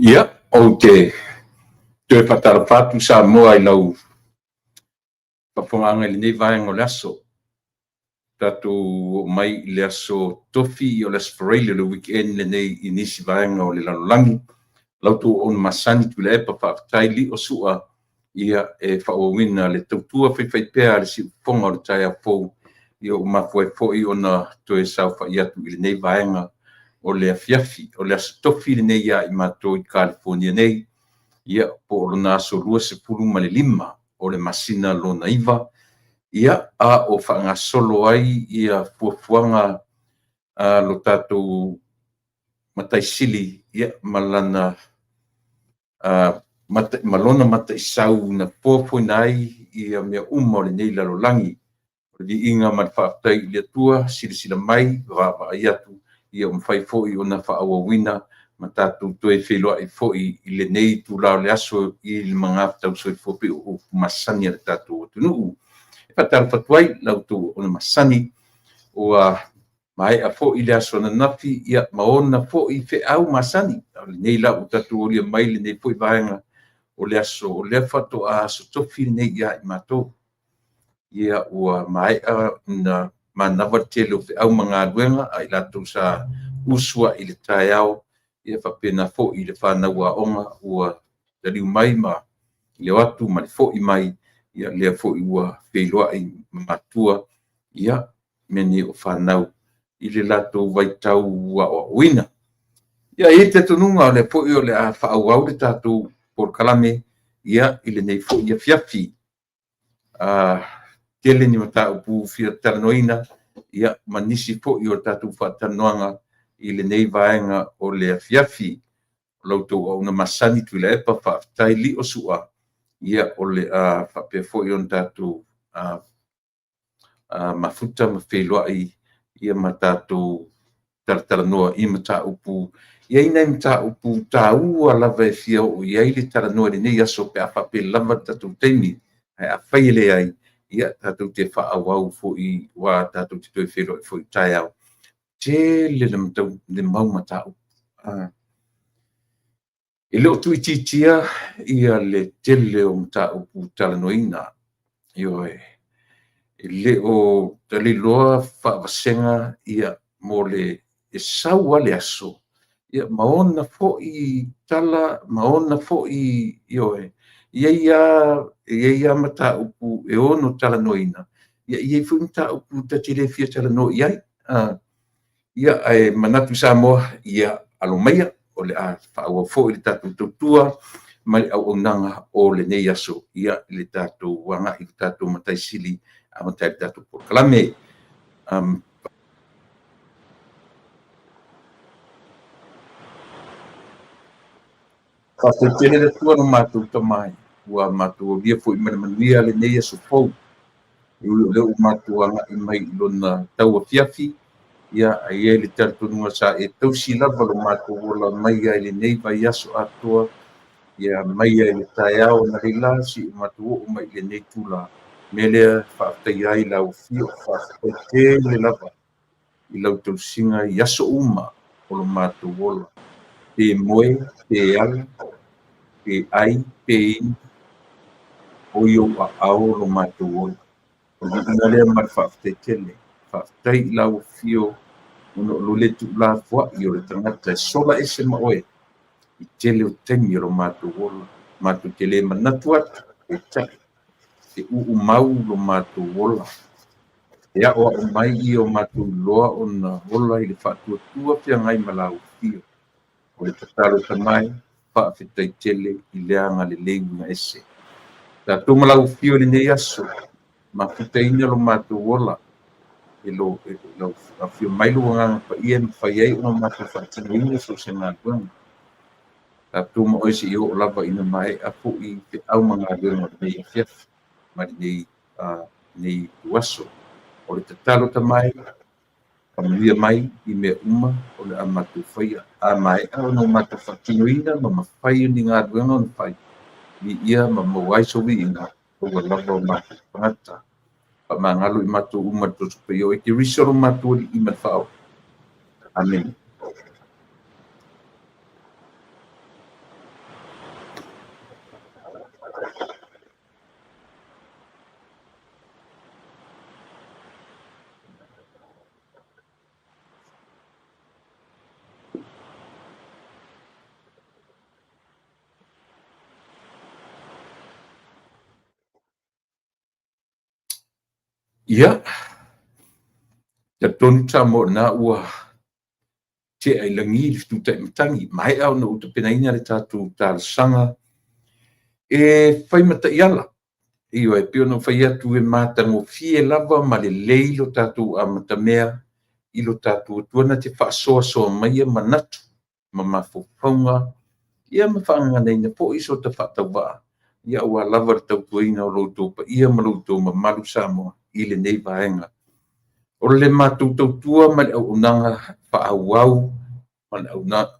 Ia, ou te toe faatalofa atu Samoa i lau faafofogaaga i lenei vaega o le aso. Tatou oo mai i le aso Tofi, o le aso Faraile o le weekend lenei i nisi vaega o le lalolagi. La outou auauna masani Tuilaepa, faafetai Lio Sua ia e faaauauina le tautua faifaipea a le siufofoga o le taeao fou, ia ua mafua ai foi ona toe saofai atu i lenei vaega o le afiafi. O le aso Tofi lenei ia i matou i Kalifonia nei, ia po o lona aso 25 o le masina lona 9, ia a o faagasolo ai ia fuafuaga a lo tatou Matai Sili, ia ma lana ma lona mataisau na fuafuaina ai ia mea uma o lenei lalolagi. O le viiga ma le faafetai i le Atua, silasila mai, vaavaai atu, ia ua mafai foi ona faaauauina ma tatou toe feiloai foi i lenei itula o le aso i le magafetau soifua pei o upu masani a le tatou atunuu. E faatalofa atu ai i la outou auauna masani, ua maea foi le aso ananafi ma ona foi feau masani. A o lenei la ua tatou aulia mai lenei foi vaega o le aso, o lea faatoa aso Tofi lenei ia i matou. Ia ua maea ona manava le tele o feau ma galuega a i latou sa usu ai i le taeao, ia faapena foi i le fanau aoga ua taliu mai ma le o atu ma le foi mai, ia lea foi ua feiloai ma matua ia mea nei o fanau i le latou vaitau aoaoina. Ia, e i ai le talitonuga o lea foi o le a faaauau le tatou polokalame ia i lenei foi afiafi. Tele ni mataupu fia talanoaina, ia ma nisi foi o tatou faatalanoaga i lenei vaega o le afiafi. O la outou auauna masani Tuilaepa, faafetai Lio Sua, ia o le a faapea foi ona tatou mafuta ma feiloai ma tatou talatalanoa i mataupu. E i ai nai mataupu taua lava e fia oo i ai le talanoa i lenei aso pe a faapea e lava le tatou taimi. Ae afai e leai, ia tatou te faaauau foi aua tatou te toe feiloai foi taeao. Tele le mau mataupu. E le o tuuitiitia ia le tele o mataupu talanoaina. Ioe. E le o taliloa faavasega ia mo le e sau lava le aso ia ma ona foi tala ma ona foi, ioe, e i ai lava mataupu e ono talanoaina, ia e i ai foi mataupu ta te le fia talanoa i ai. Ia, ae manatu Samoa, ia alo maia, o le a faaauau foi le tatou tautua ma le auaunaga o lenei aso i le tatou agai i le tatou Matai Sili e amata ai le tatou polokalame. Faafetai tele le Atua lo matou Tama ua matou aulia foi ma le manuia lenei aso fou. E ui o lea ua matou agai mai i lona tauafiafi, ia ae i ai le talitonuga sa e tausi lava lo matou ola mai ai i lenei vaiaso atoa, ia mai ai i le taeao analeila seia matou oo mai i lenei itula. O le mea lea e faafetaia ai lau afio, faafetai tele lava i lau tausiga i aso uma o lo matou ola, pe moe, pe ala, pe ai, pe inu, o i ou aao lo matou ola. O le viiga lea ma le faafetai tele. Faafetai i lau afio ona o lou le tuulafoai o le tagata e sola ese ma oe i tele o taimi o lo matou ola. Matou te le manatu atu, peitai, e uumau lo matou ola. E aoao mai ia o matou iloa ona ola i le faatuatua feagai ma lau afio. O le tatalo Tama e, faafetai tele i le agalelei uiga ese. Tatou ma lau afio i lenei aso, mafutaina lo matou ola e lo lau afio mai lou Agaga Paia e mafai ai ona matou faatinoina so o se galuega. Tatou ma oe seia oo lava ina maea foi feau ma galuega o lenei afiafi ma lenei ituaso. O le tatalo Tama e, faamanuia mai i mea uma o le a matou faia. A maea ona matou faatinoina ma mafai ni galuega ona fai, viia ma maua ai sou viiga, aua lava o matou tagata. Faamagalo i matou uma i le Toso Paia o Keriso lo matou Alii ma le Faaola. Amene. Ia, talitonu Samoa o lena ua tea i lagi le fetutai matagi, maea ona ou tapenaina le tatou talosaga e fai ma taiala. Ioe, e pei ona ou fai atu e matagofie lava ma lelei lo tatou amatamea i lo tatou Atua na te faasoasoa maia manatu ma mafaufauga, ia ma faagaganaina foi so ta faatauvaa, ia aua lava le tautuaina o lo outou paia ma lo outou mamalu Samoa i lenei vaega. O le matou tautua ma le auaunaga faaauau ma le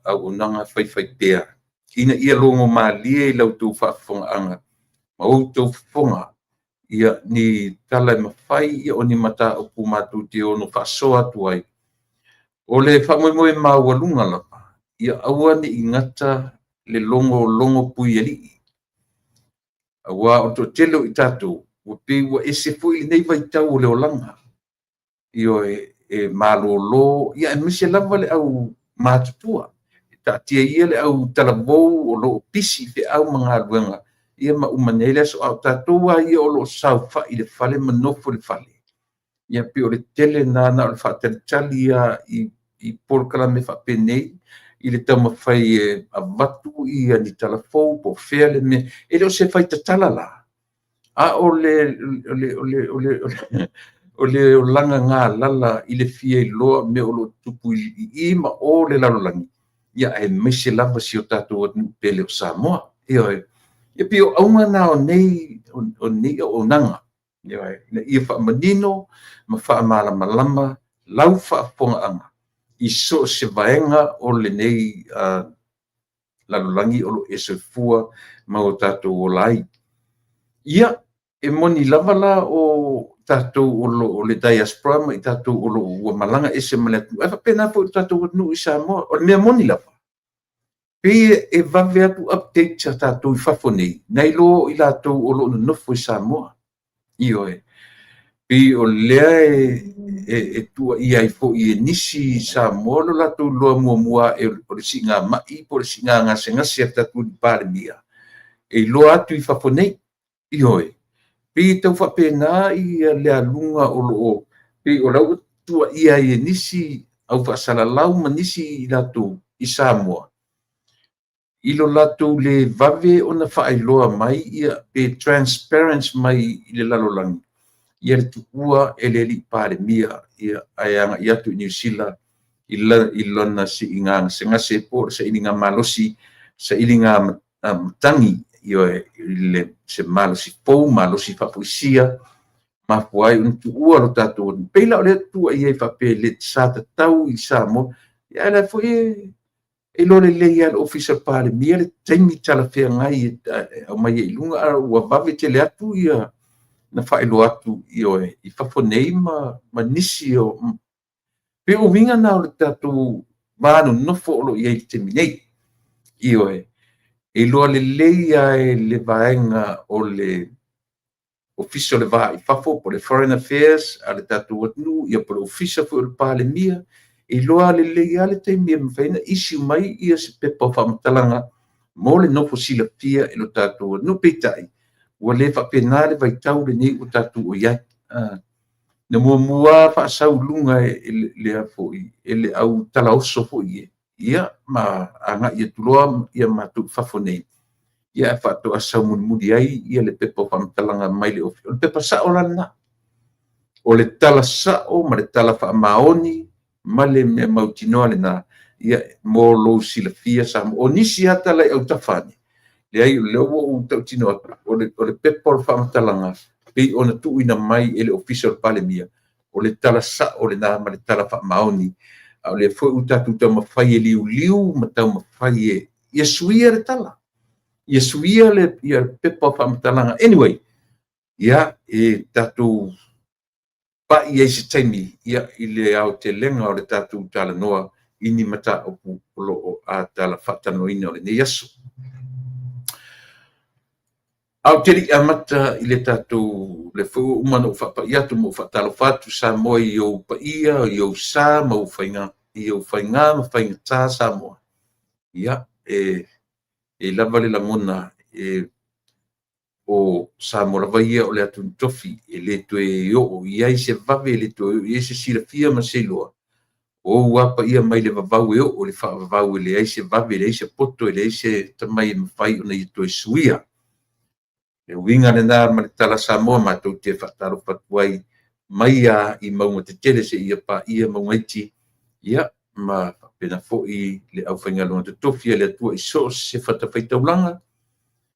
auaunaga faifaipea, ina ia logo malie i la outou faafofogaaga ma outou fofoga ia ni tala e mafai, o ni mataupu matou te ono faasoa atu ai. O le faamoemoe maualuga lava, ia aua ne i gata le logologo puialii, aua o le toatele o i tatou ua pei ua ese foi lenei vaitau o le olaga. Ioe, e malolo, ia aemaise lava le au matutua. Taatia ia le au talavou o lo o pisi i feau ma galuega, ia ma uma nei le aso, a o tatou lava ia o lo o saofai i le fale ma nofo i le fale, ia pei o le tele lena na o le faatalitali lava i polokalame faapenei i le taumafai e avatu ia ni tala fou po o fea le mea. E le o se faitatala la, a o le olaga galala i le fia iloa mea o lo o tutupu i i ma o le lalolagi, ia aemaise lava si o tatou atunuu pele o Samoa. Ioe. E pei o auga na o nei auaunaga, ioe, ina ia faamanino ma faamalamalama lau faafofogaaga i so o se vaega o lenei lalolagi o lo o e soifua ma o tatou ola ai. Ia, e moni lava la o tatou o lo o le diaspora ma i tatou o lo o ua malaga ese ma le atunuu, ae faapena foi i le tatou atunuu i Samoa. O le mea moni lava, pei e vave atu update a tatou i fafo nei, nai lo i latou o lo o nonofo i Samoa. Ioe. Pei o lea e tuuaia ai foi e nisi i Samoa lo latou iloa muamua ae o le siigamai po o le siiga gasegase a le tatou Palemia, e iloa atu i fafo nei. Ioe. Pei e tau faapena ia le aluga o lo o, pei o la ua tuuaia ai e nisi au faasalalau ma nisi i latou i Samoa, i lo latou le vave ona faailoa mai ia pe transparent mai i le lalolagi ia le tuua e le alii Palemia ia ae agai atu i Niu Sila i lona siiga gasegase po o le sailiga malosi, sailiga matagi, ioe, i le se malosi fou, malosi faafoisia, mafua ai ona tuua lo tatou atunuu. Pei la o lea e tuuaia ai faapea le sa tatau i Samoa, ae o la foi e iloa lelei lava e le Ofisa o le Palemia le taimi talafeagai e aumai ai i luga, a ua vave tele atu ia na faailoa atu, ioe, i fafo nei ma nisi o... Pei o uiga na o le tatou va nonofo o lo o i ai i le taimi nei. Ioe, e iloa lelei lava e le vaega o le Ofisa o le Va i Fafo po o le Foreign Affairs a le tatou atunuu, ia po o le Ofisa foi o le Palemia, e iloa lelei lava le taimi e mafai ona issue mai ia se pepa o faamatalaga mo le nofo silafia e lo tatou atunuu. Peitai, ua le faapena le vaitau lenei ua tatou i ai. Na muamua faasau i luga e le foi e le au talaoso foi e, ia ma agai atu loa ia matou i fafo nei, ia ae faatoa sau mulimuli ai ia le pepa o faamatalaga mai le ofisa. O le pepa sao la lena. O le tala sao ma le tala faamaoni ma le mea mautinoa lena, ia mo lou silafia Samoa. O nisi lava tala i autafa ane, leai, o lea ua ou tautino atu, o le pepa o le faamatalaga pei ona tuuina mai e le Ofisa o le Palemia, o le tala sao lena ma le tala faamaoni. A o lea foi ua tatou taumafai e liuliu ma taumafai e ia suia le tala, ia suia le pepa o faamatalaga. Anyway, ia, e tatou pai ai se taimi ia i le aotelega o le tatou talanoa i ni mataupu o lo o a tala faatalanoaina o lenei aso. A ou te le i amata i le tatou, le foi ua uma ona ou faapai atu ma ou faatalofa atu Samoa i ou paia, i ou sa ma ou faiga, i ou faiga ma faigata Samoa. Ia, e lava le lagona e O Samoa lava ia o le atunuu tofi, e le toe oo i ai se vave, e le toe oo i ai se silafia ma se iloa. O ou lava paia mai le vavau e oo i le faavavau, e leai se vave, e leai se poto, e leai se atamai e mafai ona ia toe suia. Le uiga lena ma le tala Samoa matou te faatalofa atu ai mai lava i mauga tetele seia paia mauga iti, ia ma faapena foi le aufaigaluega totofi a le Atua i so o se fatafaitaulaga.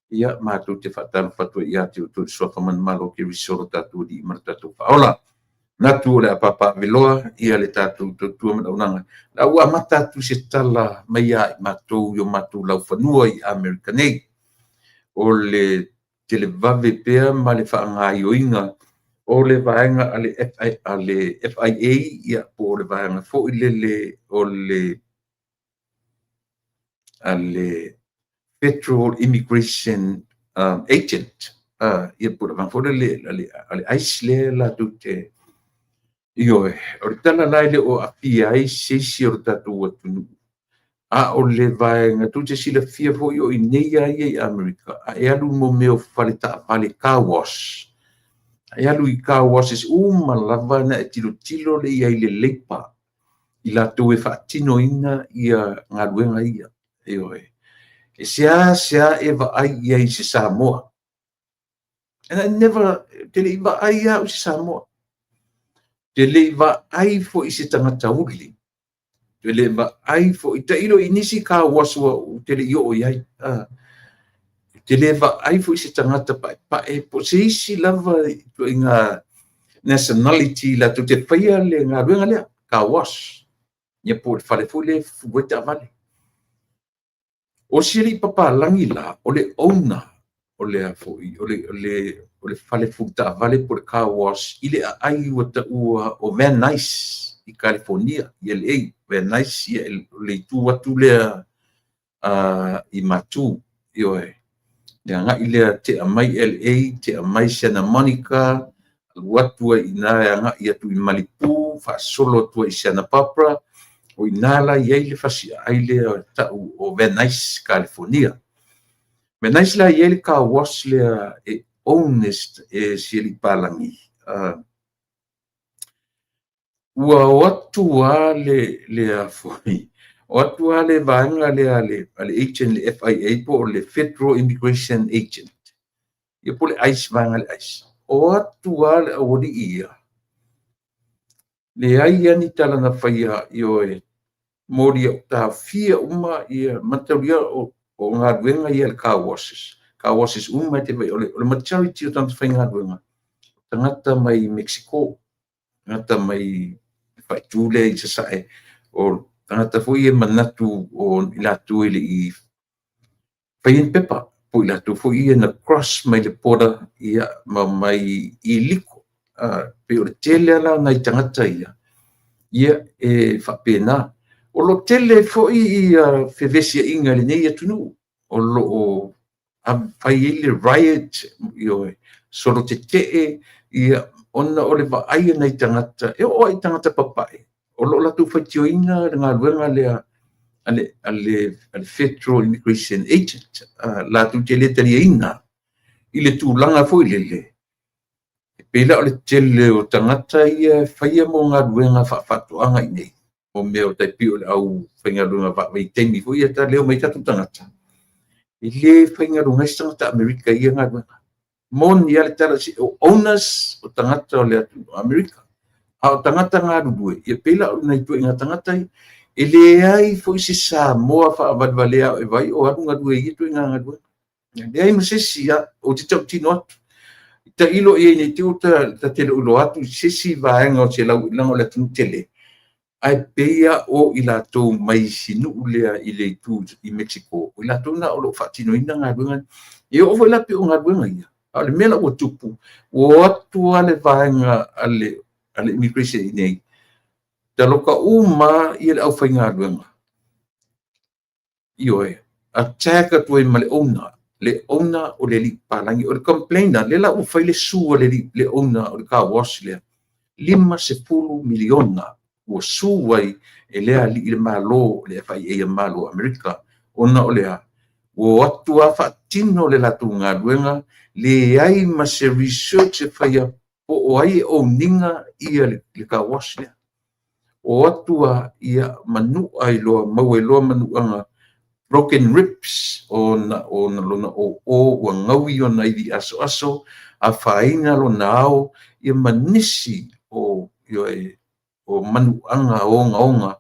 Ia, matou te faatalofa atu ai ia te outou i le suafa manumalo o Keriso lo tatou Alii ma lo tatou Faaola. Manatu o le a papaaveloa ia le tatou tautua ma le auaunaga. O le a ou amata atu i se tala mai ia i matou i o matou laufanua i Amerika nei. O le televave pea ma le faagaoioiga o le vaega a le FIA, ia po o le vaega foi lele o le Federal Immigration Agent, ia po o le vaega foi lele a le ICE lea latou te. Ioe, o le tala la e le o aafia ai se isi o le tatou atunuu, a o le vaega tou te silafia foi o i inei lava ia i Amerika, a e alu i mea o fale taavale, car wash, a e alu i car washes uma lava ona e tilotilo lea i ai i le leipa i latou e faatinoina ia galuega ia. Ioe. E seasea e vaai i ai i se Samoa. And I never, te le i vaai au i se Samoa. Te le i vaai foi i se tagata uli. Te le i vaai foi, tailo i nisi car wash ua te le i oo i ai. Te le vaai foi i se tagata paepae po o se isi lava ituaiga nationality latou te faia le galuega lea, car wash. Ia po o le fale foi lea e fufulu ai taavale. O si alii papalagi la, o le owner o le foi, o le fale fulu taavale po o le car wash i le aai ua taua o Van Nuys i California, i LA. Van Nuys, ia, o le itu atu lea i Matu, ioe. Le agai lea tea mai LA, tea mai Santa Monica, alu atu ai i ina e agai atu i Malibu, faasolo atu ai i Santa Barbara, o ina la i ai le fasi aai lea tau o Van Nuys, California. Van Nuys la i ai le car wash lea e own e si alii palagi. Ua o atu lava le foi, o atu lava le vaega lea a le agent, le FIA po o le Federal Immigration Agent, ia po o le ICE, vaega le ICE. O atu lava le aualii ia, leai lava ni tala na faia, ioe, moli au taofia uma ia mataulia o galuega ia le car washes. Car washes uma e te vai, o le majority o tagata faigaluega, tagata mai Mexico, tagata mai faaitu lea i Sasae, o tagata foi e manatu o i latou e le i faia ni pepa, po i latou foi ia na cross mai le border, ia, ma mai i liko. Pei o le tele la o nai tagata ia, ia e faapena. O lo o tele foi ia fevesiaiga i lenei atunuu, o lo o fai ai le riot, ioe, solo tetee, ia, ona o le vaai a nai tagata, e oo lava i tagata papae, o lo o latou faitioina le galuega lea a le Federal Immigration Agent, latou te le taliaina i le tulaga foi lele, e pei la o le tele o tagata ia e faia mo galuega faafaatoaga i nei, o mea o tai pei o le aufaigaluega vaavaitaimi foi ia ta leo mai tatou tagata, e le faigaluega ai se tagata Amerika i ia galuega. Moni lava le tala, o owners o tagata o le atunuu Amerika, a o tagata galulue, ia pei la o nai ituaiga tagata ia, e leai foi se Samoa faavalevalea o e vai o alu galue i ia ituaiga galuega. Leai ma se isi, ou te tautino atu. Tailo i ai nei te i ta te le o iloa atu i se isi vaega o se lau, leaga o le atunuu tele, ae pei lava o i latou mai si nuu lea i le itu i Mexico, o i latou na o lo o faatinoina galuega. E oo foi la pei o galuega ia, a o le mea la ua tupu, ua o atu lava le vaega a le immigration i inei, taloka uma ia le aufaigaluega. Ioe, attack atu ai ma le owner, le owner o le alii papalagi, o le complainer, lea la ua fai le sue a le owner o le car wash lea, $50 miliona ua sue ai e lea alii le Malo, le FIA a Malo o Amerika, ona o le a? Ua o atu lava faatino le latou galuega, leai ma se research e faia po o ai e own ina le car wash lea. O atu lava, ia manua ai loa, maua ai loa manuaga, broken ribs, ona lona oo ua gaui ona ivi asoaso, afaina lona ao, ia ma nisi o manuaga ogaoga.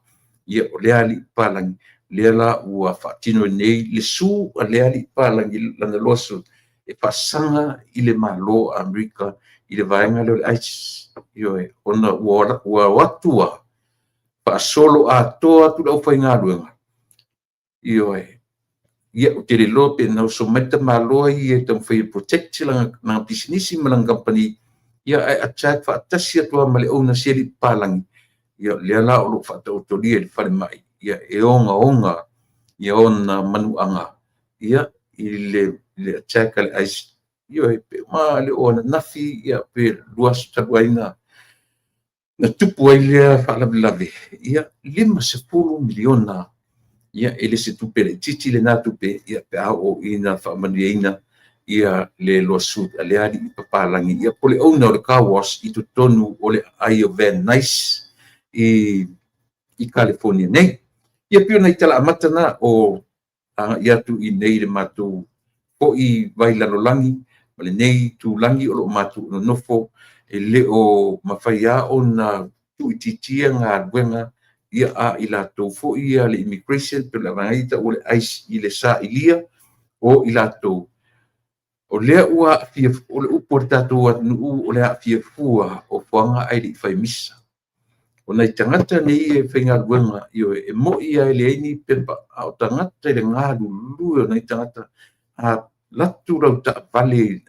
Ia o lea alii papalagi, lea la ua faatino nei le sue a lea alii papalagi lana lawsuit e faasaga i le Malo o Amerika i le vaega lea o le ICE. Ioe, ona ua o atu lava faasolo atoa atu le aufaigaluega. Ioe, ia ou te le iloa pe na oso mai le tamaloa ia e taumafai e protect lana pisinisi ma lana kamupani, ia ae attack faatasi atu lava ma le owner si alii papalagi. Ia lea la o lo o faataotolia i le falemai, ia e ogaoga ia ona manuaga, ia i le attack a le ICE. Ioe, pe uma le o ananafi, ia pe 2 aso talu ai na tupu ai lea faalavelave, ia $50 miliona. Ia e le se tupe laitiiti lena tupe, ia pe a oo ina faamanuiaina ia le lawsuit a lea alii papalagi, ia po o le owner o le car wash i totonu o le aai o Van Nuys i California nei. Ia pei o nai tala amata na o agai atu i nei le matou foi vai lalolagi ma lenei itulagi o lo o matou nonofo, e le o mafai lava ona tuuitiitia galuega ia a i latou foi ia le immigration pe o le vaega e tau o le ICE i le sailia o i latou. O lea ua aafia, o le upu a le tatou atunuu, o le aafia fua o fuaga ae le i fai misa. O nai tagata nei e faigaluega, ioe, e moni lava e leai ni pepa, a o tagata i le galulue o nai tagata, a alu atu lau taavale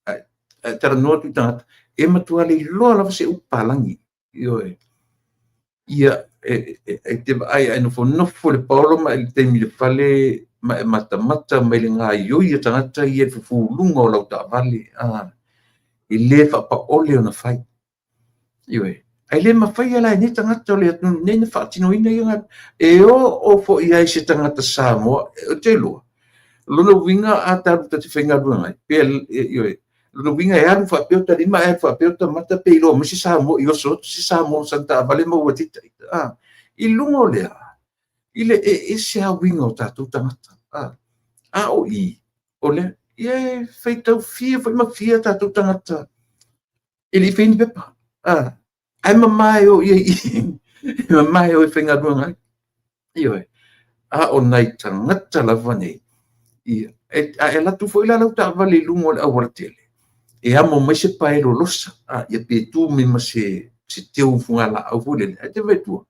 ae talanoa atu i tagata, e matua le iloa lava se upu palagi. Ioe, ia e te vaai a e nofonofo i le paolo ma e taimi i le fale ma e matamata mai le gaoioi a tagata ia i le fufuluga o lau taavale, e le faapaole ona fai. Ioe, ae le mafai la e nei tagata o le atunuu nei na faatinoina ia galuega. E oo foi i ai se tagata Samoa, ou te iloa, o lona uiga a talu ta te faigaluega ai, pe, ioe, lona uiga e alu faapea o ta lima ae alu faapea o ta mata pe iloa mai se Samoa i oso atu se Samoa sana taavale maua te ita. I luga o lea, i le e ese lava uiga o tatou tagata. A o i, o lea, ia e faitau fia foi ma fia tatou tagata e le i faia ni pepa. Ae mama e o i ai i, mama e o e faigaluega ai. Ioe, a o nai tagata lava nei, ia, a e alu atu foi la lau taavale i luga o le aualatele, e amo mai se pae lolosa, ia pe tu mai ma se teu fugalaau foi lele, ae te vaai atu,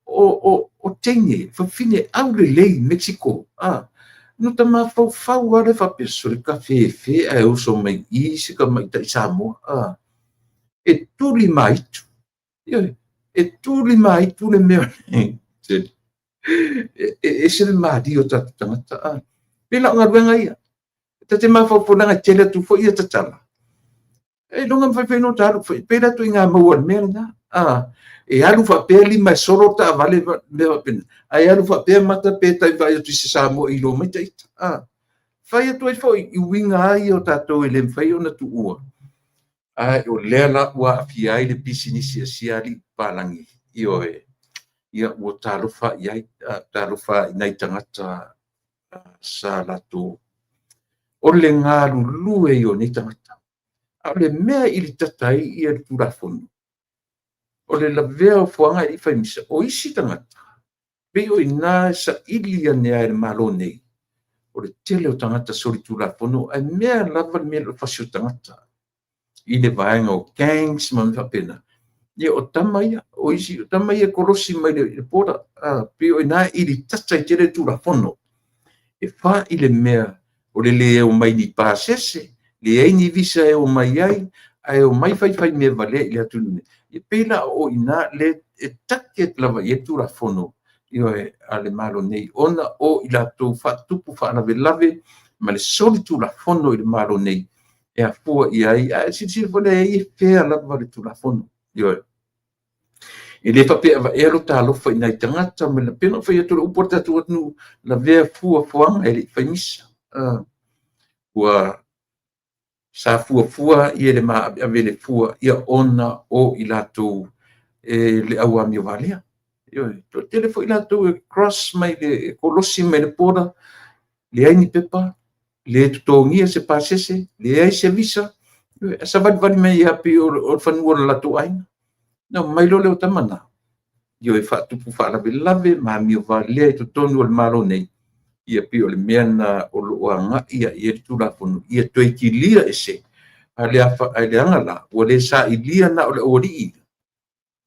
o teine, fafine aulelei Mexico, no ta mafaufau lava lea faapea, sole kafefe ae oso mai i se tamaitai Samoa, e tuli maitu, ioe, e tuli maitu le mea, e ese le malie o tatou tagata, pei la o galuega ia, ta te mafaufau leaga e tele atu foi ia tatala, e iloga mafai foi ona ta alu, pei la ituaiga maua i le mea lena, e alu faapea lima e solo taavale mea faapena, ae alu faapea mata pe tai vaai atu i se Samoa i iloa mai ta ita, fai atu ai foi i uiga lava ia o tatou e le mafai ona tuua, ae o lea la ua aafia ai le pisinisi a si alii papalagi, ioe, ia ua talofa i ai, talofa i nai tagata sa latou o le galulue ia o nei tagata. A o le mea i litata ai ia le Tulafono, o le lavea o fuaga e le i fai misa, o isi tagata, pei o i ina e saili ane ai e le Malo nei, o le tele o tagata solitulafono, ae mea lava le mea o le fasi o tagata i le vaega o gangs ma mea faapena. Ia o tama ia, o isi o tama ia e kolosi mai le border, pei o i ina e ilitata ai tele le Tulafono. E fa i le mea o le le omai ni pasese, leai ni visa e omai ai, ae omai faifai mea valea i le atunuu nei. E pei la o i ina le e target lava i ai le Tulafono, ioe, a le Malo nei, ona o i latou faatupu faalavelave ma le solitulafono i le Malo nei e afua i ai, ae silasila foi la i ai e fea lava le Tulafono. Ioe. E le faapea e avaea lo ta alofa i nai tagata ma pei ona ou fai atu o le upu a le tatou atunuu, lavea fua fuaga e le i fai misa. Ua sa fuafua ia le maaveave le fua ia ona o i latou e le au amio valea. Ioe, toatele foi latou e cross mai le kolosi mai le border, leai ni pepa, le totogia se pasese, leai se visa, ioe, savalivali mai lava pei o le fanua o le latou aiga. Na omai loa lea o tama na, ioe, faatupu faalavelave ma amio valea i totonu o le Malo nei, ia pei o le mea lena o lo o agai i ai le Tulafono, ia toe kilia ese, ae leaga la, ua le sailia na o le aualii,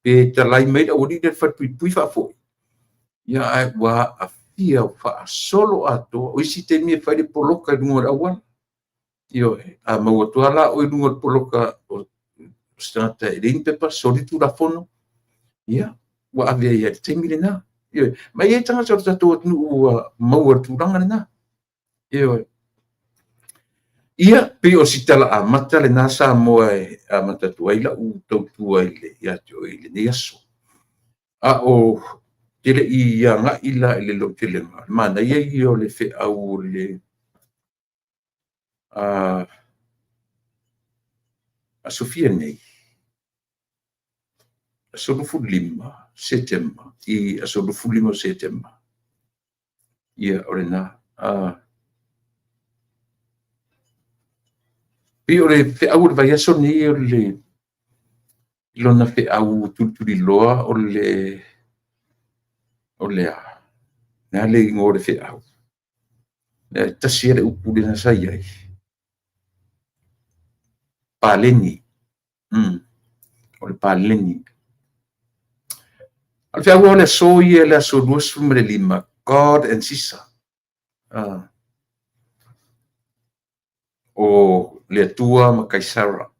pe talai mai le aualii lea i le falepuipui faafoi, ia ae ua aafia faasolo atoa. O isi taimi e fai le poloka i luga o le auala. Ioe, a maua atu lava la oe i luga o le poloka o se tagata e leai ni pepa, soli le Tulafono, ia, ua ave ai lava i le taimi lena. Ioe, ma e i ai tagata o le tatou atunuu ua maua i le tulaga lena. Ioe. Ia, pei o si tala amata lena Samoa e amata atu ai lau tautua ia te oe i lenei aso. A o te le i agai la i le lautelega, manaia ia o le feau o le aso fia nei? Aso 25 Setema, i aso 25 o Setema. Ia, o lena. Pei o le feau o le vaiaso lenei o le lona feau tulituliloa o le o le a? Le a le igoa o le feau? E tasi lava le upu lea sa i ai. Paleni. O le paleni. O le feau o le aso ia, le aso 25, God and Caesar. O le Atua ma Kaisara.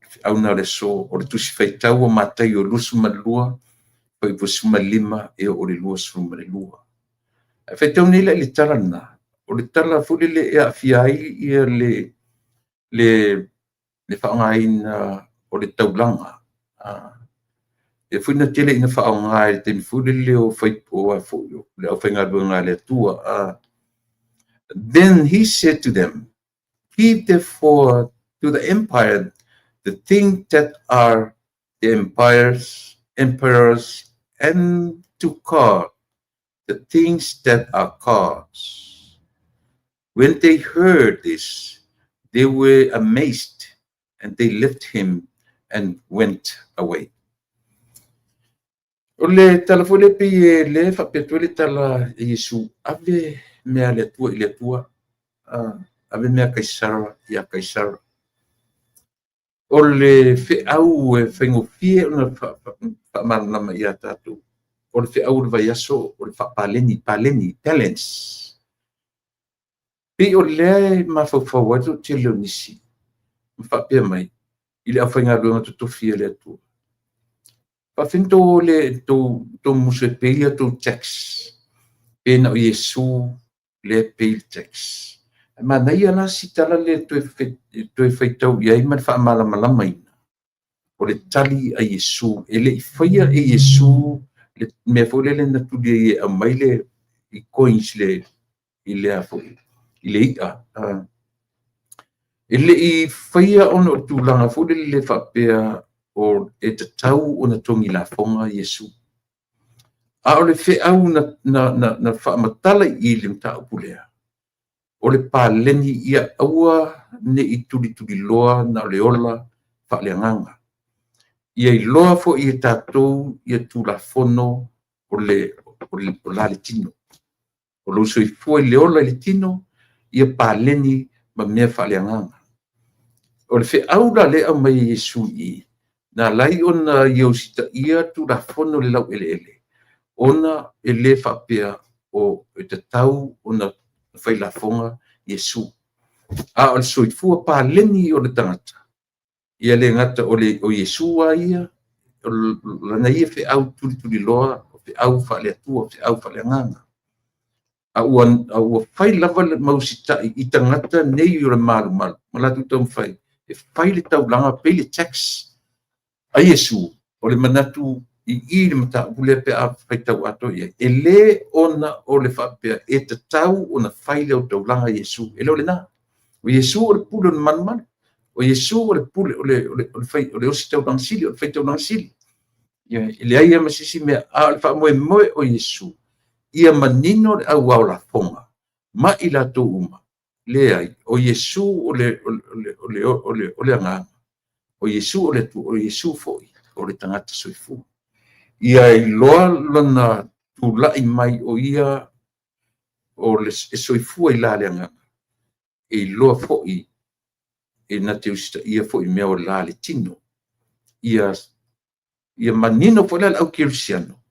Feau na o le aso, o le tusi faitau o Mataio 22, fuaiupu 15 e oo i le 22. Ae faitau nei la i le tala lena, o le tala foi lele e aafia ai ia le faaaogaina o le taulaga. E foi na tele ina faaaoga i le taimi foi lele o fai o foi le aufaigaluega a le Atua. Then he said to them, "Give therefore to the empire the things that are the emperor's, and to God the things that are God's." When they heard this, they were amazed, and they left him and went away. O le tala foi le pei e le faapea atu ai le tala e Iesu, ave mea a le Atua i le Atua, ave mea a Kaisara ia Kaisara. O le feau e faigofie ona faamalamalama ia tatou, o le feau o le vaiaso o le faapaleni, paleni, balance. Pei o lea e mafaufau ai le toatele o nisi ma faapea mai i le aufaigaluega totofi a le Atua. Faafefea tou le tou musu e pay a tou tax, pe na o Iesu lea e pay le tax. E manaia la si tala lea toe faitau i ai ma le faamalamalamaina o le tali a Iesu. E le i faia e Iesu le mea foi lele na tuli ai e aumai le i coins le i le a foi i le i'a. E le i faia ona o le tulaga foi lele faapea o e tatau ona togi lafoga Iesu. A o le feau na faamatala i le mataupu lea, o le paleni ia aua ne i tulituliloa na o le ola faaleagaga. Ia iloa foi e tatou ia Tulafono o le la le tino. O lou soifua i le ola i le tino, ia paleni ma mea faaleagaga. O le feau la lea e aumai e Iesu i i, na ala ai ona ia usitaia Tulafono i le laueleele, ona e le faapea o e tatau ona fai lafoga Iesu. A o le soifua paleni o le tagata, ia le gata o le o Iesu a ia, o lana ia feau tulituliloa, o feau faale-Atua, feau faale-agaga. A ua fai lava le mausitai i tagata nei o le malumalu, ma latou taumafai e fai le taulaga, pay le tax a Iesu. O le manatu i i le mataupu lea pe a faitau atoa i ai, e le ona o le faapea e tatau ona fai le taulaga i Iesu, e le o lena. O Iesu o le pule o le malumalu, o Iesu o le pule o le ositaulaga sili, o le faitaulaga sili. E leai lava ma se isi mea, a o le faamoemoe o Iesu, ia manino le auao lafoga ma i latou uma, leai, o Iesu o le agaga, o Iesu o le Atua, o Iesu foi o le tagata soifua. Ia iloa lona tulai mai o ia o le soifua i la le agaga, e iloa foi e na te usitaia foi mea o la le tino. Ia manino foi la le au kerisiano,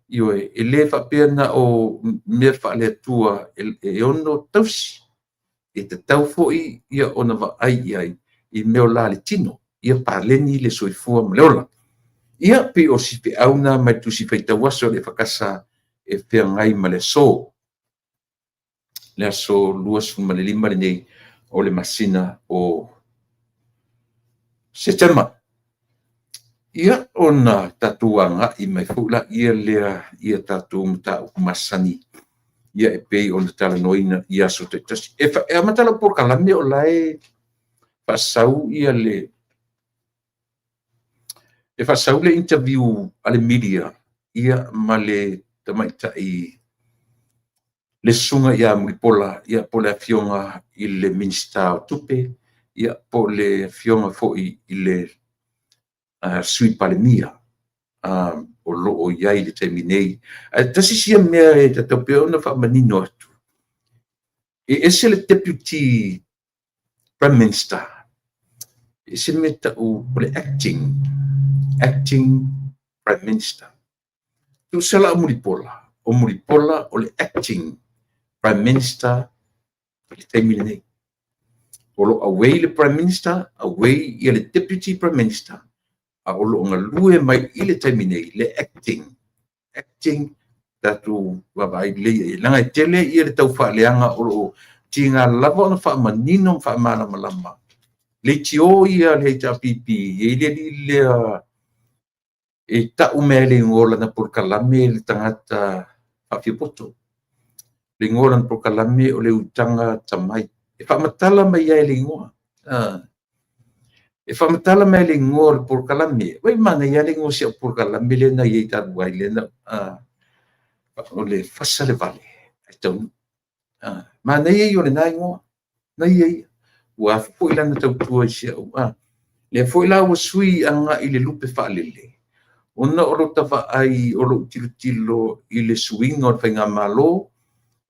ioe, e le faapea na o mea faale-Atua e ono tausi, e tatau foi ia ona vaai i ai i mea o la le tino, ia paleni le soifua ma le ola. Ia pei o si feau na mai Tusi Faitau Aso le EFKS e feagai ma le aso. Le aso 25 lenei o le masina o Setema. Ia ona tatou agai mai foi laia lea i a tatou mataupu masani ia e pei ona talanoaina i aso taitasi. E amata lau polokalame o la e faasau ia le e faasau le interview a le media ia ma le tamaitai le susuga ia Mulipola ia po o le afioga i le Minisita o Tupe ia po o le afioga foi i le Sui Palemia o lo o i ai i le taimi nei. Ae tasi sia mea e tatau pea ona faamanino atu, e ese le Deputy Prime Minister, e ese le mea tau o le acting Prime Minister. Tusa la o Mulipola, o Mulipola o le acting Prime Minister i le taimi lenei. O lo o away le Prime Minister, away ia le Deputy Prime Minister, a o lo o galue mai i le taimi nei le acting tatou vaavaai lelei i ai. Leaga e tele ia le taufaaleaga o lo o tiga lava ona faamanino ma faamalamalama. Leitio ia le HRPP, e i ai le alii lea e tau mea le igoa o lana polokalame le tagata faafiapoto. Le igoa o lana polokalame o le utaga tamai. E faamatala mai ai le igoa. E faamatala mai le igoa o le polokalame. Oi manaia le igoa o si au polokalame lea na i ai talu ai lea na o le fasa le vale ai taunuu. Manaia ia o lena igoa. Manaia ia. Ua afu foi lana tautua i si au. Lea foi la ua sui agai i le lupe faalele, ona o lo ta vaai o lou tilotilo i le suiga o le faigamalo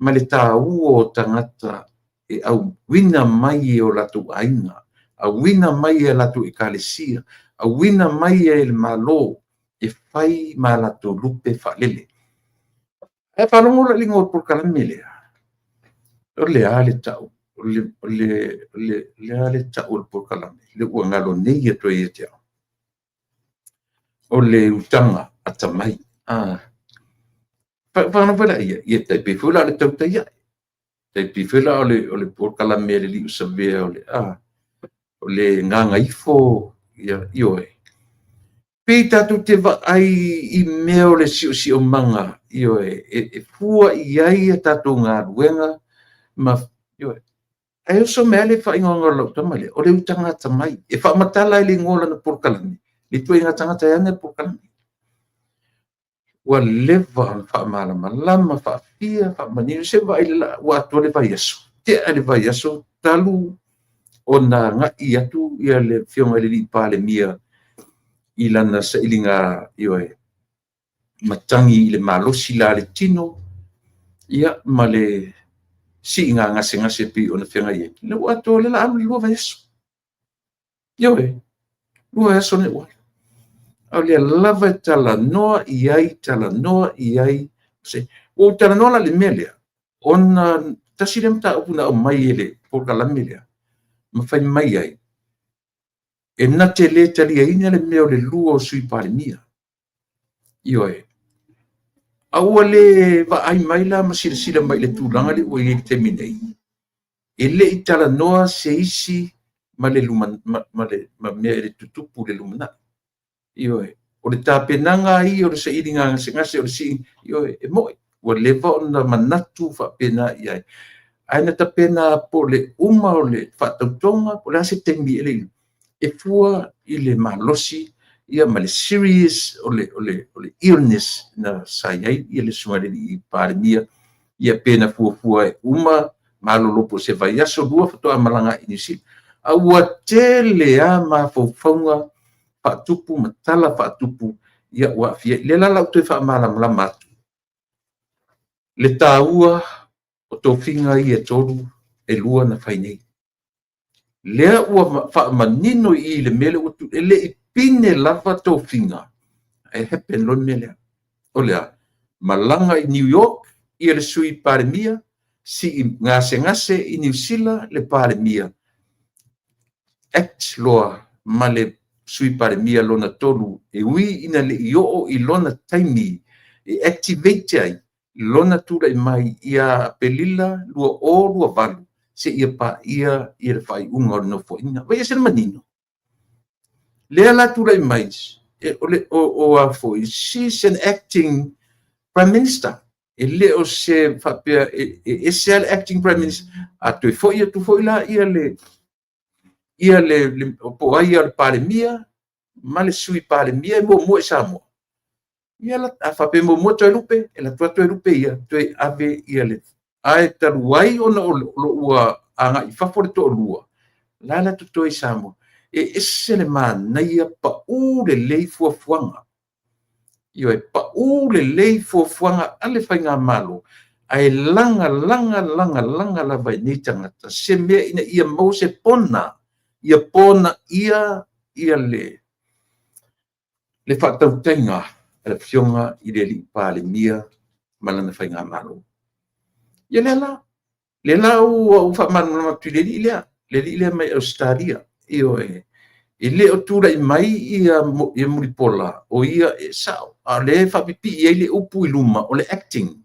ma le taua o tagata e auina mai e o latou aiga, auina mai e latou ekalesia, auina mai e le Malo e fai ma latou lupe faalele. Ae faalogo la i le igoa o le polokalame lea, o le a le tau, o le a le tau o le polokalame, le ua galo nei atu ai ia te au. O le utaga atamai. Faalogo foi la ia, ia tai pei foi la o le tautai ae. Tai pei foi la o le polokalame a le alii o Savea o le gagaifo, ia, ioe. Pei tatou te vaai i mea o le siosiomaga, ioe, e fua i ai a tatou galuega ma, ioe. Ae oso mai lava le faaigoaga o lau tama lea, o le utaga atamai. E faamatala ai le igoa o lana polokalame, le ituaiga tagata e ana le polokalame. Ua leva ona faamalamalama, faafia, faamanino, se vaai le la, ua atoa le vaiaso, tea le vaiaso talu ona agai atu ia le afioga i le alii Palemia i lana sailiga, ioe, matagi i le malosi la le tino, ia, ma le siiga gasegase pei ona feagai ai. Le ua atoa le la alu le 2 vaiaso. Ioe, 2 vaiaso nei ua alu. A o lea lava e talanoa i ai, talanoa i ai. Ua ou talanoa la i le mea lea, ona tasi lea mataupu na aumai e le polokalame lea, ma fai mai ai, e na te le taliaina le mea o le 2 o Sui Palemia. Ioe. A ua le vaai mai la ma silasila mai i le tulaga lea ua i ai i le taimi nei, e le i talanoa se isi ma le luma, ma mea e tutupu i le lumanai. Ioe. O le tapenaga ia o le sailiga gasegase o le sii, ioe, e mo'i, ua leva ona manatu faapena i ai. Ae na tapena po o le uma o le faatautoga, po o le a se taimi e le i, e fua i le malosi ia ma le serious o le illness na sa i ai le Susuga i le Palemia, ia pe na fuafua e uma malolo po o se vaiaso lua faatoa malaga i Niu Sila. A ua tele lava mafaufauga faatupu ma tala faatupu, ia ua aafia ai. O lea la o le a ou toe faamalamalama atu le taua o tofiga ia e 3 e 2 na fai nei. Lea ua faamanino i i le mea lea ua e le i pine lava tofiga, ae happen loa le mea lea. O le a? Malaga i New York ia le Sui Palemia, sii gasegase i Niu Sila le Palemia, act loa ma le Sui Palemia lona 3, e ui ina le i oo i lona taimi e activate ai lona tulai mai ia Aperila 2028 seia paia ia le faaiuga o le Nofoaiga. Vai ese le manino. Lea la tulai mai, o le o a foi, she's an acting prime minister. E le o se faapea e ese le acting prime minister, a toe foi atu foi la ia le po o ai le Palemia ma le Sui Palemia e muamua i Samoa. Ia a faapea e muamua Toelupe, e alu atu lava Toelupe ia toe ave ia le... Ae talu ai ona o lo ua agai i fafo le toalua, la la totoe i Samoa. E ese le manaia, pau lelei fuafuaga. Ioe, pau lelei fuafuaga a le faigamalo, ae laga laga laga laga lava e nei tagata se mea ina ia maua se pona, ia pona ia ia le faatautaiga a le Afioga i le alii Palemia ma lana faigamalo. Ia lea la ua ou faamalamalama atu i le alii lea, le alii lea mai Ausetalia. Ioe, e le o tulai mai ia Mulipola, o ia e sao, a o lea e faapipii ai le upu i luma o le acting.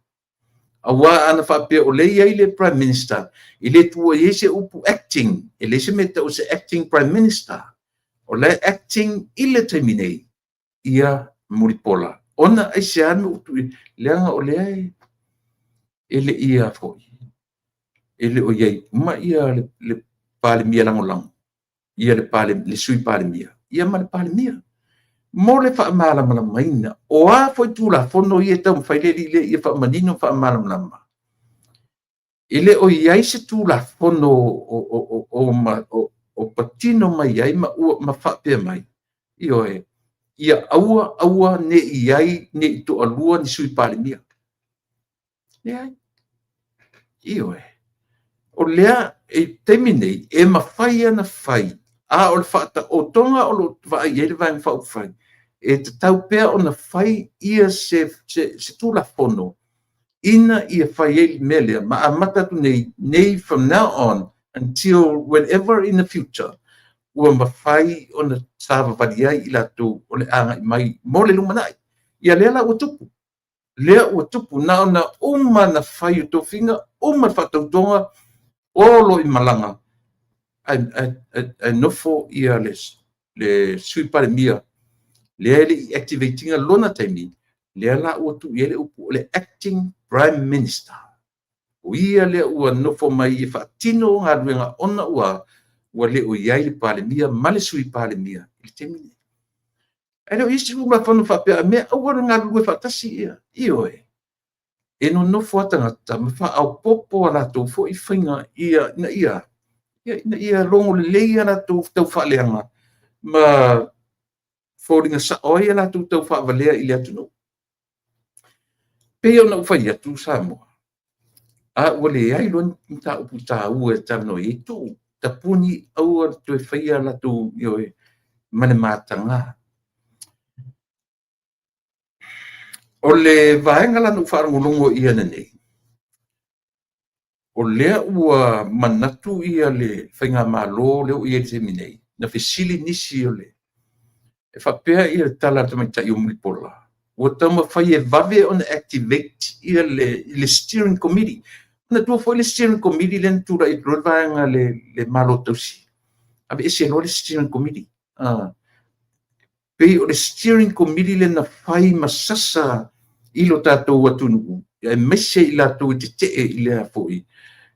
Aua ana faapea o lea e i ai le Prime Minister, e le tuua i ai se upu acting, e leai se mea e tau o se acting Prime Minister. O la e acting i le taimi nei ia Mulipola. Ona aisea na ou tuu leaga o lea e le ia foi, e le o i ai uma ia le Palemia Lagolago, ia le Sui Palemia, ia ma le Palemia. Mo le faamalamalamaina, o a foi Tulafono ia e taumafai le alii lea ia faamanino ma faamalamalama, e le o i ai se Tulafono o patino mai ai ma faapea mai, ioe, ia aua aua ne i ai ne i toalua ni Sui Palemia. Leai. Ioe. O lea e taimi nei e mafai ona fai, a o le faataotoga o lo o vaai i ai le Vaega Faaupufai, e tatau pea ona fai ia se Tulafono ina ia fai ai le mea lea, ma amata atu nei, from now on until whenever in the future, ua mafai ona savavali ai i latou o le agai mai mo le lumanai. Ia lea la ua tupu. Lea ua tupu, na ona uma na fai o tofiga, uma le faatautoga, o lo i malaga, ae nofo ia le Sui Palemia, lea e le i activate ina lona taimi, lea la ua tuu i ai le upu o le acting Prime Minister. O ia lea ua nofo mai e faatino galuega ona ua le o i ai le Palemia ma le Sui Palemia i le taimi lenei. Ae le o i ai se Tulafono faapea a mea aua le galulue faatasi ia. Ioe. E nonofo lava tagata ma faaopoopo a latou foi faiga ina ia logo lelei a latou taufaaleaga ma foliga sao ai a latou taufaavalea i le atunuu. Pei ona ou fai atu Samoa, a ua leai loa ni mataupu taua e talanoa i ai, tuu tapuni aua le toe faia latou ioe ma le mataga. O le vaega la na ou faalogologo i ananei, o lea ua manatu ia le faigamalo lea ua i ai i le taimi nei, na fesili nisi o le e faapea ia le tala a le tamaitai o Mulipola, ua taumafai e vave ona activate ia le steering committee. Manatua foi le steering committee lea na tulai atu loa le vaega le Malo Tausi, aveese loa le steering committee. Pei o le steering committee lea na fai ma sasa i lo tatou atunuu, aemaise i latou e tetee i le foi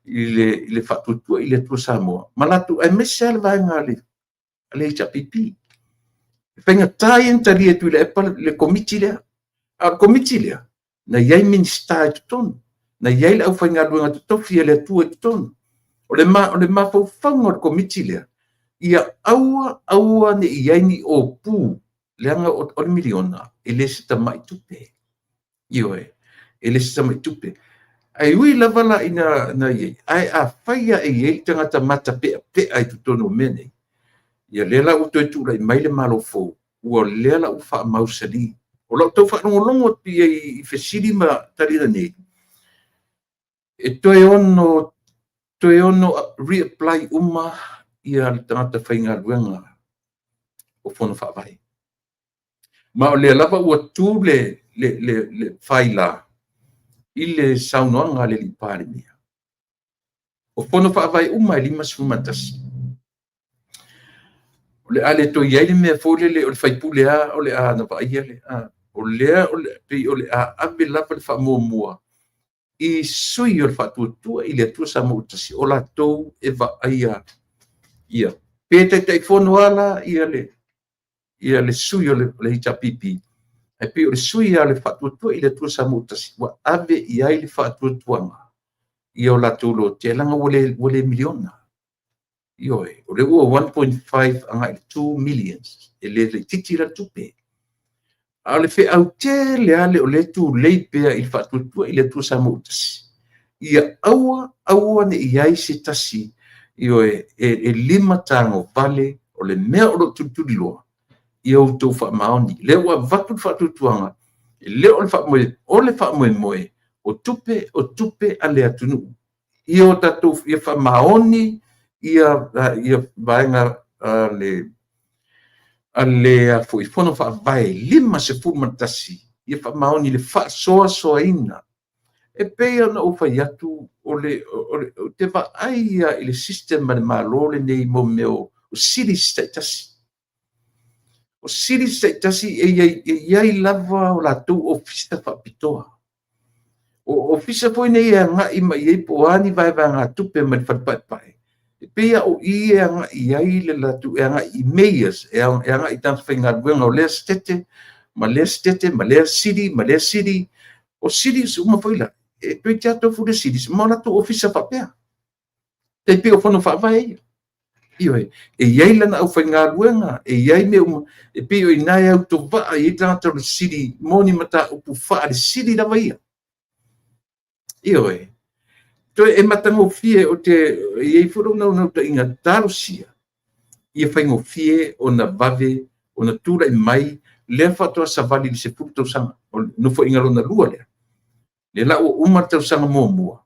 i le Faatuatua i le Atua Samoa ma latou, aemaise lava le vaega a le HRPP. E faigata ia ona talia e Tuilaepa le komiti lea. A o le komiti lea, na i ai Minisita i totonu, na i ai le aufaigaluega totofi a le Atua i totonu. O le mafaufauga o le komiti lea, ia aua aua ne i i ai ni opu, leaga o le miliona e le se tamai tupe. Ioe, e le se tamai tupe. Ae ui lava la ina na i ai, ae afai lava e i ai le tagata matapeapea i totonu o mea nei, ia lea la ua toe tulai mai le Malo fou, ua lea la ua faamausali. O lau tau faalogologo atu i ai i fesili ma tali nei, e toe ono reapply uma ia le tagata faigaluega o Fono Faavae. Ma o lea lava ua tu le faila i le saunoaga a le Palemia. O Fono Faavae uma e 51, o le a le toe i ai le mea foi lele o le faipule lava o le a na vaaia le... O lea pei o le a ave lava le faamuamua i sui o le Faatuatua i le Atua Samoa ua Tasi, o latou e vaaia ia. Pe Taitaifono lava la ia le sui o le HRPP, ae pei o le sui lava o le Faatuatua i le Atua Samoa ua Tasi, ua ave i ai le faatuatuaga ia o latou lotea, leaga ua le miliona. Ioe, o lea ua 1.5 agai i le 2 millions, e le laitiiti la le tupe. A o le feau tele lava o lea e tulei pea i le Faatuatua i le Atua Samoa ua Tasi, ia aua aua ne i i ai se tasi, ioe, e limatagovale. O le mea o lo o tulituliloa, ia outou faamaoni. O lea ua avatu le faatuatuaga, e le o le faamoemoe, o le faamoemoe, o tupe, o tupe a le atunuu. Ia o tatou, ia faamaoni ia vaega a le Fono Faavae 51, ia faamaoni i le faasoasoaina. E pei ona ou fai atu, ou te vaai lava i le system a le Malo lenei mo mea o cities taitasi. O cities taitasi e i ai lava o latou ofisa faapitoa. O ofisa foi nei e agai mai i ai po o a ni vaevaegatupe mai le Fale Paepae, e pei lava o i e agai i ai le latou, e agai i mayors, e agai i tagata faigaluega o lea setete, ma lea setete, ma lea city, ma lea city. O cities uma foi la, e toeitiiti lava tofu le cities ma o latou ofisa faapea. E pei o Fono Faavae ia. Ioe, e i ai lana aufaigaluega, e i ai mea uma, e pei o i ina e autovaa i ai tagata o le city mo ni mataupu faale-city lava ia. Ioe, toe e matagofie, ou te e i ai foi lou naunautaiga, talosia ia faigofie ona vave ona tulai mai lea faatoa savali i le 10 tausaga, o le nofoaiga lona lua lea. Lea la ua uma le tausaga muamua,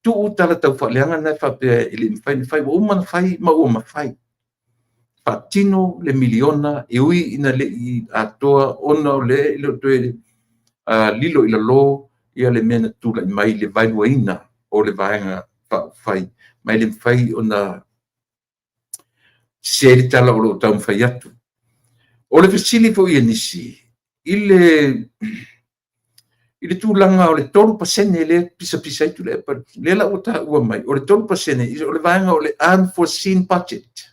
tuu tala taufaaleaga na e faapea e le i mafai ona fai, ua uma ona fai ma ua mafai. Faatino le miliona e ui ina le i atoa ona o lea e le o toe lilo i lalo ia le mea na tulai mai le vaeluaina o le Vaega Faaupufai, ma e le mafai ona sese le tala o lo o taumafai atu. O le fesili foi a nisi i le tulaga o le 3% lea e pisapisa ai Tuilaepa, lea la ua taua mai, o le 3% o le vaega o le unforeseen budget,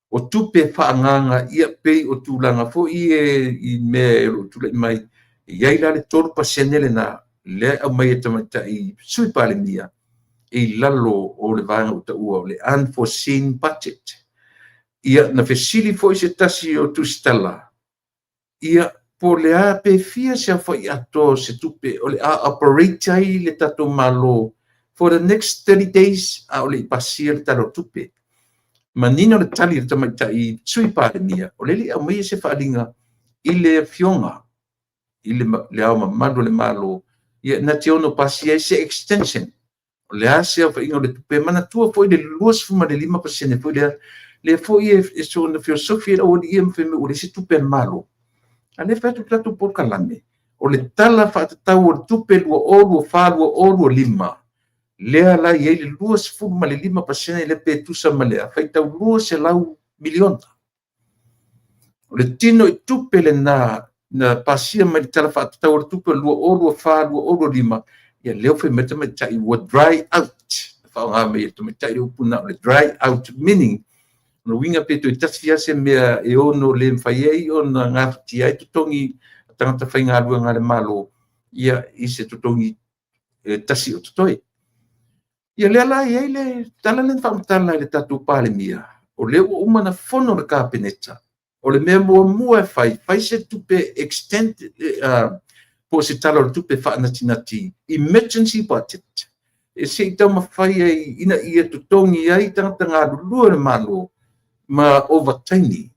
o tupe faaagaaga, ia pei o tulaga foi ia i mea o lo o tulai mai, e i ai la le 3% lena lea e aumai e le tamaitai Sui Palemia e i lalo o le vaega ua taua o le unforeseen budget. Ia, na fesili foi se tasi o tusitala, ia po o le a pe fia se aofai atoa o se tupe o le a operate ai le tatou Malo for the next 30 days a o le i pasia le Tala o le Tupe. Manino le tali a le tamaitai Sui Palemia, o lea e le i aumaia se faaaliga i le afioga i le Ao Mamalu o le Malo, ia na te ono pasia ai se extension. O le a se aofaiga o le tupe? Manatua foi le 25% foi lea, lea foi e soona feosofi e le aualii ia ma fai mai ua leai se tupe a le Malo. A o lea e fai atu le tatou polokalame, o le Tala Faatatau o le Tupe 2024/2025, lea la e i ai le 25% lea pe tusa ma le faitau 200 miliona. O le tino i tupe lena na pasia mai le Tala Faatatau o le Tupe 2024/2025, ia lea ua fai mai le tamaitai ua dry out. Faaaoga mai e le tamaitai le upu lena o le dry out, meaning o le uiga pe toe tasi lava se mea e ono le mafai ai ona gafatia ai totogi o tagata faigaluega a le Malo, ia i se totogi e tasi o totoe. Ia lea la e i ai le tala lea na faamatala e le tatou Palemia, o lea ua uma ona fono le Kapeneta. O le mea muamua e fai, fai se tupe extend po o se tala o le tupe faanatinati, emergency budget, e se i taumafai ai ina ia totogi ai tagata galulue o le Malo ma ovataimi.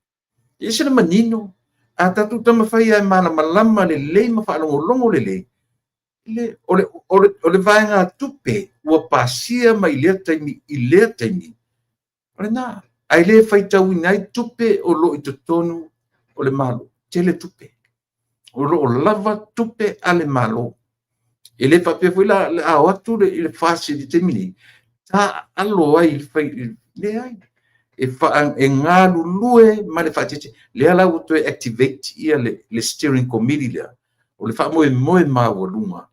E ese le manino, a tatou taumafai e malamalama lelei ma faalogologo lelei, o le vaegatupe ua pasia mai lea taimi i lea taimi, o lena, ae le faitauina ai tupe o lo o i totonu o le Malo. Tele tupe. O lo o lava tupe a le Malo. E le faapea foi la a o atu le FAST i le taimi nei, taaalo ai, leai, e galulue ma le faaeteete. Lea la ua toe activate ia le steering committee lea, o le faamoemoe maualuga,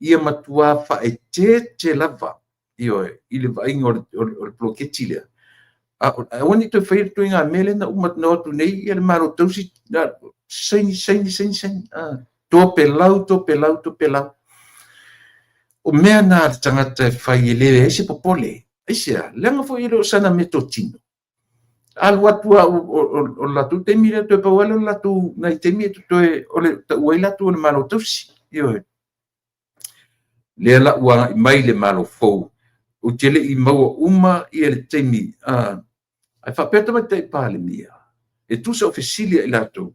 ia matua faaeteete lava, ioe, i le vaaiga o le poloketi lea. Aua ne i toe faia le ituaiga mea lea na uma na o atu nei le Malo tausi, saini, saini, saini, saini, topelau, topelau, topelau. O mea na a le tagata e fai e leai se popole. Aisea? Leaga foi e le o sana meatotino. Alu atu lava o le latou taimi lea, toe pau lava lea o le latou nai taimi e totoe o le tau ai latou o le Malo tausi. Ioe. Lea la ua agai mai le Malo fou, ou te le i maua uma ia le taimi, ae faapea Tamaitai Palemia, e tusa o fesili a i latou,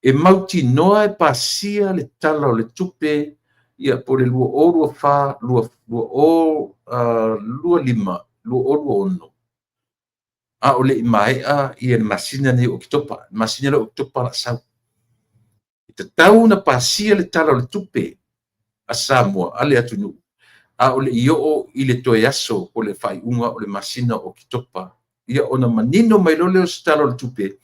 e mautinoa e pasia le Tala o le Tupe ia po o le 2024, 2025, 2026, a o le i maea ia le masina nei o Oketopa, le masina lea o Oketopa o le a sau. E tatau ona pasia le Tala o le Tupe a Samoa, a le atunuu, a o le i oo i le toe aso o le faaiuga o le masina o Oketopa, ia ona manino mai loa lea o se Tala o le Tupe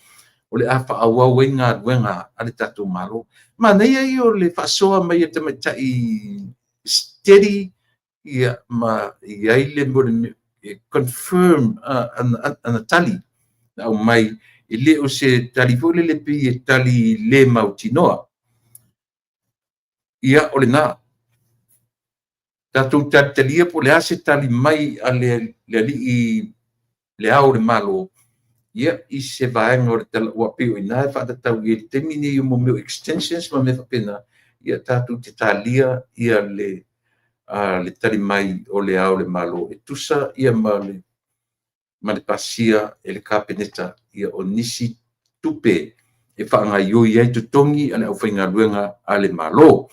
o le a faaauau ai galuega a le tatou Malo. Manaia ia o le faasoa mai e tamaitai steady, ia ma i ai le mea e confirm ana tali na aumai, e le o se tali foi lele pei e tali le mautinoa. Ia, o lena. Tatou talitalia po o le a se tali mai a le alii le Ao o le Malo, ia, i se vaega o le tala, ua pei o i ina e faatatau i ai le taimi nei o mea o extensions ma mea faapena, ia tatou te talia ia le tali mai o le Ao o le Malo e tusa ia ma le pasia e le Kapeneta ia o nisi tupe e faagaioi ai totogi a le aufaigaluega a le Malo.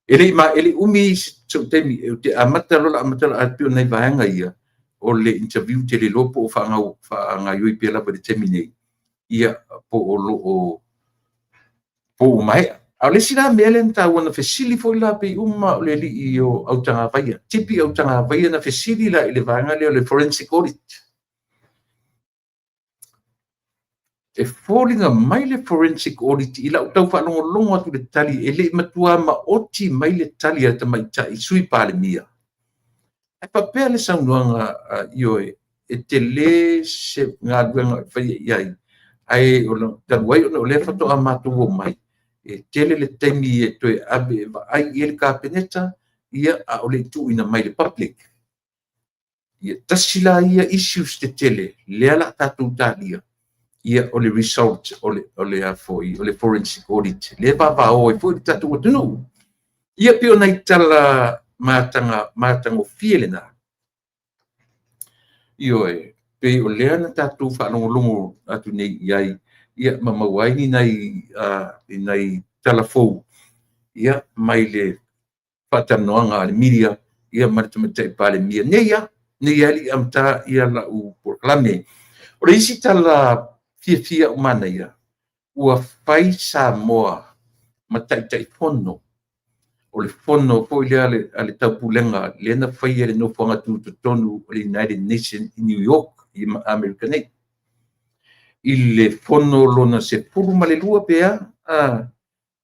E le umi sou taimi, ou te amata loa, amata loa, ae pei o nai vaega ia o le interview, ou te le iloa po o faagaioi pea lava i le taimi nei, ia po o lo o po ua maea. A o le isi la mea lea na taua, na fesili foi la pei uma o le alii o Autagavaia, Tipi Autagavaia, na fesili la i le vaega lea o le forensic audit. E foliga mai le forensic audit i lau tau faalogologo atu i le tali, e le i matua maoti mai le tali a le tamaitai Sui Palemia. Ae faapea le saunoaga, ioe, e tele se galuega e faia i ai, ae talu ai ona o lea faatoa matou omai, e tele le taimi e toe ave e vaai i ai le Kapeneta, ia, a o le i tuuina mai i le public. Ia tasi la ia issues tetele lea la tatou talia, ia o le result o le a foi o le forensic audit lea vavao ai foi le tatou atunuu. Ia pei o nai tala mataga matagofie lena. Ioe, pei o lea na tatou faalogologo atu nei i ai, ia ma maua ai ni nai tala fou, ia, mai le faatalanoaga a le media, ia ma le Tamaitai Palemia. Nei lava, nei lava e le i amata ia lau polokalame. O le isi tala fiafia ua manaia, ua fai Samoa ma Taitaifono o le fono foi lea a le Taupulega lea na faia e le nofoaga tutotonu o le United Nations i New York i Amerika nei. i le fono lona 12 pe a,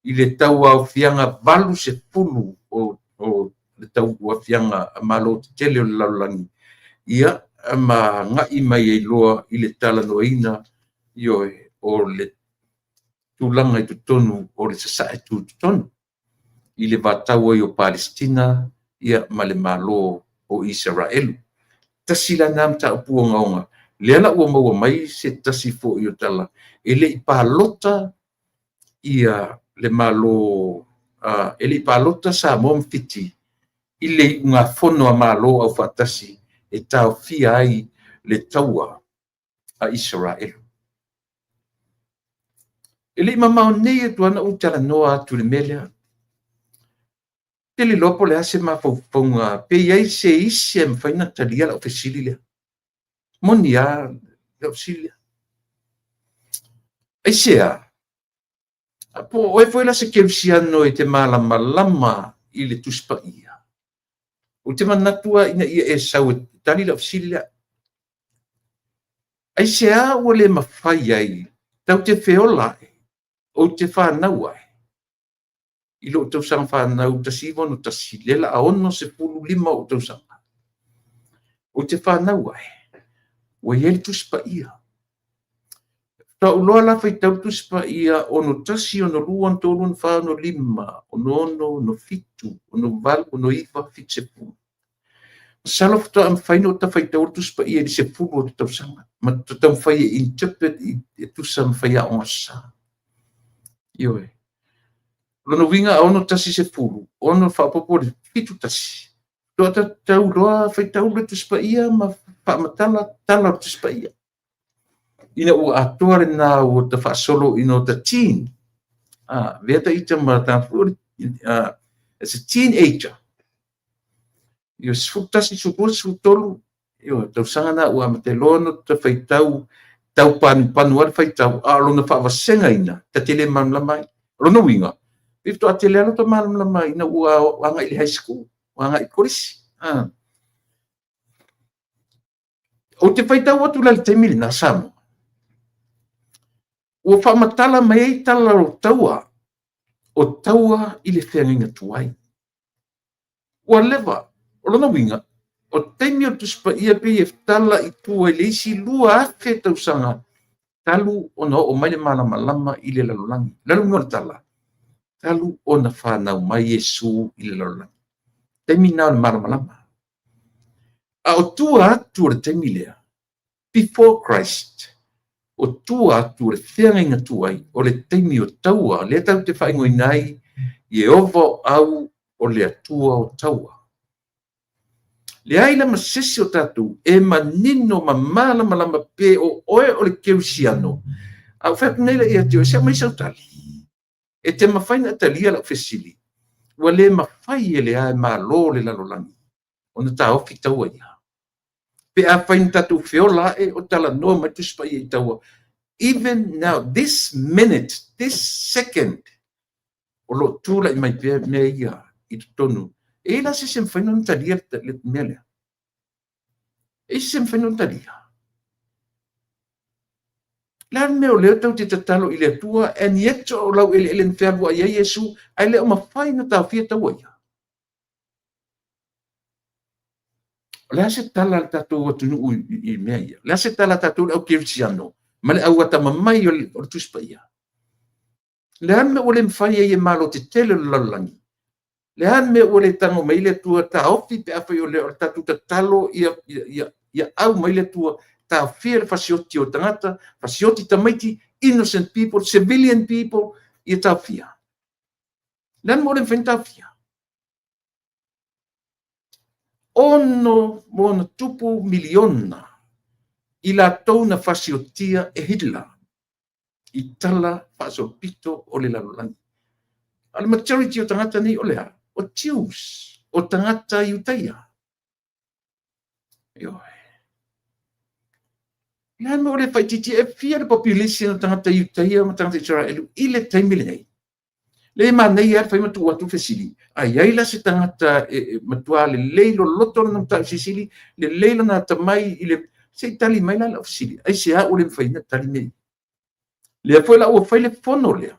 i le tauaofiaga 80 o le tauaofiaga a Malo tetele o le lalolagi, ia ma agai mai ai loa i le talanoaina, ioe, o le tulaga i totonu o le sasae tutotonu i le vatau ai o Palesitina, ia ma le Malo o Isaraelu. Tasi la lena mataupu ogaoga, lea la ua maua mai se tasi foi o tala, e le i palota ia le Malo, e le i palota Samoa ma Fiti i le iugafono a Malo Aufaatasi e taofia ai le taua a Isaraelu. E le i mamao nei atu lava na ou talanoa atu i le mea lea. Ou te le iloa po o le a se mafaufauga, pe i ai se isi e mafai ona talia lau fesili lea. Moni lava lau fesili lea. Aisea? Po o oe foi la se kerisiano e te malamalama i le Tusi Paia? Ou te manatu lava ina ia e sau e tali lau fesili lea. Aisea ua le mafai ai tatou te feola ai, ou te fanau ai i lou tausaga fanau 1961, lea la a 65 ou tausaga, ou te fanau ai, ua i ai le Tusi Paia. Faatoa ou iloa la faitau le Tusi Paia 61, 62, 63, 64, 65, 66, 68, 69, 70. Masalo faatoa mafai ona ou faitau le Tusi Paia i le 10 o tausaga, ma taumafai e interpret e tusa ma faiaoga sa. Ioe. O lona uiga a 61 10, 6 faaopoopo le 71, faatoa tau iloa faitau le Tusi Paia ma faamatala tala o le Tusi Paia. Ina ua atoa lena ua ta faasolo ina ua ta teen. Avea ta ita ma tagata foi as a teenager. Ia 11, 12, 13, ioe, tausaga na ua amata loa ona ta faitau, tau panupanu lava le faitau, a o lona faavasegaina, ta te le malamalama ai. O lona uiga, pe faatoa tele lava lota malamalama ina ua agai i le high school, ua agai i le kolisi. Ou te faitau atu la i le taimi lena Samoa, ua faamatala mai ai tala o taua, o taua i le feagaiga tuai. Ua leva, o lona uiga, o taimi o le Tusi Paia pei e tala i tua i le isi 2000 tausaga talu ona oo mai le malamalama i le lalolagi. O le uiga o le tala, talu ona fanau mai Iesu i le lalolagi. Taimi na o le malamalama. A o tua atu o le taimi lea, before Christ, o tua atu o le feagaiga tuai, o le taimi o taua, lea tatou te faaigoaina ai Ieova o au o le Atua o taua. Leai la ma se isi o tatou e manino ma malamalama pe o oe o le kerisiano. A ou fai atu nei la ia te oe, se aumai sau tali. E te mafai ona talia lau fesili, ua le mafai e le a e malo le lalolagi ona taofi taua ia. Pe afai na tatou feola ae o talanoa mai Tusi Paia i taua, even now, this minute, this second, o lo o tulai mai pea mea ia i totonu. E i ai la se isi e mafai ona talia le mea lea? E i ai se isi e mafai ona talia? Le a le mea o lea tou te tatalo i le Atua, and yet o lau eleele na fealuai ai Iesu, ae le o mafai ona taofia taua ia? O le a se tala a le tatou atunuu i mea ia? O le a se tala a tatou le au kerisiano ma le au atamamai o le Tusi Paia? Le a le mea ua le mafai ai e malo tetele o le lalolagi? Le a le mea ua le tago mai ai le Atua taofi pe afai o le tatou tatalo ia au mai le Atua taofia le fasioti o tagata, fasioti tamaiti, innocent people, civilian people, ia taofia. Le a le mea ua le mafai ona taofia? 6 ma ona tupu miliona i latou na fasiotia e Hitler i tala faasolopito o le lalolagi. A o le majority o tagata nei o le a? O Jews, o tagata Iutaia. Ioe. Le a le mea ua le faaitiitia? E fia le population o tagata Iutaia ma tagata Israelu i le taimi lenei? Le manaia lava le fai ma tuu atu le fesili. A i ai la se tagata e matua lelei loloto lona matau silisili, lelei lona atamai i le, se i tali mai la lau fesili. Aisea ua le mafai ona tali mea ia? Lea foi la ua fai le fono lea,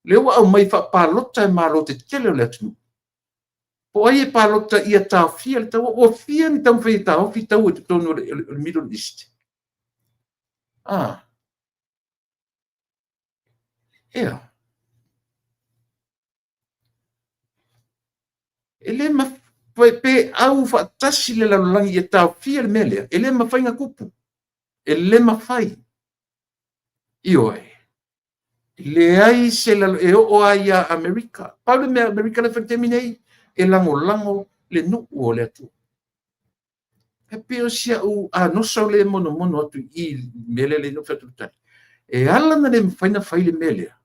lea ua aumai faapalota e malo tetele o le atunuu. Po o ai e palota ia taofia le taua, ua fia ni taumafai e taofi taua i totonu o le Middle East. Ah. Ea. E le mafai pe au faatasi le lalolagi ia taofia le mea lea, e le mafai ona tupu. E le mafai. Ioe. E leai se lalo, e oo lava ia Amerika. Pau le mea Amerika la e fai i le taimi nei, e lagolago le nuu o le Atua. E pei o si au anoso lea e monomono atu i i le mea lea le fai atu tali. E ala ona le mafai ona fai le mea lea,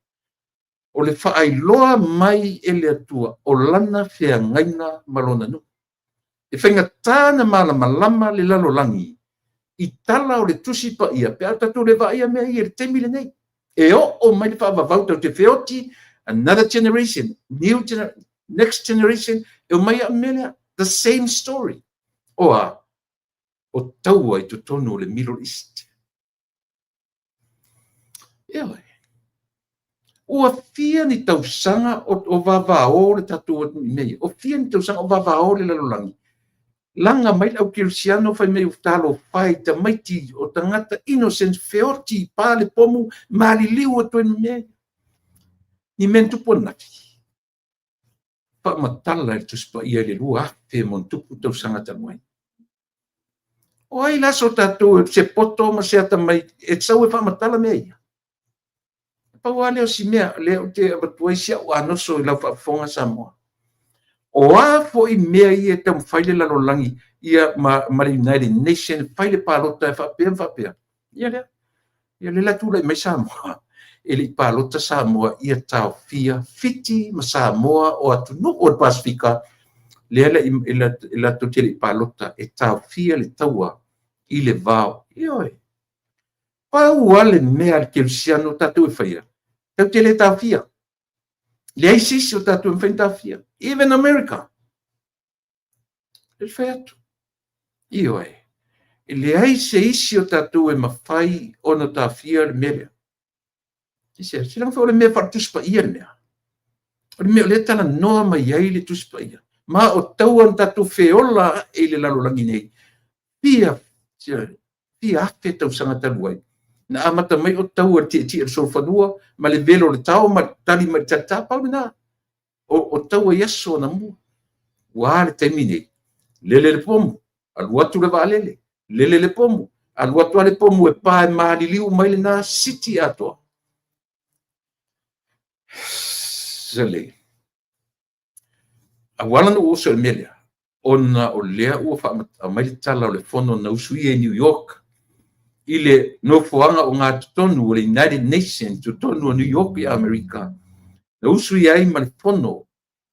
o le faailoa mai e le Atua o lana feagaiga ma lona nuu. E faigata ona malamalama le lalolagi i tala o le Tusi Paia pe a tatou le vaaia mea ia i le taimi lenei. E oo mai le faavavau tatou te feoti, another generation, new gener next generation, e omai a mea lea, the same story. O a? O taua i totonu o le Middle East. Ioe. Ua fia ni tausaga o vavao le tatou atunuu i mea ia. O fia ni tausaga o vavao le lalolagi. Laga mai le au kerisiano fai mai ua talofa e i tamaiti o tagata innocent feoti pa le pomu maliliu atu ai ma mea ia. Ni mea na tupu ananafi. Faamatala e le Tusi Paia i le 2000 ma tupu tausaga talu ai. O ai la so tatou se poto ma se atamai e sau e faamatala mea ia? Pau lava lea o si mea lea ou te avatu ai si au anoso i lau faafofoga Samoa. O a foi mea ia e taumafai le lalolagi ia ma le United Nation fai le palota e faapea ma faapea. Ia lea. Ia lea la tulai mai Samoa. E le i palota Samoa ia taofia Fiti ma Samoa o atunuu o le Pasefika lea e latou te le i palota e taofia le taua i le vao. Ioe. Pau lava le mea a le kerisiano tatou e faia, tatou te le taofia. Leai se isi o tatou e mafai ona taofia. Even America. E fai atu. Ioe. E leai se isi o tatou e mafai ona taofia le mea lea. Se leaga foi o le mea faale-Tusi Paia le mea. O le mea o lea e talanoa mai ai le Tusi Paia. Ma o taua na tatou feola ae i le lalolagi nei, fia, fia afe tausaga talu ai. Na amata mai o taua le tietie o le solofanua ma le velo o le tao ma le tali mai le talita, pau lena. O taua i aso anamua. Ua a le taimi nei? Lele le pomu, alu atu le vaalele, lele le pomu, alu atu le pomu e pa e maliliu mai lena city atoa. Sele. Ua ala ona ou oso i le mea lea, ona o lea ua aumai le tala o le fono na usuia i New York i le nofoaga o gatotonu o le United Nations totonu o New York i Amerika, na usuia ai ma le fono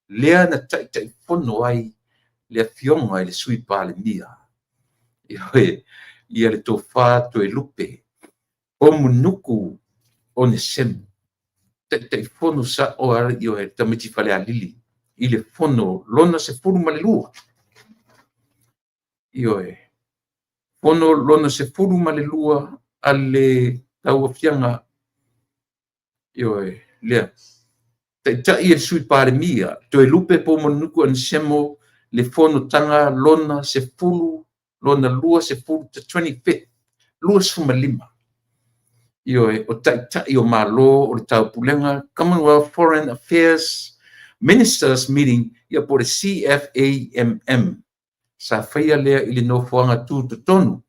lea na taitaifono ai le afioga i le Sui Palemia, ia le Tofa Toelupe Poumunuku Onesemo, taitaifono sa'o a le tamaiti Falealili i le fono lona 12. Ioe. Fono lona 12 a le tauafiaga, ioe, lea. Taitai e le Sui Palemia, Toelupe Poumunuku Onesemo, le fonotaga lona 10, lona 20, the 25th, 25. Ioe, o taitai o Malo o le Taupulega, Commonwealth Foreign Affairs Ministers Meeting, ia po o le CFAMM. Sa faia lea i le nofoaga tutotonu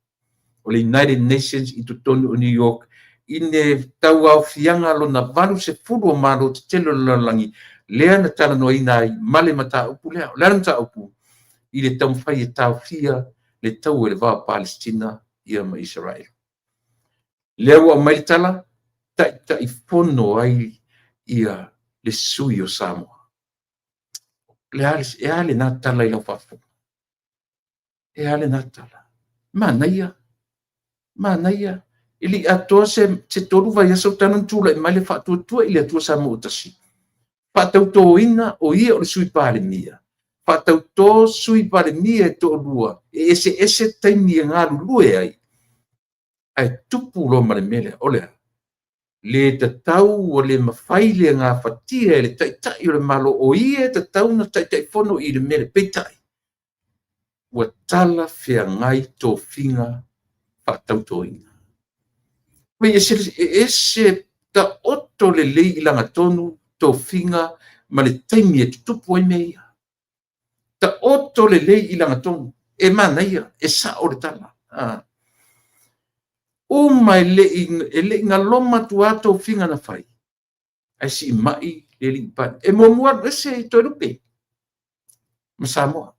o le United Nations i totonu o New York i le tauaofiaga lona 80 o malo tetele o le lalolagi lea na talanoaina ai ma le mataupu lea. O le a le mataupu? I le taumafai e taofia le taua i le va o Palestina ia ma Isaraelu. Lea ua aumai le tala, taitaifono ai ia le sui o Samoa. E a lena tala i lau faafofoga? E a lena tala? Manaia, manaia. E le i atoa se 3 vaiaso talu ona tulai mai le faatuatua i le Atua Samoa tasi. Faatautoina o ia o le Sui Palemia. Faatauto Sui Palemia e toalua, e eseese taimi e galulue ai. Ae tupu loa ma le mea lea, o le a? Le tatau ua le mafai le gafatia e le Taitai o le Malo o ia e tatau ona Taitaifono i le mea lea, peitai, ua talafeagai tofiga faatautoina. E ese taoto lelei i lagatonu tofiga ma le taimi e tutupu ai mea ia. Taoto lelei i lagatonu, e manaia, e sao le tala. Uma e le i galoma atu lava tofiga na fai, ae siimai le alii Palemia. E muamua alu ese Toelupe ma Samoa.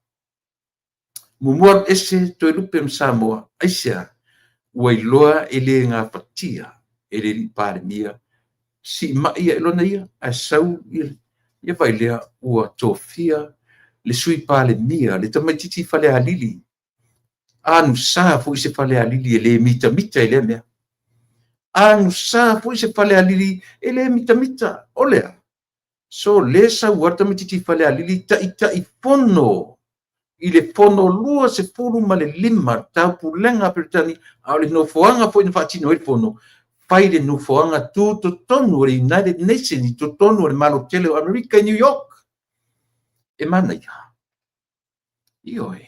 Muamua alu ese Toelupe ma Samoa. Aisea? Ua iloa e le gafatia e le alii Palemia siimai ia lona ia, ae sau ia vaai lea ua tofia le Sui Palemia, le tamaitiiti Falealili, agusa foi se Falealili e le mitamita i lea mea. Agusa foi se Falealili e le mitamita. O le a? So lea sau lava le tamaitiiti Falealili Taitaifono i le Fono 25 Taupulega a Peretania, a o le nofoaga foi na faatino ai le fono, fai le nofoaga tutotonu o le United Nations i totonu o le Malo tele o Amerika i New York. E manaia. Ioe.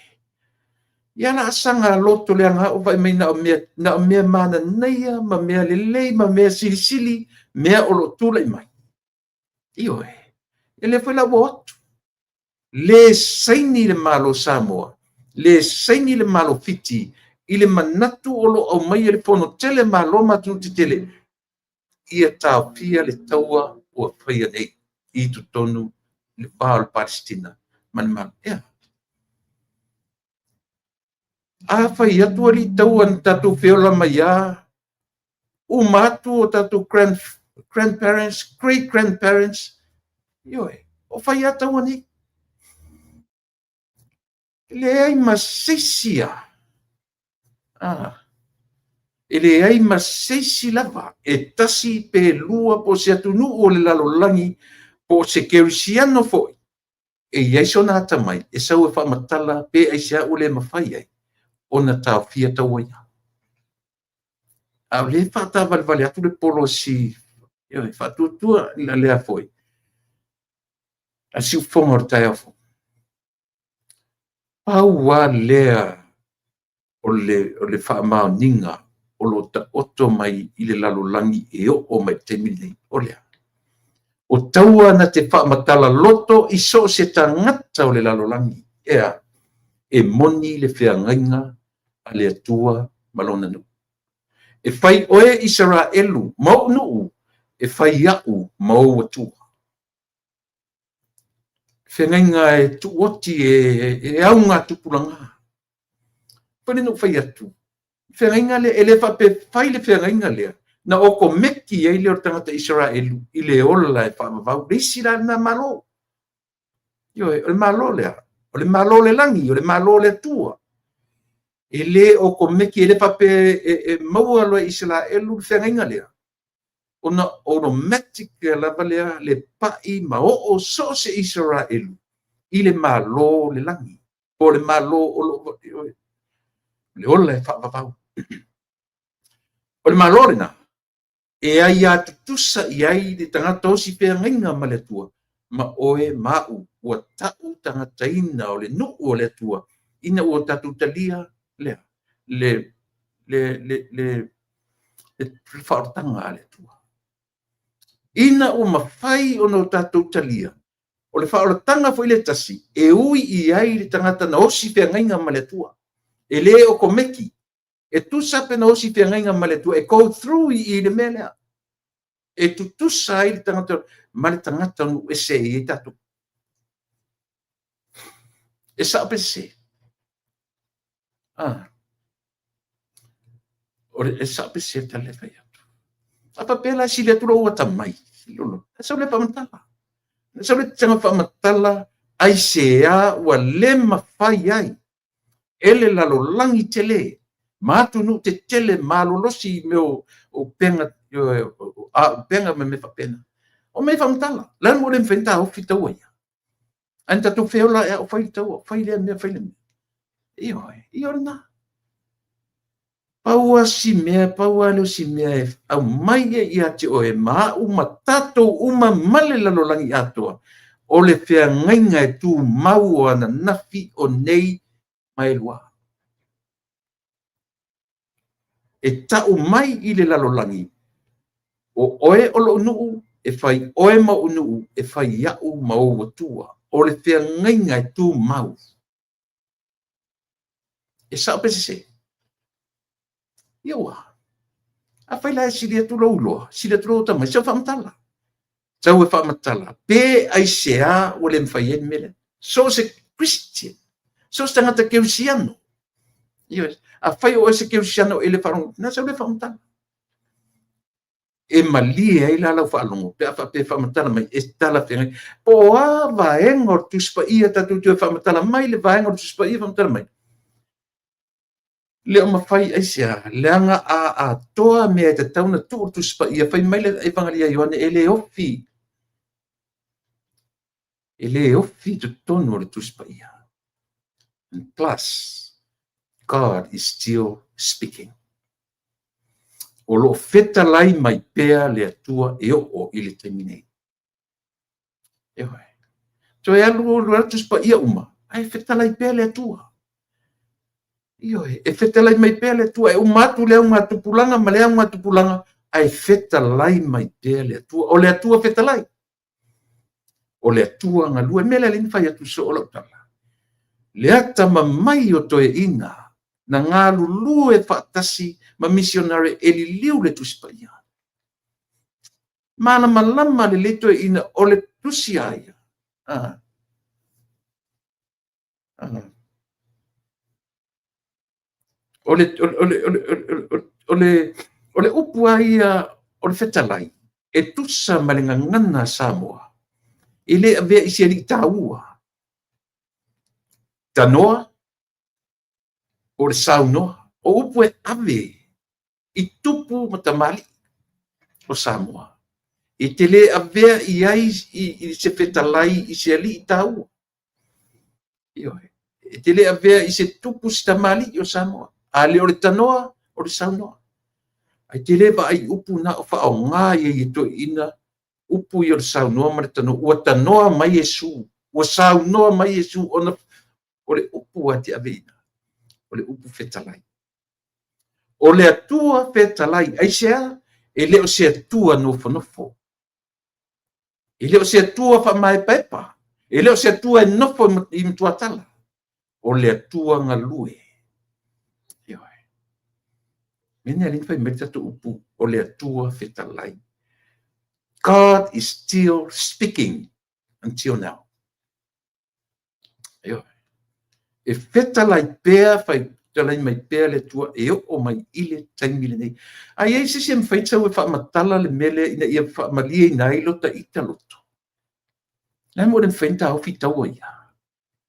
Ia la saga loto leaga au vaai mai na o mea, na o mea mananaia ma mea lelei ma mea silisili, mea o lo o tulai mai. Ioe. E lea foi la ua o atu. Le saini le Malo Samoa, le saini le Malo Fiti i le manatu o lo o aumaia e le Fono Tele Malo ma Atunuu Tetele ia taofia le taua ua faia nei i totonu le va o le Palesitina ma le Malo. Ea. A fai atu alii taua na tatou feola mai a, uma atu o tatou grandparents, great grandparents, ioe, o fai a taua nei. E leai ma se isi a, e leai ma se isi lava e tasi pe lua po o se atunuu o le lalolagi po o se kerisiano foi e i ai sona atamai e sau e faamatala pe aisea ua le mafai ai ona taofia taua ia. A o lea e faataavalevale atu le polosi e faatuatua lea foi a siufofoga o le taeao fou. Pau lava lea o le faamaoniga o lo o taoto mai i le lalolagi e oo mai i le taimi lenei, o le a? O taua na te faamatala loto i so o se tagata o le lalolagi, e a? E moni le feagaiga a le Atua ma lona nuu. E fai oe Isaraelu ma ou nuu, e fai au ma ou Atua. Feagaiga e tuuoti e augatupulaga. Foi lea na ou fai atu, feagaiga lea, e le faapea fai le feagaiga lea, na okomeki ai lea o le tagata Isaraelu i le ola e faavavau. Le isi la lena Malo. Ioe, o le Malo lea, o le Malo o le lagi, o le Malo o le Atua. E le okomeki, e le faapea e maua loa e Isaraelu le feagaiga lea, ona automatic lava lea le pai ma oo so o se Isaraelu i le Malo o le lagi, po o le Malo o lo o le ola e faavavau. O le Malo lena, e aia tutusa i ai le tagata osi feagaiga ma le Atua, ma oe ma au ua tau tagataina o le nuu o le Atua, ina ua tatou talia lea, le, le, le, le, le faaolataga a le Atua. Ina ua mafai ona o tatou talia, o le faaolataga foi le tasi, e ui i ai le tagata na osi feagaiga ma le Atua. E le okomeki, e tusa pe na osi feagaiga ma le Atua, e go through i le mea lea. E tutusa ai le tagata ma le tagata o nuu ese e i ai tatou. E sao pe sese? Ah. O le, e sao pe sese le tala e fai atu. A faapea la e sili atu lou atamai. Lolo. E sau le faamatala. E sau le tanga faamatala aisea ua le mafai ai e le lalolagi tele ma atunuu tetele malolosi i mea o upega, a upega ma mea faapena. O mea faamatala. Le a le mea ua le mafai ona taofi taua ia? Ae na tatou feola e au fai le taua, fai lea mea, fai lea mea. Ioe, ia o lena. Pau lava si mea, pau lava lea o si mea e aumai ai ia te oe ma au ma tatou uma ma le lalolagi atoa, o le feagaiga e tumau o ananafi, o nei ma elua. E tau mai i le lalolagi, o oe o lou nuu, e fai oe ma ou nuu, e fai au ma ou Atua. O le feagaiga e tumau. E sao pe sese? Ia ua. Afai la e sili atu lou iloa, sili atu lou atamai, sau faamatala. Sau e faamatala, pe aisea ua le mafai ai le mea lea. So o se Christian, so o se tagata kerisiano. Ioe, afai o oe se kerisiano e le faalogo, na sau lea faamatala. E malie ai la lau faalogo pe a faapea e faamatala mai e talafeagai. Po o a vaega o le Tusi Paia tatou toe faamatala mai le vaega o le Tusi Paia faamatala mai. Le o mafai aisea, leaga a atoa mea e tatau ona tuu i le Tusi Paia, fai mai le Evangeli a Ioane, e le ofi, e le ofi i totonu o le Tusi Paia. And plus, God is still speaking. O lo o fetalai mai pea le Atua e oo i le taimi nei. Ioe. Toe alu alu alu Tusi Paia uma, ae fetalai pea le Atua. Ioe, e fetalai mai pea le Atua, e uma atu le augatupulaga ma le augatupulaga, ae fetalai mai pea le Atua. O le Atua fetalai. O le Atua galue. Mea lea na fai atu soo lau tala. Le atamamai o toeaiina na galulue faatasi ma misionare e liliu le Tusi Paia. Malamalama lelei toeaiina o le tusi a ia. O le, o le, o le, o le, o le upu a ia o le fetalai, e tusa ma le gagana Samoa, e le avea i se alii taua. Tanoa, o le saunoa, o upu e ave i tupu ma tamalii o Samoa. E te le avea i ai i se fetalai i se alii taua. Ioe. E te le avea i se tupu se tamalii o Samoa. A le o le tanoa, o le saunoa. Ae te le vaai upu na o faaaoga ai e toeaiina upu ia o le saunoa ma le tanoa. Ua tanoa mai Iesu, ua saunoa mai Iesu, ona o le upu a te aveina, o le upu fetalai. O le Atua fetalai, aisea? E le o se Atua nofonofo. E le o se Atua faamaepaepa. E le o se Atua e nofo i matuatala. O le Atua galue. Ioe. Mea lea fai mai le tatou upu, o le Atua fetalai. God is still speaking until now. Ioe. E fetalai pea, fai fetalai mai pea le Atua e oo mai i le taimi lenei. A i ai se isi e mafai sau e faamatala le mea lea ina ia faamalieina ai lo ita loto. Le a mo le mafai ona taofi taua ia.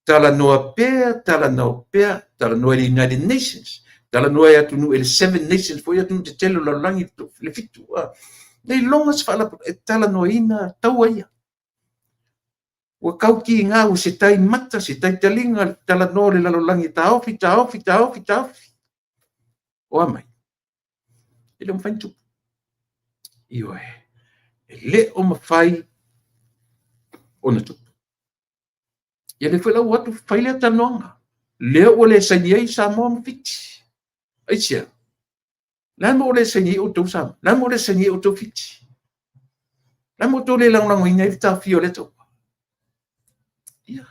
Talanoa pea, talanoa pea, talanoa i le United Nations, talanoa i atunuu i le Seven Nations foi atunuu tetele o lalolagi le fitu. Le iloga se faalapotopotoga e talanoaina taua ia. Ua tau kiga, ua se tai mata, se tai taliga, le talanoa o le lalolagi, taofi, taofi, taofi, taofi. O a mai? E le o mafai ona tupu. Ioe. E le o mafai ona tupu. Ia lea foi la ua atu fai lea talanoaga. Lea ua le saini ai Samoa ma Fiti. Aisea? Le a mo ua le saini ai outou Samoa? Le a mo ua le saini ai outou Fiti? Le a mo outou le lagolagoina ai le taofia o lea taua? Ia.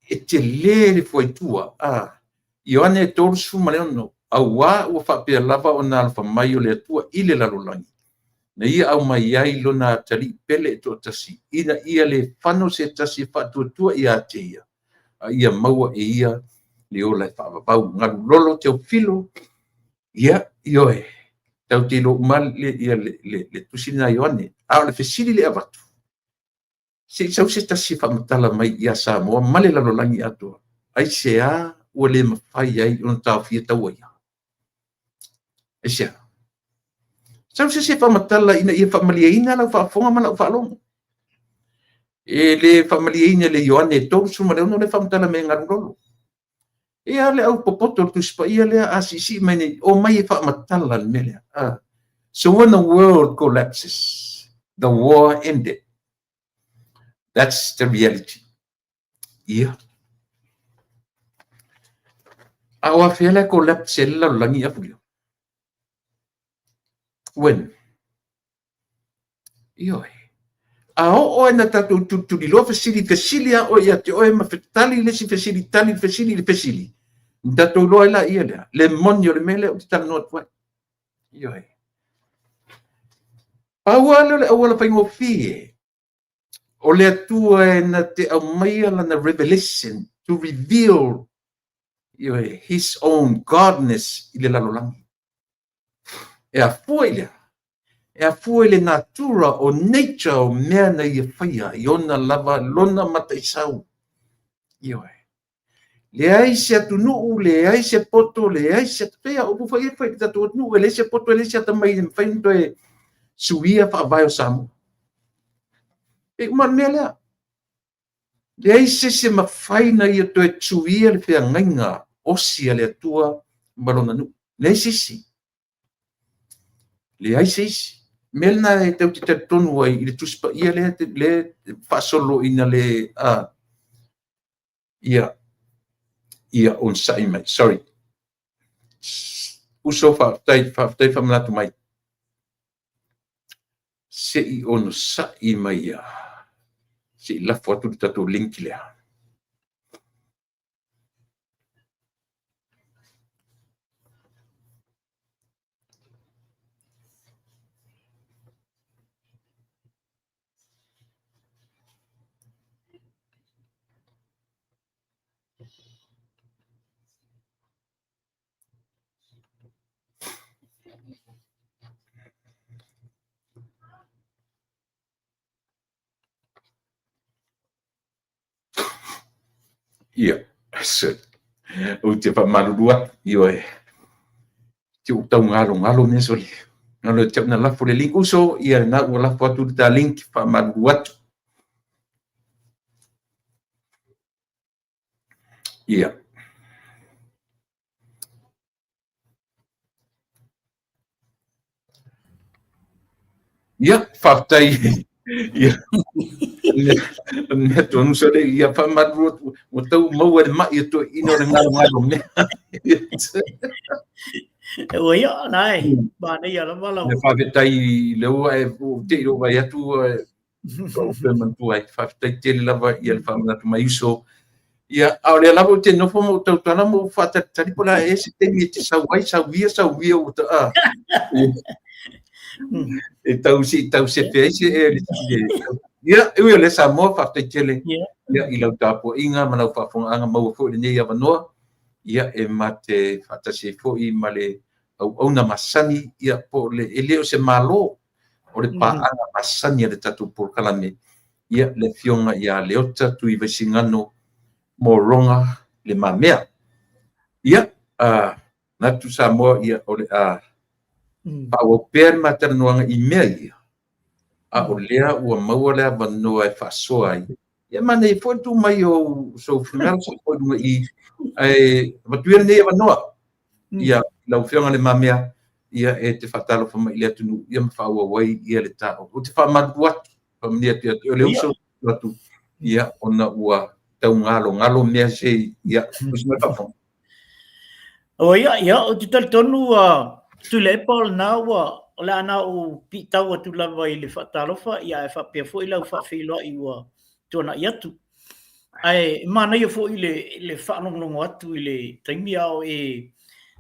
E tele le fuaitua. Ioane 36, auā ua faapea lava ona alofa mai o le Atua i le lalolagi, na ia aumai ai lona atalii pele e toatasi, ina ia le fano se tasi e faatuatua ia te ia, a ia maua e ia le ola e faavavau. Galulolo Teofilo, ia, ioe, tatou te iloa uma le tusi lena a Ioane. A o le fesili le avatu, se i sau se tasi e faamatala mai ia Samoa ma le lalolagi atoa, aisea ua le mafai ai ona taofia taua ia? Aisea? Sau se isi e faamatala ina ia faamalieina lau faafofoga ma lau faalogo. E le faamalieina le Ioane 36 le faamatala mai e Galulolo. Ia le au popoto o le Tusi Paia lea a siisii mai nei, omai e faamatala le mea lea. So when the world collapses, the war ended. That's the reality. Ia. A o afea le collapse le lalolagi afulia? When? Ioe. A oo ai na tatou tulituliloa fesili, fesili a oe ia te oe ma fetali le isi fesili, tali le fesili i le fesili. Na tatou iloa ai laia lea, le moni o le mea lea ou te talanoa atu ai. Ioe. Pau lava lea o le auala faigofie o le Atua e na te aumaia lana revelation to reveal, ioe, his own godness i le lalolagi. E afua i le a? E afua i le natura o nature o mea na ia faia i ona lava lona mataisau. Ioe. Leai se atunuu, leai se poto, leai se pei a upu foi e fai i le tatou atunuu, e leai se poto, e leai se atamai e mafai ona toe suia faavae o Samoa. E uma le mea lea. Leai se isi e mafai ona ia toe suia le feagaiga osi a le Atua ma lona nuu. Leai se isi. Leai se isi. Mea lena e tau te talitonu ai i le Tusi Paia lea le faasolo ina le a ia ia onosai mai. Sorry. Uso, faafetai, faafetai faamanatu mai. Se i onosai mai ia. Se i lafo atu le tatou link lea. Ia, se, ou te faamalulu atu, ioe, te ou taugalogalo mea soli. Galo e te au na lafo le link uso, ia lena ua lafo atu le ta link, faamalulu atu. Ia. Ia, faafetai. Ia. Mea tonu sa le ia faamalulu atu, ua tau maua le mai e toeaina o le galogalo mea. Ua ia, na e, manaia lava lau. Faafetai lea ua e, ua te i lou vaai atu Ou toe manatua ai. Faafetai tele lava ia le faamanatu mai uso. Ia, a o lea lava ou te nofo ma ou tautala ma ou faatalitali po o le a ea se taimi e te sau ai, sau ia, sau ia ua ta, a. E tau se i tau sefe ai se e le, ia, e ui o lea Samoa, faafetai tele ia, i lau tapuaiga ma lau faafofogaaga maua foi i lenei avanoa. Ia, e ma te faatasi ai foi ma le auauna masani, ia, po o le, e le o se Malo, o le paaga masani a le tatou polokalame, ia, le Afioga ia Leota Tuivaisigano Moroga Le Mamea. Ia, manatu Samoa, ia, o le a faaauau pea le ma talanoaga i mea ia, a o lea ua maua le avanoa e faasoa ai. Ia, manaia foi le tuu mai o sou finagalo i luga i i, ae avatu ia lenei avanoa. Ia, lau Afioga Le Mamea, ia e te faatalofa mai i le atunuu, ia ma faaauau ai ia le ta. Ou te faamalulu atu, faamanuia atu ia te oe le uso atu, ia, ona ua taugalogalo mea se, ia, tusi mai faafofoga. O ia, ia, ou te talitonu Tuilaepa o lena ua, o le a na ou piitau atu lava i le faatalofa, ia ae faapea foi lau faafeiloai ua tuanai atu. Ae manaia foi le, le faalogologo atu i le taimi a o e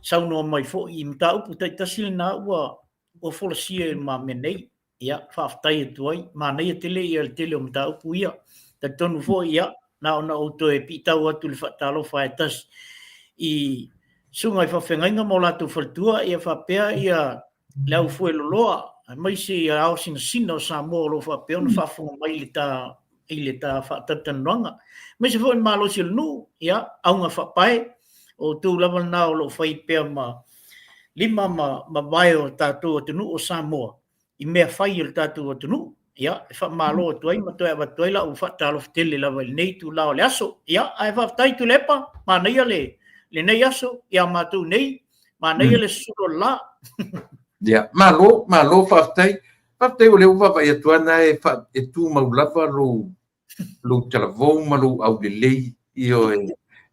saunoa mai foi i mataupu taitasi lena ua, ua folasia i lumamea nei. Ia, faafetai atu ai. Manaia tele ia le tele o mataupu ia. Talitonu foi, ia, na ona ou toe piitau atu i le faatalofa e tasi i susuga i faafeagaiga ma o latou faletua, ia faapea ia le au fueloloa, aemaise ia ao sinasina o Samoa o lo o faapea ona faafofoga mai i le ta i le ta faatalatalanoaga. Aemaise foi le malosi o le nuu, ia, auga faapae, o outou lava lena o lo o fai pea ma lima ma, ma vae o tatou atunuu o Samoa i mea fai o le tatou atunuu. Ia, e faamalo atu ai ma toe avatu ai lau faatalofa tele lava i lenei itula o le aso. Ia, ae faafetai Tuilaepa, manaia le lenei aso ia matou nei, manaia le susulu o le la. Ia, malo, malo faafetai. Faafetai o lea ua vaavaai atu lava na e, e tumau lava lou, lou talavou ma lou aulelei, ioe.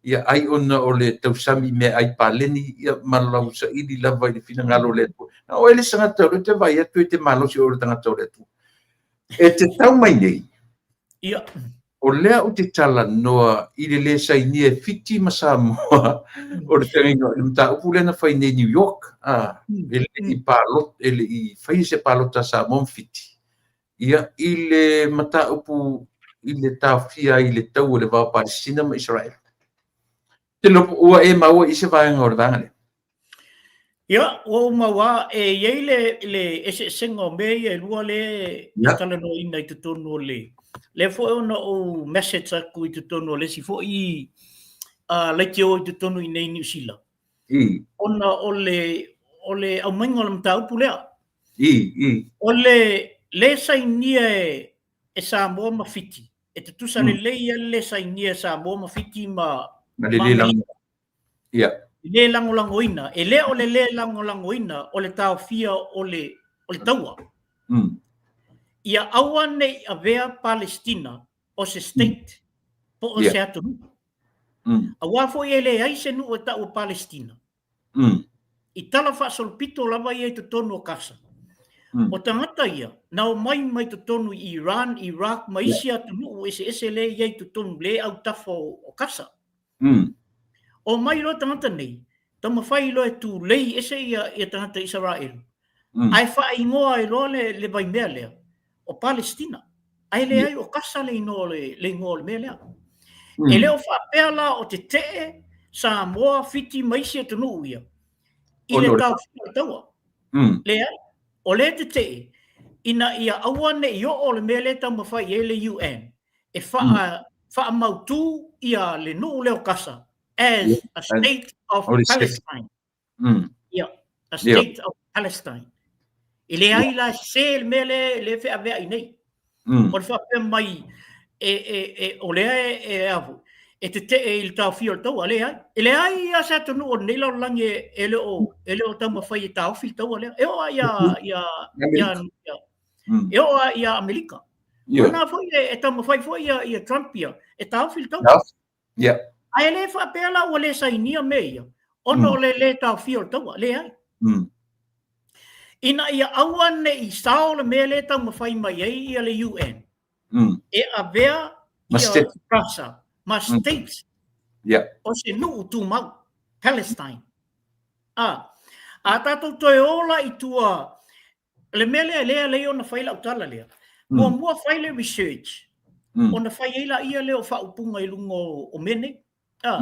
Ia, ai ona o le tausami i meaai paleni, ia, ma lau saili lava i le finagalo o le Atua. Na oe le isi tagata o lea ou te vaai atu e te malosi o oe o le tagata o le Atua. E te tau mai nei, Ia. O lea ou te talanoa i le lē sainia e Fiti ma Samoa o le feagaiga o le mataupu lea na fai nei i New York, a, e le i palota, e le i faia se palota a Samoa ma Fiti, ia, i le mataupu i le taofia ai i le tau o le va o Palesitina ma Isaraelu. Te iloa po ua e maua i se vaega o le vaega lea? Ia, ua ou maua, e i ai le, le eseesega o mea ia e lua lea e talanoaina i totonu o le... Lea foi ona ou message atu i totonu o le isi foi uh, leitio i totonu i nei Niu Sila. Ona o le, o le aumaiga o le mataupu lea. O le lē sainia e, e Samoa ma Fiti, e tutusa lelei lava le lē sainia e Samoa ma Fiti ma, ma Amerika. Yeah. Le lagolagoina, e le o le lē lagolagoina o le taofia o le, o le taua. Ia aua ne i avea Palestina o se state po o se atunuu. Aua foi e leai se nuu e tau o Palestina. I tala faasolopito lava ia i totonu o Kasa. O tagata ia, na omai mai totonu i Iran, Iraq ma isi atunuu eseese lea e i ai i totonu le autafa o Kasa. Omai loa tagata nei, taumafai loa e tulei ese ia, ia tagata Isaraelu, ae faaigoa ai loa le, le vaimea lea, o Palestina. Ae leai, o Kasa le inoa o le, le igoa o le mea lea. E le o faapea la o tetee Samoa, Fiti ma isi atunuu ia i le taofia o le taua. Leai, o lea e tetee ina ia aua ne i oo le mea lea e taumafai i ai le UN e faa, faamautu ia le nuu lea o Kasa as a state of Palestine. Ia, a state of Palestine. E leai la e sese le mea lea lea e feaveai nei. O le faapea mai e, e, e, o lea e, e, a foi, e tetee i le taofia o le taua, leai. E leai lava se atunuu o lenei lalolagi e, e le o, e le o taumafai e taofi le taua lea. E oo lava ia, ia, ia, ia, e oo lava ia Amerika. O lena foi e, e taumafai foi ia, ia Trump ia, e taofi le taua. Ae le faapea la ua le sainia mea ia, ona o le lē taofia o le taua, leai. Ina ia aua ne i sao le mea lea e taumafai mai ai ia le UN, e avea ia Gaza ma States o se nuu tumau, Palestine. A, a tatou toe o la i tua le mea lea lea lea ona fai lau tala lea. Muamua fai le research, ona fai ai laia lea o faaupuga i luga o mea nei. Ah.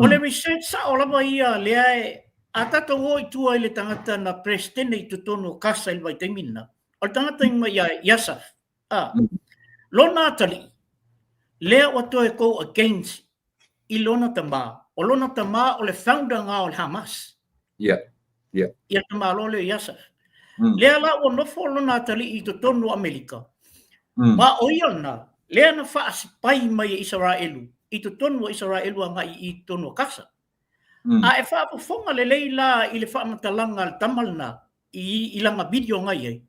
O le research sao lava ia lea e a tatou o i tua i le tagata na Peresetene i totonu o Kasa i le vaitaimi lena, o le tagata i mai ia Yasaf. Ah. Lona atalii, lea ua toe go against i lona tama. O lona tama o le founder nga o le Hamas. Yeah. Ia tamaloa lea o Yasaf. Lea la ua nofo lona atalii i totonu o Amerika. Ma o ia lena, lea na faasipai mai e Isaraelu i totonu o Isaraelu agai i totonu o Kasa. A e faafofoga lelei la i le faamatalaga a le tama lena i, i lana video nga i ai,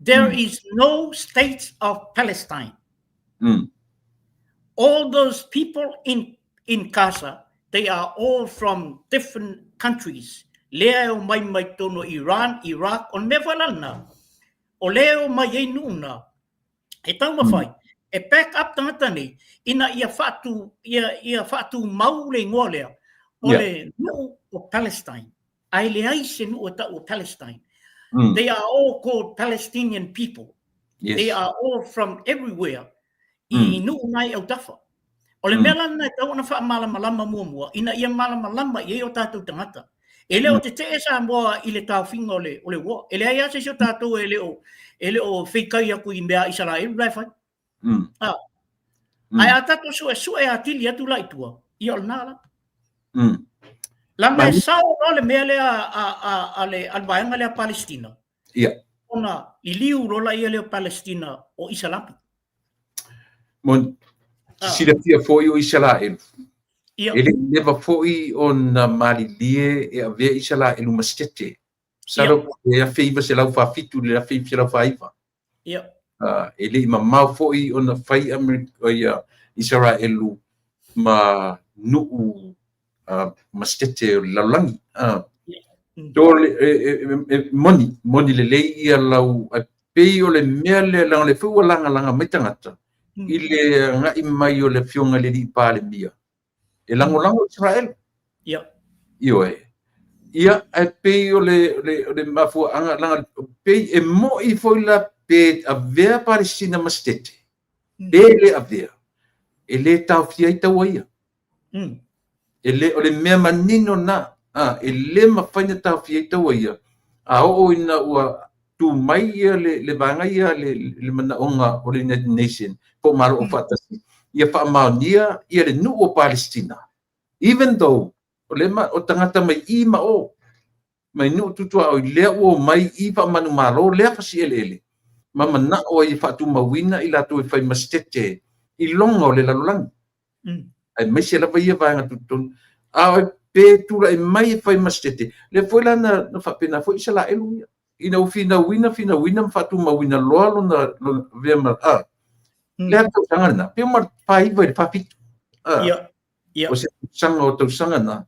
there is no state of Palestine. All those people in, in Gaza, they are all from different countries. Lea e omai mai totonu o Iran, Iraq, o le mea foi la lena, o lea e omai ai nuu na, e taumafai, e back up tagata nei, ina ia faatu, ia, ia faatumau le igoa lea, o le nuu o Palestine. Ae leai se nuu e tau o Palestine. They are all called Palestinian people. They are all from everywhere i nuu na i autafa. O le mea la lena e tatau ona faamalamalama muamua ina ia malamalama i ai o tatou tagata. E le o tetee Samoa i le taofiga o le, o le war. E leai lava se isi o tatou e le o, e le o feikai atu i mea a Isaraelu la e fai. Ah. Ae a tatou suesue atili atu la i tua, ia o lena la. Leaga e sao loa le mea lea a, a, a, le, a le vaega lea a Palestina. Ona liliu loa laia lea o Palestina o Isalami. Mo silafia foi o Isaraelu. Ia. E le i leva foi ona malilie e avea Isaraelu ma Setete. Masalo po o le 1947 i le 1949. Ia. E le i mamao foi ona fai ia Isaraelu ma nuu ma Setete o le lalolagi. To le, e moni, moni lelei ia lau, e pei o le mea lea, leaga o lea foi ua lagalaga mai tagata, i le agai mai o le afioga i le alii Palemia, e lagolago Israel. Ia. Ioe. Ia, ae pei o le, le, le mafuaaga, leaga pei e moi foi la pe avea Palestina ma Setete, pe le avea, e le taofia ai taua ia. E le, o le mea manino na, a, e le mafai ona taofia ai taua ia, a oo ina ua tu mai ia le, le vaega ia le, le manaoga o le United Nation po o Malo Aufaatasi, ia faamaonia ia le nuu o Palestina, even though o le ma, o tagata mai i ma o, mai nuu tutuaoi lea ua omai i faamanumalo lea fasieleele, ma manao ai e faatumauina i latou e fai ma Setete i loga o le lalolagi. Aemaise lava ia vaega tutotonu. A o pe tulai mai e fai ma Setete, lea foi la na, na faapena foi Isaraelu ia. Ina ua finauina, finauina ma faatumauina loa lona, lona avea ma, a, lea tausaga lena, pe uma 49 i le 47. A, Ia. Ia. O se tausaga o tausaga na.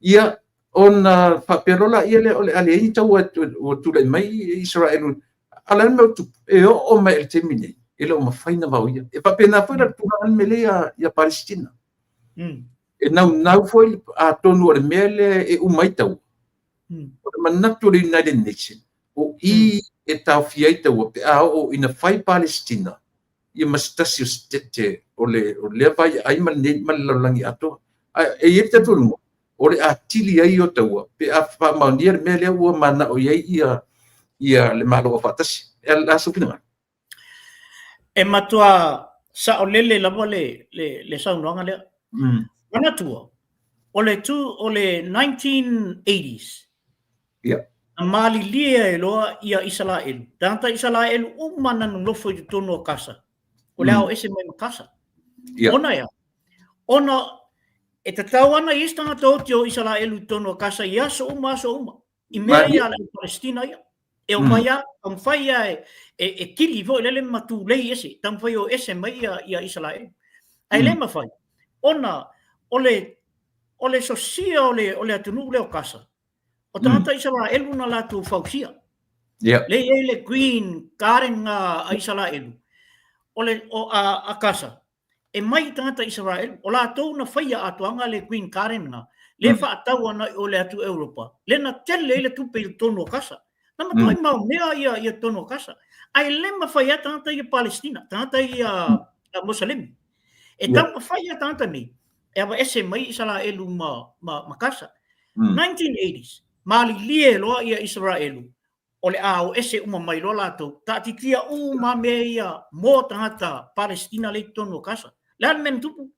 Ia, ona faapea loa laia lea o le a leai ni taua ua tulai mai Isaraelu. A o le a le mea ua tupu? E oo mai i le taimi nei, e le o mafai ona vaoia. E faapena foi la le tulaga le mea lea ia Palesitina. E naunau foi atonu o le mea lea e uma ai taua. O le manatu o le United Nations, o i e taofia ai taua pe a oo ina fai Palesitina ia ma se tasi o Setete o le, o lea vaiaai ma lenei ma le lalolagi atoa. Ae e i ai le talitonuga, o le atili ai o taua pe a faamaonia le mea lea ua manao i ai ia, ia le Malo Aufaatasi. E a sou finagalo? E matua saolele lava le, le, le saunoaga lea. Manatua, o le, tu, o le 1980s, Yeah. Na malilie ai loa ia Isaraelu, tagata Isaraelu uma na nonofo i totonu o Kasa, o le ao ese mai ma Kasa. Yeah. Ona ea, ona e tatau ana i isi tagata oti o Isaraelu i totonu o Kasa i aso uma, aso uma, i mea ia a le au Palestina ia. E omai a, taumafai ia e, e, e kili foi lele ma tulei ese, taumafai o ese mai ia, ia Isaraelu. Ae le mafai, ona o le, o le sosia o le, o le atunuu lea o Kasa, O tagata Isaraelu na latou fausia. Yeah. Le i ai le Green Garden a Isaraelu, o le, o, a, a Kasa, e mai i tagata Isaraelu, o latou na faia atoaga le Green Garden nga, le faatau ana i o le atu Europa, le na tele ai le tupe i totonu o Kasa. Na matuai mau mea ia, ia totonu o Kasa. Ae le mafai a tagata ia Palestina, tagata ia Mosalemi. E taumafai a tagata nei, e aveese mai Isaraelu ma, ma, ma Kasa. 1980s, malilie loa ia Isaraelu, o le a o ese uma mai loa latou, taatitia uma mea ia mo tagata Palestina lea i totonu o Kasa. Le a le mea na tupu?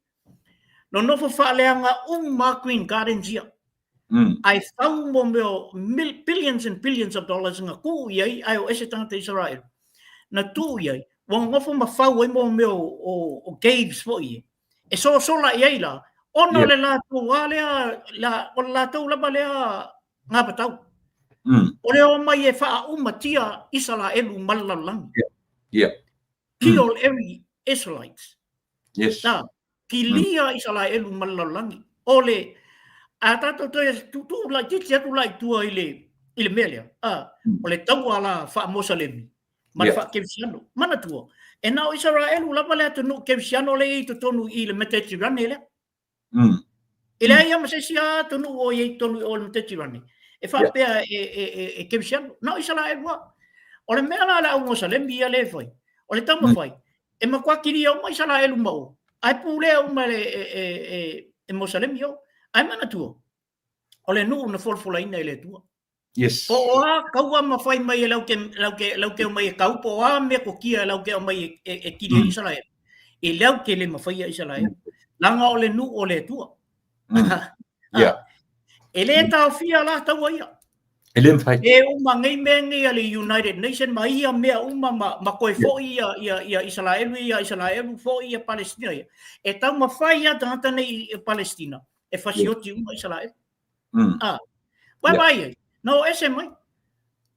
Nonofo faaleaga uma Green Gardens ia. Ae fau mo mea o billions and billions of dollars na tuu i ai, ae o ese tagata Isaraelu. Na tuu i ai, ua nonofo ma fau ai mo mea o, o, o caves foi e. E sosola i ai la, ona o le latou a lea, la, o le latou lava lea gavatau. O le omai e faaumatia Isaraelu ma le lalolagi. Kill every Israelites. Na, kilia Isaraelu ma le lalolagi. O le, a tatou toe tuutuu laitiiti atu la i tua i le, i le mea lea, a, o le taua la faa-Mosalemi, ma le faa-Kerisiano. Manatua, e na o Isaraelu lava le atunuu Kerisiano lea e i ai i totonu i le Metetirane lea. E leai lava ma se isi atunuu o i ai i totonu o le Metetirane e faapea e, e, e, e Kerisiano. Na o Isaraelu lava. O le mea la a le au Mosalemi ia lea e fai, o le taumafai, e matua kilia uma Isaraelu ma o, ae pulea uma e, e, e, e, e Mosalemi o. Ae manatua, o le nuu na folafolaina e le Atua. Yes. Po o a kaua ma fai mai e lau ke, lau ke, lau ke omai e kau, po o a mea kokia e lau ke omai e, e, e kili e Israel. E lau ke le mawhai a Israel. Langa o le nuu o le Atua. Yeah. E le taofia la taua ia. E le mafai. E uma nei mea nei a le United Nation ma ia mea uma ma, ma toe fo'i ia, ia, ia Isaraelu ia Isaraelu fo'i ia Palestina ia. E taumafai lava tagata nei i Palestina e fasioti uma Isaraelu. Ah. Wai vai ai, na o ese mai.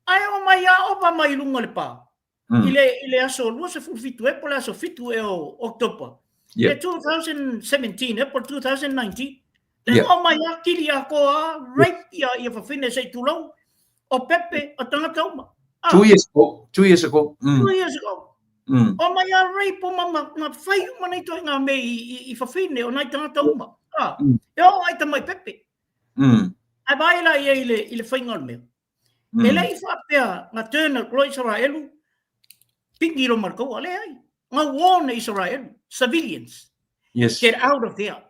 Ae o mai a ova mai lunga le pa. I le, i le aso 27 e po le aso 7 e o October. Yeah. Le 2017 e po 2019. Le yeah. o mai a kili a ko a rape ia ia whawhine se tulou. O Pepe, o tangata uma. Ah. 2 years ago. 2 years ago. 2 years ago. O mai a rape o mama, ngā whai uma nei toi ngā me i, i, i whawhine o nai tangata uma. Ah. E o ai tamai Pepe. Ai vai la ia i le, i le whainga o le mea. E le i faapea nga turn lo Israelu pingi lo markou ale ai. Nga warn Israelu, civilians. Yes. Get out of there.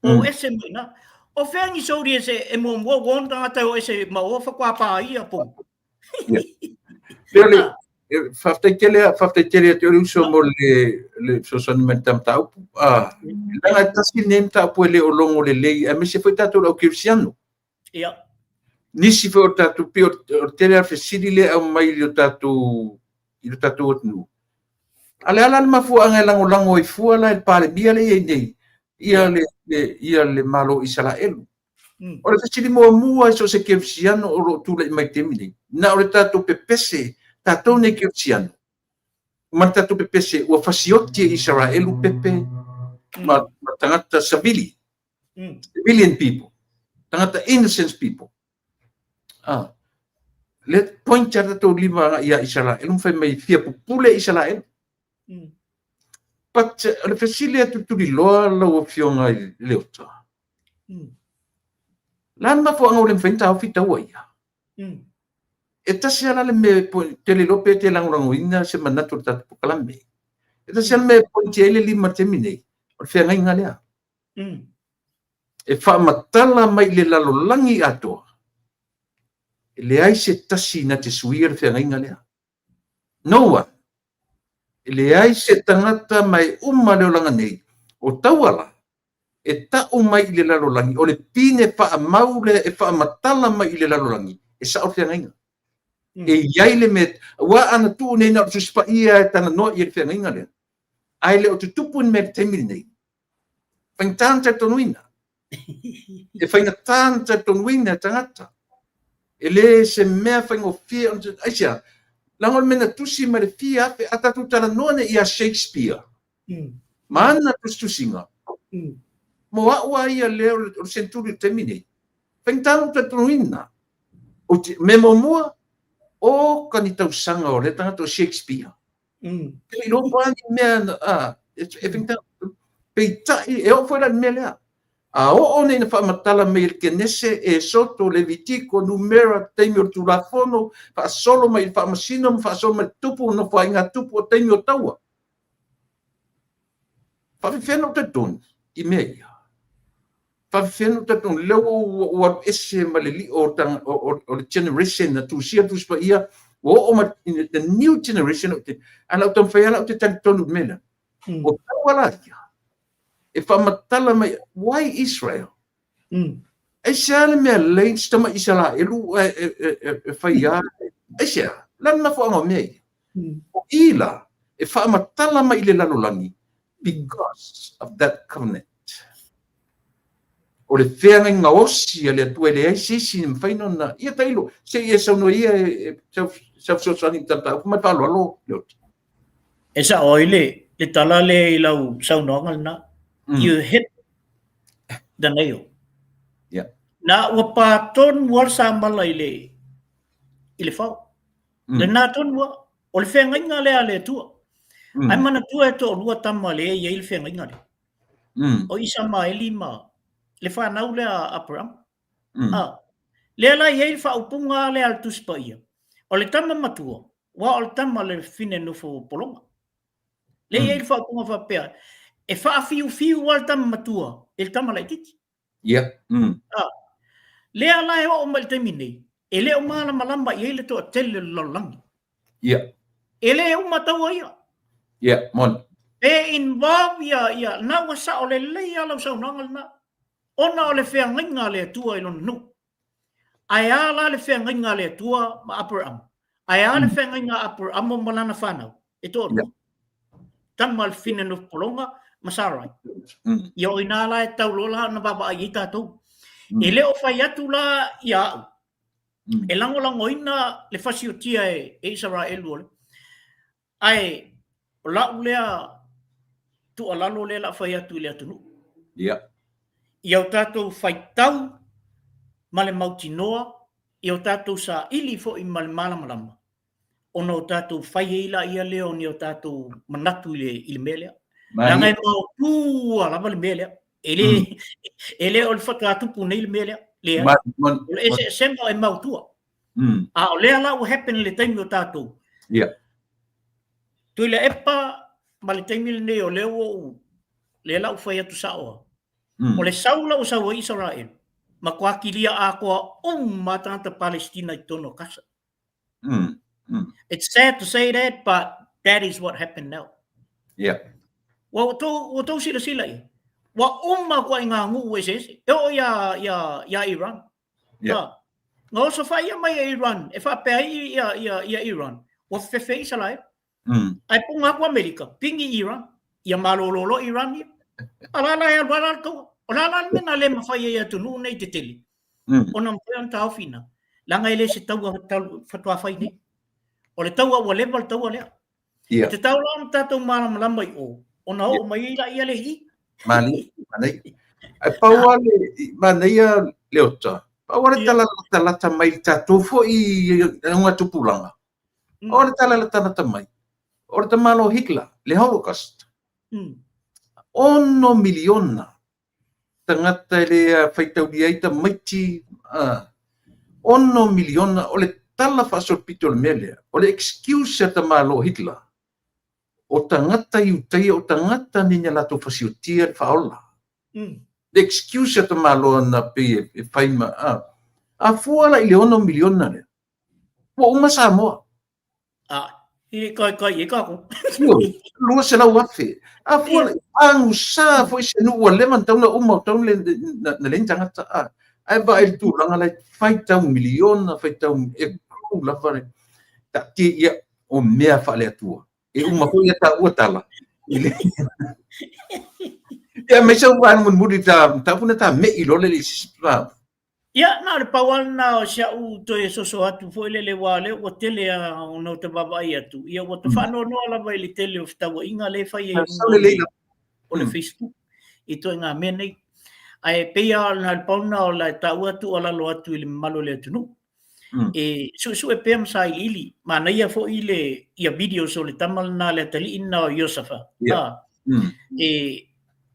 O ese mai na. O whea ni sauri ese e mua mua warn tangata o ese ma o whakwā pā ia po. Yeah. Leo le, whaftai tele, whaftai tele atu le uso mo le, le fesoasoani mai le mataupu. Ah, leaga e tasi lenei mataupu e le o logo lelei, aemaise foi tatou le au kerisiano. Ia. Nisi foi o tatou pei o le tele a fesili lea e aumai i le tatou i le tatou atunuu. A le a la le mafuaaga e lagolago ai fua la e le Palemia lea e i ai nei ia le, le, ia le Malo o Isaraelu. O le fesili muamua i so o se kerisiano o lo o tulai mai i le taimi nei, na o le tatou pepese, tatou nei kerisiano, ma le tatou pepese ua fasioti e Isaraelu pepe ma, ma tagata savili. Civilian people, tagata innocent people. Ah. Le point a tatou lima agai ia Isaraelu ma fai mai fia pupule Isaraelu. But o le fesili a Tutuliloa lau afioga i Leota. La le mafuaaga ua le mafai ona taofi taua ia. E tasi lava la le mea e tele iloa pe te lagolagoina se manatu o le tatou polokalame. E tasi lava le mea e pointi ai le lima i le taimi nei, o le feagaiga lea. E faamatala mai i le lalolagi atoa, e leai se tasi na te suia le feagaiga lea. No one. E leai se tagata ma e uma le olaga nei, o taua la, e ta'u mai i le lalolagi, o le pine faamau lea e faamatala mai i le lalolagi, e sa'o le feagaiga. E i ai le mea, aua ana tuu nei na o le Tusi Paia e talanoa i ai le feagaiga lea, ae le o tutupu ni mea i le taimi lenei. Faigata ona talitonuina. E faigata ona talitonuina e tagata. E le se mea faigofie ona aisea? Leaga o le mea na tusi mai le fia afe, a tatou talanoa nei ia Shakespeare, ma ana tusitusiga, mo au lava ia lea o le senturi o le taimi nei, faigata ona talitonuina. O te mea muamua, o ka ni tausaga o lea tagata o Shakespeare. Kei roto lava ni mea, a, e faigata, peitai, e oo foi la i le mea lea. A oo nei ina faamatala mai e le Kenese, Esoto, Levitiko, Numera, taimi o le Tulafono, faasolo mai i le Faamasino ma faasolo mai i le Tupu, Nofoaiga Tupu o taimi o taua. Faafefea ona ou talitonu i mea ia? Faafefea ona ou talitonu? Lea ua ou alu ese ma le lio o le generation na tusia le Tusi Paia, ua oo mai i the new generation, ae o le a ou taumafai lava la ou te talitonu i le mea lea. O taua la ia, e faamatala mai, why Israel? Aisea le mea lelei si tamai Isaraelu e fai a? Aisea? O le a le mafuaaga o mea ia? O i la, e faamatala mai i le lalolagi because of that covenant. O le feagaiga osi a le Atua e leai se isi e mafai ona ia tailo, se i e saunoa ia e sau fesoasoani i le mataupu ma le faaaloalo Leota. E sa'o ai le, le tala lea i lau saunoaga lena. You hit the nail. Na ua pā tonu lava le samala i le, i le fao. Lena tonu lava. O le feagaiga lea a le Atua. Ae manatua e toalua tama lea e i ai le feagaiga lea. O Isamaeli ma le fanau lea a Aperama. A, lea la e i ai le faaupuga lea a le Tusi Paia, o le tama matua, aua o le tama le fine nofo pologa. Lea e i ai le faaupuga faapea, e faafiufiu lava le tama matua i le tama laitiiti. Ia. A, lea la e oo mai i le taimi nei, e le o malamalama i ai le toatele o le lalolagi. Ia. E le uma taua ia. Ia, moni. E involve ia, ia, na ua sao lelei lava lau saunoaga lena. Ona o le feagaiga a le Atua i lona nuu. Ae a la le feagaiga a le Atua ma Aperama? Ae a le feagaiga a Aperama ma lana fanau e toalua? Tama a le fafine nofo pologa ma Sarai. Ia o i ina la e tatau loa la ona vaavaai ai tatou. E le o fai atu la ia au e lagolagoina le fasiotia e Isaraelu o le Ae o lau lea tuualalo lea la fai atu i le atunuu. Ia. Ia o tatou faitau ma le mautinoa, ia o tatou saili foi ma le malamalama, ona o tatou fai ai laia lea o ni o tatou manatu i le, i le mea lea. Leaga e maotua lava le mea lea. E le, e le o le faatoa tupu nei le mea lea. Leai. O le eseesega e maotua. A o lea la ua happen i le taimi o tatou. Yeah. Tuilaepa ma le taimi lenei o lea ua ou, lea la ua fai atu sao lava. O le sau la ua sau ai Isaraelu, matua kilia atoa uma lava tagata Palestina i totonu o Kasa. It's sad to say that, but that is what happened now. Yeah. Ua outou silasila i ai, ua uma atu lava i ngā nuu eseese, e oo ia, ia, ia Iran. Yeah. Na oso whaia mai e Iran, e whaapea ai ia, ia, ia Iran, ua whewhe Israel. Ai punga aku Amerika, pingi Iran, ia malōlō Iran ia. A la la e alu ala le taua. O la la le mea na le mawhai ai atunuu nei te tele. Ona mawhai ona taofina. Leaga e le se taua whatoa whai nei. O le taua ua leva le taua lea. Ia. E tatau la ona tatou malamalama i o, ona oo mai ai laia le i. Manaia, manaia. Ae pau lava le, manaia Leota, pau lava le tala latalata mai i le tatou foi augatupulaga, o le tala latalata mai, o le tamaloa Hitler, le Holocaust. 6 miliona tagata e le faitaulia ai tamaiti, 6 miliona, o le tala faasolopito o le mea lea, o le excuse a tamaloa Hitler, o tagata Iutaia, o tagata nei na latou fasiotia le faaola. Le excuse a tamaloa na pei e fai ma, a fua la i le 6 miliona lea, ua uma Samoa. A, i kai kai e kako. 200,000. A fua, agusa foi se nuu ua leva ona tatau ona uma, ua tatau na leai ni tagata. A, ae vaai i le tulaga la e faitau miliona, faitau, e grow lava le taatia ia o mea faale-Atua. E uma foi ia taua tala. Ia, aemaise au vaega mulimuli ta mataupu na ta me'i loa le isi. Ia, na o le pau lava lena o si a'u toe soso atu foi lele aua o lea ua tele lava ona ou te vaavaai atu, ia ua ta faanoanoa lava i le tele o fetauaiga lea e fai ai i luga o le Facebook i ituaiga mea nei. Ae pei lava na o le pau lena o le taua tuualalo atu i le mamalu o le atunuu, e suesue pea ma sailiili. Manaia foi le ia videos o le tama lena le atalii lena o Iosafa, e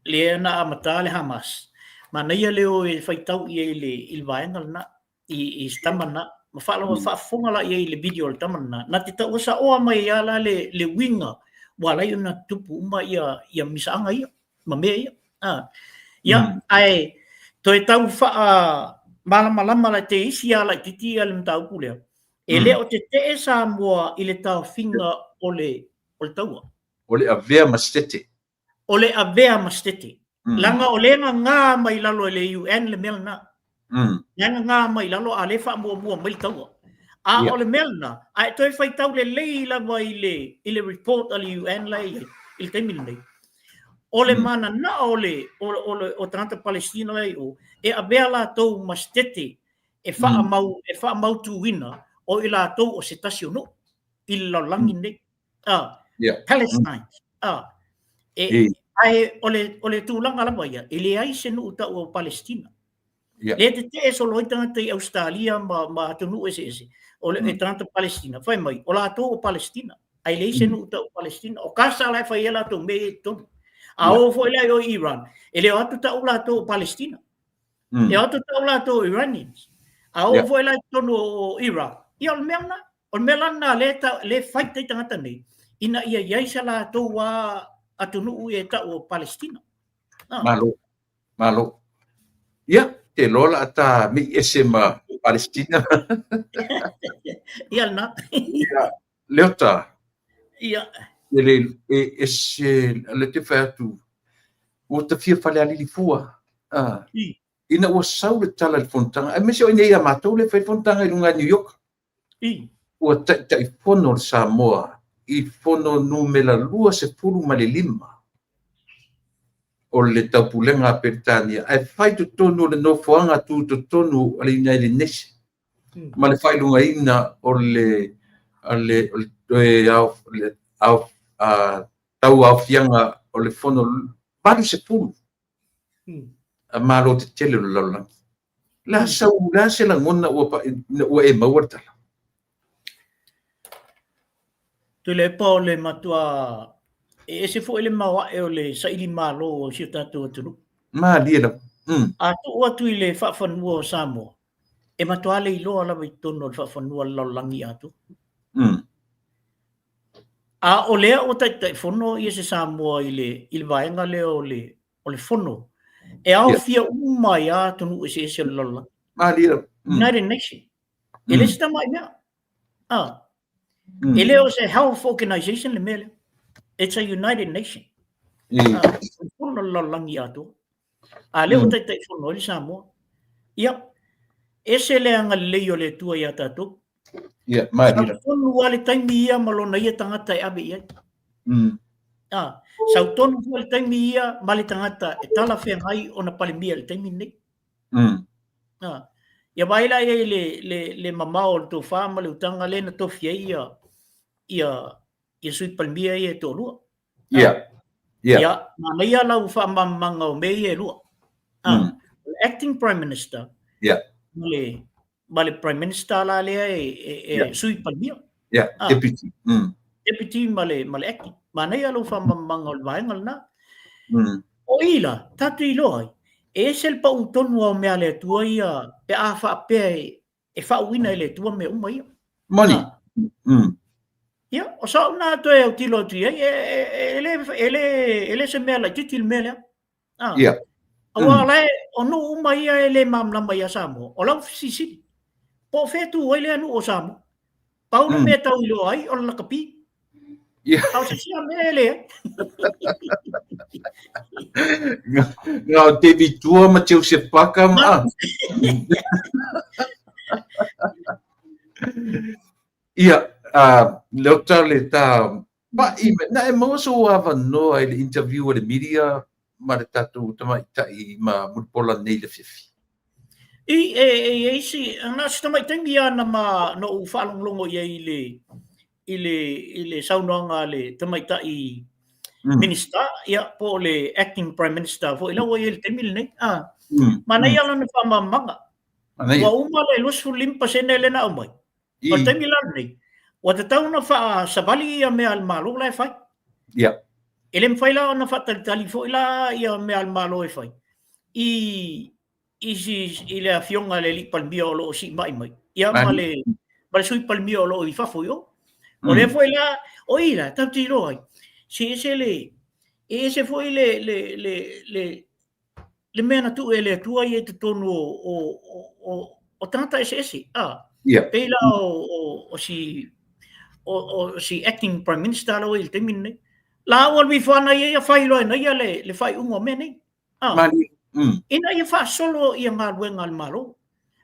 lea na amata le Hamas. Manaia le o e faitau i ai i le, i le vaega lena, i, i se tama lena. Ma faalogo, faafofoga la i ai i le video o le tama lena. Na te taua saoa mai ai la le, le uiga ua ala ai ona tupu uma ia, ia misaaga ia, ma mea ia. A. Ia, ae toe tau faamalamalama la te isi lava laitiiti ia le mataupu lea. E le o tetee Samoa i le taofiga o le, o le taua. O le avea ma se tete. O le avea ma se tete. Leaga o lea e gagā mai lalo e le UN le mea lena. Lea e gagā mai lalo a o lea e faamuamua mai le taua. A o le mea lena, a e toe faitau lelei lava i le, i le report a le UN la e i ai i le taimi lenei, o le mananao o le, o, o, le, o tagata Palestina la i o, e avea latou ma se tete e faamau, e faamautuina o i latou o se tasi o nuu i le lalolagi lenei. Palestine. E, ae o le, o le tulaga lava ia, e leai se nuu taua o Palestina. Lea tetee solo ai tagata i Ausetalia ma, ma atunuu eseese, o le tagata Palestina, fai mai, o latou o Palestina, ae leai se nuu tau o Palestina. O Kasa la e fai ai latou mea ia i totonu. A o foi la i o i Iran, e le o atu tau latou o Palestina. E o atu tau latou o Iranians. A o foi la i totonu o Iraq, ia o le mea lena. O le mea la lena lea e, lea e fight ai tagata nei, ina ia i ai se latou lava atunuu e tau o Palestina. Ah. Malo, malo. Ia, te loa la ta mei ese ma Palestina. Ia lena. Ia, Leota. Ia. E le, e ese, le te whai atu, ua ta fia fale alili fua. Ah. Ina ua sau le tala i le fonotaga, aemaise o i inei ia matou lea e fai le fonotaga i luga i New York, ua Taitaifono le Samoa i fono numera 25 o le Taupulega a Peretania, ae fai i totonu o le nofoaga tutotonu a le United Nations ma le faailogaina o le toe tauaofiaga o le fono 80 a Malo tetele o le lalolagi. O le a sau, o le a se lagona ua ina ua e maua le tala? Tuilaepa o le matua e ese foi le maoae o le saili malo o si o tatou atunuu. Malie lava. A tuu atu i le faafanua o Samoa, e matua le iloa lava i totonu o le faafanua o le lalolagi atoa. A o lea ua Taitaifono ia se Samoa i le i le vaega lea o le o le fono e aofia uma ai lava atunuu eseese o le lalolagi. Malie lava. United Nation. E le se tamai mea. Ah. E le o se health organization le mea lea. It's a United Nation. Ah, fono o le lalolagi atoa. A lea ua Taitaifono ai le Samoa. Ia, ese le agalelei o le Atua ia tatou. Ia, malie. Sau tonu lava le taimi ia ma lona ia tagata e ave i ai. Ah, sau tonu foi le taimi ia ma le tagata e talafeagai ona Palemia i le taimi lenei. Ah, ia vaai la i ai le, le, le mamao o le tofa ma le utaga lea na tofi ai ia, ia, ia Sui Palemia ia e toalua. Ia. Ia. Ia, manaia lau faamalamalamaga o mea ia e lua. Ah, o le acting Prime Minister. Ia. Ma le, ma le Prime Minister la lea e, e, e yeah. Sui Palemia. Yeah, ah. Deputy. Deputy ma le, ma le acting. Manaia lou faamalamalamaga o le vaega lena. O i la, tatou iloa ai, e ese le pau tonu o mea a le Atua ia, pe a faapea e, e faauuina e le Atua mea uma ia. Moni. Ah. Ia, o sau na toe autilo atu i ai, e, e, e, e, le, e, le, e le se mea laitiiti le mea lea. Ah. Ia. Aua o la e, o nuu uma ia e le malamalama ia Samoa, o lau fesilisili, po o fea e tu ai lea nuu o Samoa. Pau le mea e tau iloa ai o le lakapi. Ia. A o se isi lava mea e leai. Na o David Tua ma Joseph Parker ma... Ia, Leota le ta pa'i mai, na e maua sou avanoa i le interview a le media ma le tatou tamaitai ma Mulipola nei le afiafi? I, e, e i ai si, na o si tamai taimi lava na ma, na ou faalogologo i ai i le, i le, i le saunoaga a le tamaitai Minister, ia, po o le acting Prime Minister foi la ua i ai i le taimi lenei. Ah, manaia lana faamalamalamaga. Manaia. Ua uma le 25% lea na aumai. O le taimi la lenei, ua tatau ona faasavali ia mea a le Malo la e fai. Ia. E le mafai la ona faatalitali foi la ia mea a le Malo e fai i i si i le afioga i le alii Palemia o lo o siimai mai, ia ma le ma le Sui Palemia o lo o i fafo i o. O lea foi la, o i la, tatou te iloa ai, se ese le, e ese foi le, le, le, le, le mea na tuu e le Atua ia i totonu o, o, o, o, o tagata eseese. Ah, Pei la o, o, o si o, o si acting prime minister la ua i le taimi lenei. La ua alu ifo ana ia ia fai loa e na ia le, le faaiuga o mea nei. Ah. Ina ia faasolo ia galuega a le Malo.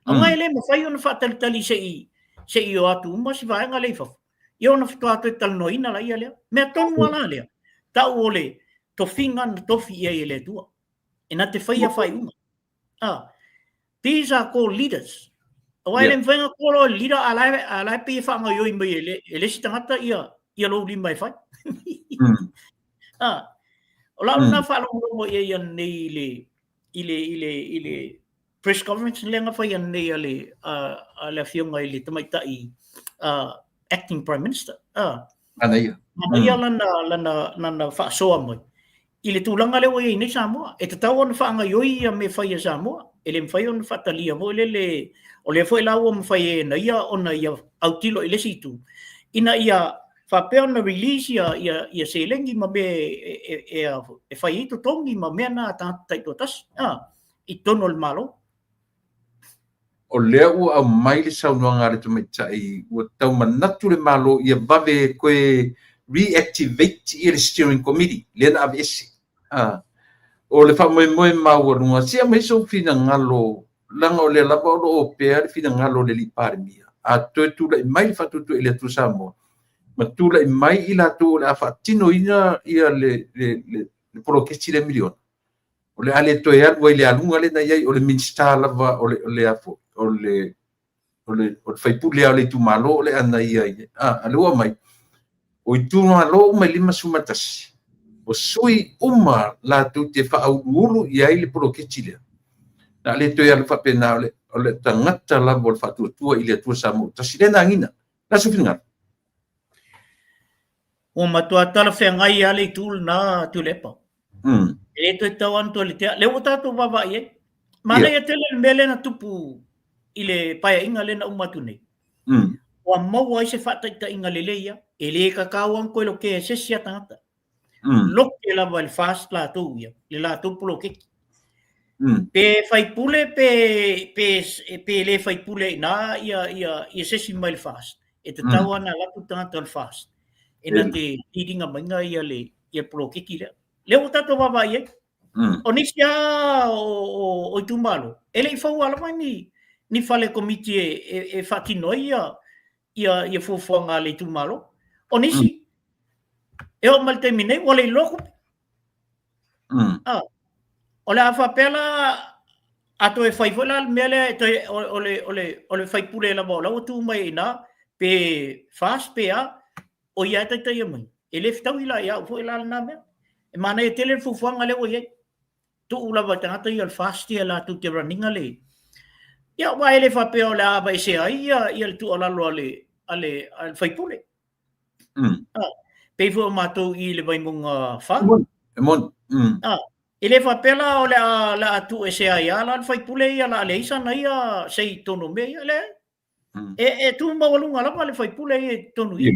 Aua e le mafai ona faatalitali se i se i o atu uma si vaega lea i fafo. Ia ona faatoa toe talanoaina laia lea. Mea tonu lava la lea, tau o le tofiga na tofi i ai e le Atua. E na te faia faaiuga. Ah, these are called leaders. Aua e le mafai ona call oe leader a la a la e pei e faagaoioi mai e le e le isi tagata ia ia lou lima e fai. Ah, o lau lena faalogologo i ai ananei i le i le i le i le press conference lea na fai ananei a le a, a le afioga i le tamaitai uh, acting prime minister. Ah. Manaia. Manaia lana lana lana faasoa mai i le tulaga lea ua i ai nei Samoa. E tatau ona faagaoioi ia mea fai a Samoa. E le mafai ona faatalia foi lele, o lea foi la ua mafai e na ia ona ia autilo i le isi itu, ina ia faapea ona release ia, ia, ia seleni ma mea e, e, e, e fai ai totogi ma mea na a tagata taitoatasi, a, i totonu o le Malo. O lea ua aumai le saunoaga a le tamaitai, ua tau manatu le Malo ia vave toe reactivate ia le steering committee lea na aveese. O le faamoemoe maualuga, se aumai sou finagalo, leaga o lea lava o lo o opea le finagalo o le Alii Palemia, a toe tulai mai le Faatuatua i le Atua Samoa, ma tulai mai i latou o le a faatinoina ia le poloketi lea miliona, o le a le toe alu ai i le aluga lea na i ai, o le Minisita lava o le, o le, o le o le sui usufono lava o le itumalo o le a na ia, a, lea ua aumai, o itumalo uma e 51, o sui uma latou te faauluulu i ai le poloketi lea. Na le toe alu faapena, o le tagata lava o le Faatuatua i le Atua Samoa tasi. Lea na agiga. La sou finagalo. Ua matua talafeagai lava le itu lena Tuilaepa. E le toe tatau lava ona toe letea. Lea ua tatou vaavaai i ai. Manaia tele le mea lea na tupu i le paeaiga lea na uma atu nei. Ua maua ai se faataitaiga lelei lava. E le tatau lava ona toe lotea e se isi lava tagata. Lote lava e le FAST latou ia, le latou poloketi. Pe faipule pe, pe, pe le faipule i ina ia, ia, ia se isi mai le FAST. E tatau lava ona alu atu le tagata o le FAST e na te lead ina maiga ia le ia poloketi lea. Lea ua tatou vaavaai i ai. O nisi lava o itumalo, e le i faua lava ni, ni fale komiti e, e, e faatino ai ia, ia, ia fuafuaga a le itumalo. O nisi, e oo mai le taimi nei, ua le iloa tupe. Ah, o le a faapea la, a toe fai foi la le mea lea, e toe, o, o le, o le, o le faipule lava o la ua tu mai i ina, pe FAST pe a, o ia e taitaia mai. E le fetaui la ia au foi la lena mea. E manaia tele le fuafuaga lea ua i ai. Tuu lava i tagata ia o le FAST ia latou te run ina le... Ia, aua e le faapea o le a aveesea ai ia, ia le tuualalo a le, a le, a le faipule. Ah, pei foi o matou i le Vaimauga 4. E moni. Ah, e le faapea la o le a, le a tuuesea ai lava la le faipule ia, o le a leai sana ia say i totonu o mea ia. Leai. E, e tu maualuga lava le faipule ia i totonu i.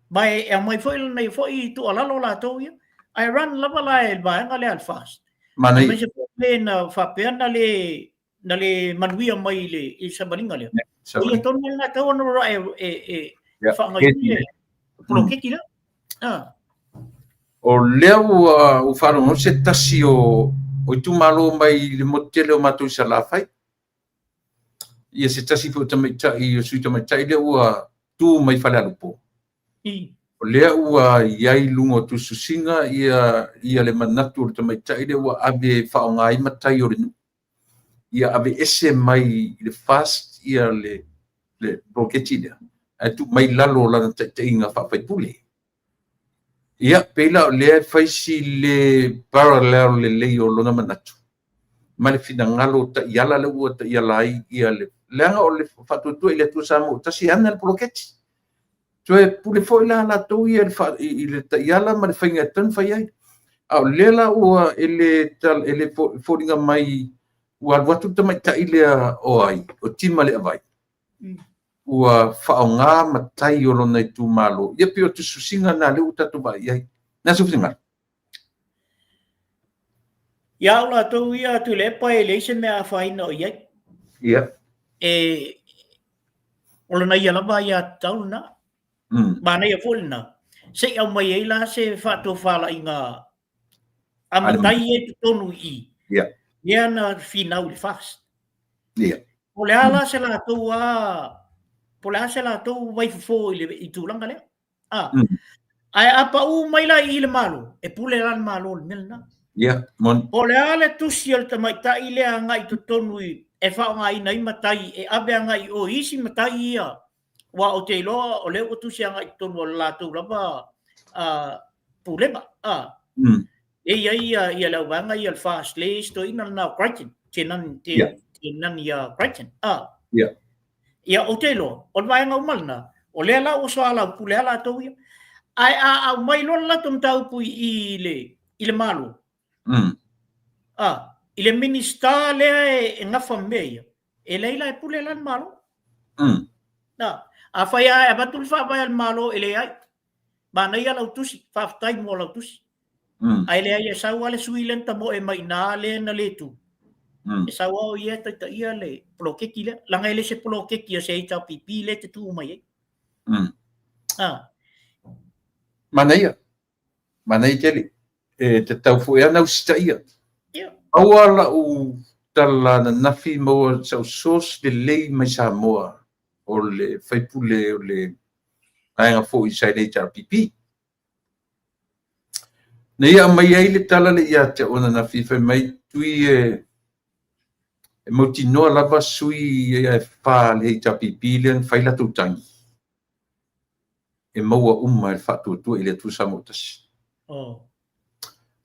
Ma e, e aumai foi lana ia foi tuualalo latou ia. Ae run lava la e le vaega lea a le FAST. Manaia. Aemaise foi le na faapea na le na le manuia mai i le, i le savaliga lea. O ia tonu lena e tatau ona e, e, e faagaoioi le poloketi lea. Ah. O lea ua ua faalogo se tasi o o itumalo mai i le motu tele o matou i Salafai. Ia se tasi foi o tamaitai, o sui tamaitai lea ua tu mai Falealupo. O lea ua i ai i luga o tusitusiga ia, ia le manatu o le tamaitai lea ua ave e faaaoga ai matai o le nuu. Ia aveese mai i le FAST ia le, le poloketi lea, ae tuu mai i lalo o lana taitaiga faa-faipule. Ia, pei la o lea e fai si le parallel lelei o lona manatu ma le finagalo o taiala lea ua taiala ai ia le, leaga o le Faatuatua i le Atua Samoa Tasi e ana le poloketi. Toe pule foi la latou ia i le taiala ma le faiga e tatau ona fai ai. A o lea la ua e le, e le foliga mai ua alu atu le tamaitai lea o ai, o Tima Leavai, ua faaaoga matai o lona itumalo. Ia pei o tusitusiga na lea ua tatou vaai i ai. Na sou finagalo. Ia au latou ia Tuilaepa e leai se mea afaina o i ai. Ia. E, o lona ia lava aiatatau lena. Manaia foi lena. Se i aumai ai la se faatofalaiga a matai ia i totonu i i. Ia. Lea na finau i le FAST. Ia. Po o le a la se latou a, po o le a se latou vaifofo i le i tulaga lea. A. Ae a pau mai la i i le Malo, e pule la le Malo i le mea lena. Ia, moni. Po o le a le tusi a le tamaitai lea agai i totonu i, e faaaogaina ai matai e ave agai i o i isi matai ia, aua ou te iloa o lea ua tusi agai i totonu o le latou lava pulega. E i ai ia, ia le auvaega ia le FAST, le isi toeaina lena o Crichton, Tenani, te, yeah. Tenani ia Crichton. Yeah. Ia, ou te iloa, o le vaega uma lena, o lea la ua soalaupule lava latou ia. Ae a aumai loa le latou mataupu i, i le, i le Malo, i le Minisita lea e, e gafa ma mea ia, e leai la e pule la le Malo. Afai lava e avatu le faavae a le Malo, e leai. Manaia lau tusi, faafetai mo lau tusi. Ae leai e sau lava le sui lea na tamoe mai i ina lea na le tu. E sau lava o ia e taitaia le poloketi lea. Leaga e le se poloketi a se HRPP lea e te tu mai ai. Manaia. Manaia tele. E tatau foi lava ona usitaia. Aua lau tala ananafi maua sau source lelei mai Samoa o le faipule o le vaega foi sa i le HRPP. Na ia aumai ai le tala lea ia te au ananafi fai mai Tui e mautinoa lava sui ia e fa le HRPP lea na fai latou tagi e maua uma e le Faatuatua i le Atua Samoa Tasi. Oh.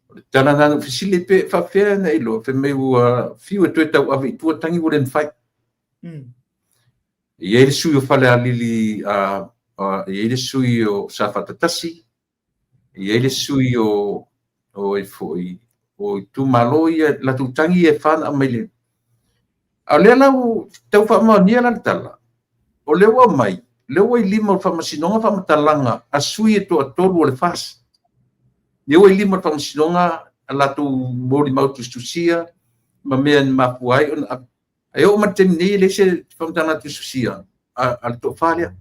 O le tala na ou fesili pe faapefea na iloa, fai mai ua fiu e toe tauave i tua tagi ua le mafai. E i ai le sui o Falealili, e i ai le sui o Safata 1, e i ai le sui o ai foi, o itumalo ia, latou tagi ia e fa na aumai le. A o lea la ua tau faamaonia la le tala, o lea ua aumai, o lea ua i lima o le Faamasinoga faamatalaga a sui e toatolu o le FAST. Lea ua i lima o le Faamasinoga a latou molimau tusitusia ma mea na mafua ai ona ave. Ae oo mai le taimi nei e leai se faamatalaga tusitusia a le toafa lea.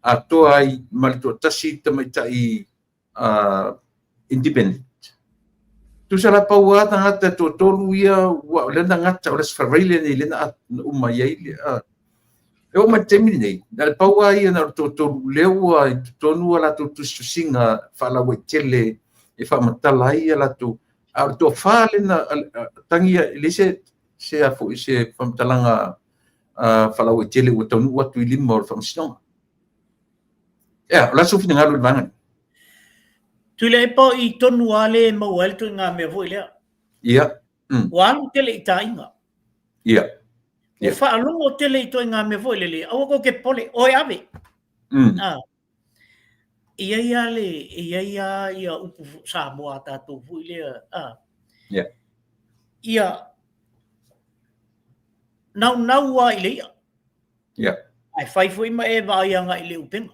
Atoa ai ma le toatasi tamaitai independent. Tusa la pau lava tagata e toatolu ia ua o lea na gata o le Aso Faraile nei lea na uma i ai le e oo mai le taimi lenei, na o le pau lava ia na o le toatolu lea ua i totonu a latou tusitusiga faalauaitele e faamatala ai a latou a o le toafa lea na tagi e leai se se a foi se faamatalaga faalauaitele ua taunuu atu i lima o le Faamasinoga. Ea, o le a sou finagalo i le vaega lea? Tuilaepa o i tonu lava lea e maua ai le ituaiga mea foi lea. Ia. Ua alu tele i taaiga. Ia. Ua faalogo tele i ituaiga mea foi lele, aua tou te popole, oe ave. E i ai lava le, e i ai lava ia upu Samoa a tatou foi lea, a. Ia. Ia naunau lava i le i'a. Ia. Ae fai foi ma e vaai agai i le upega.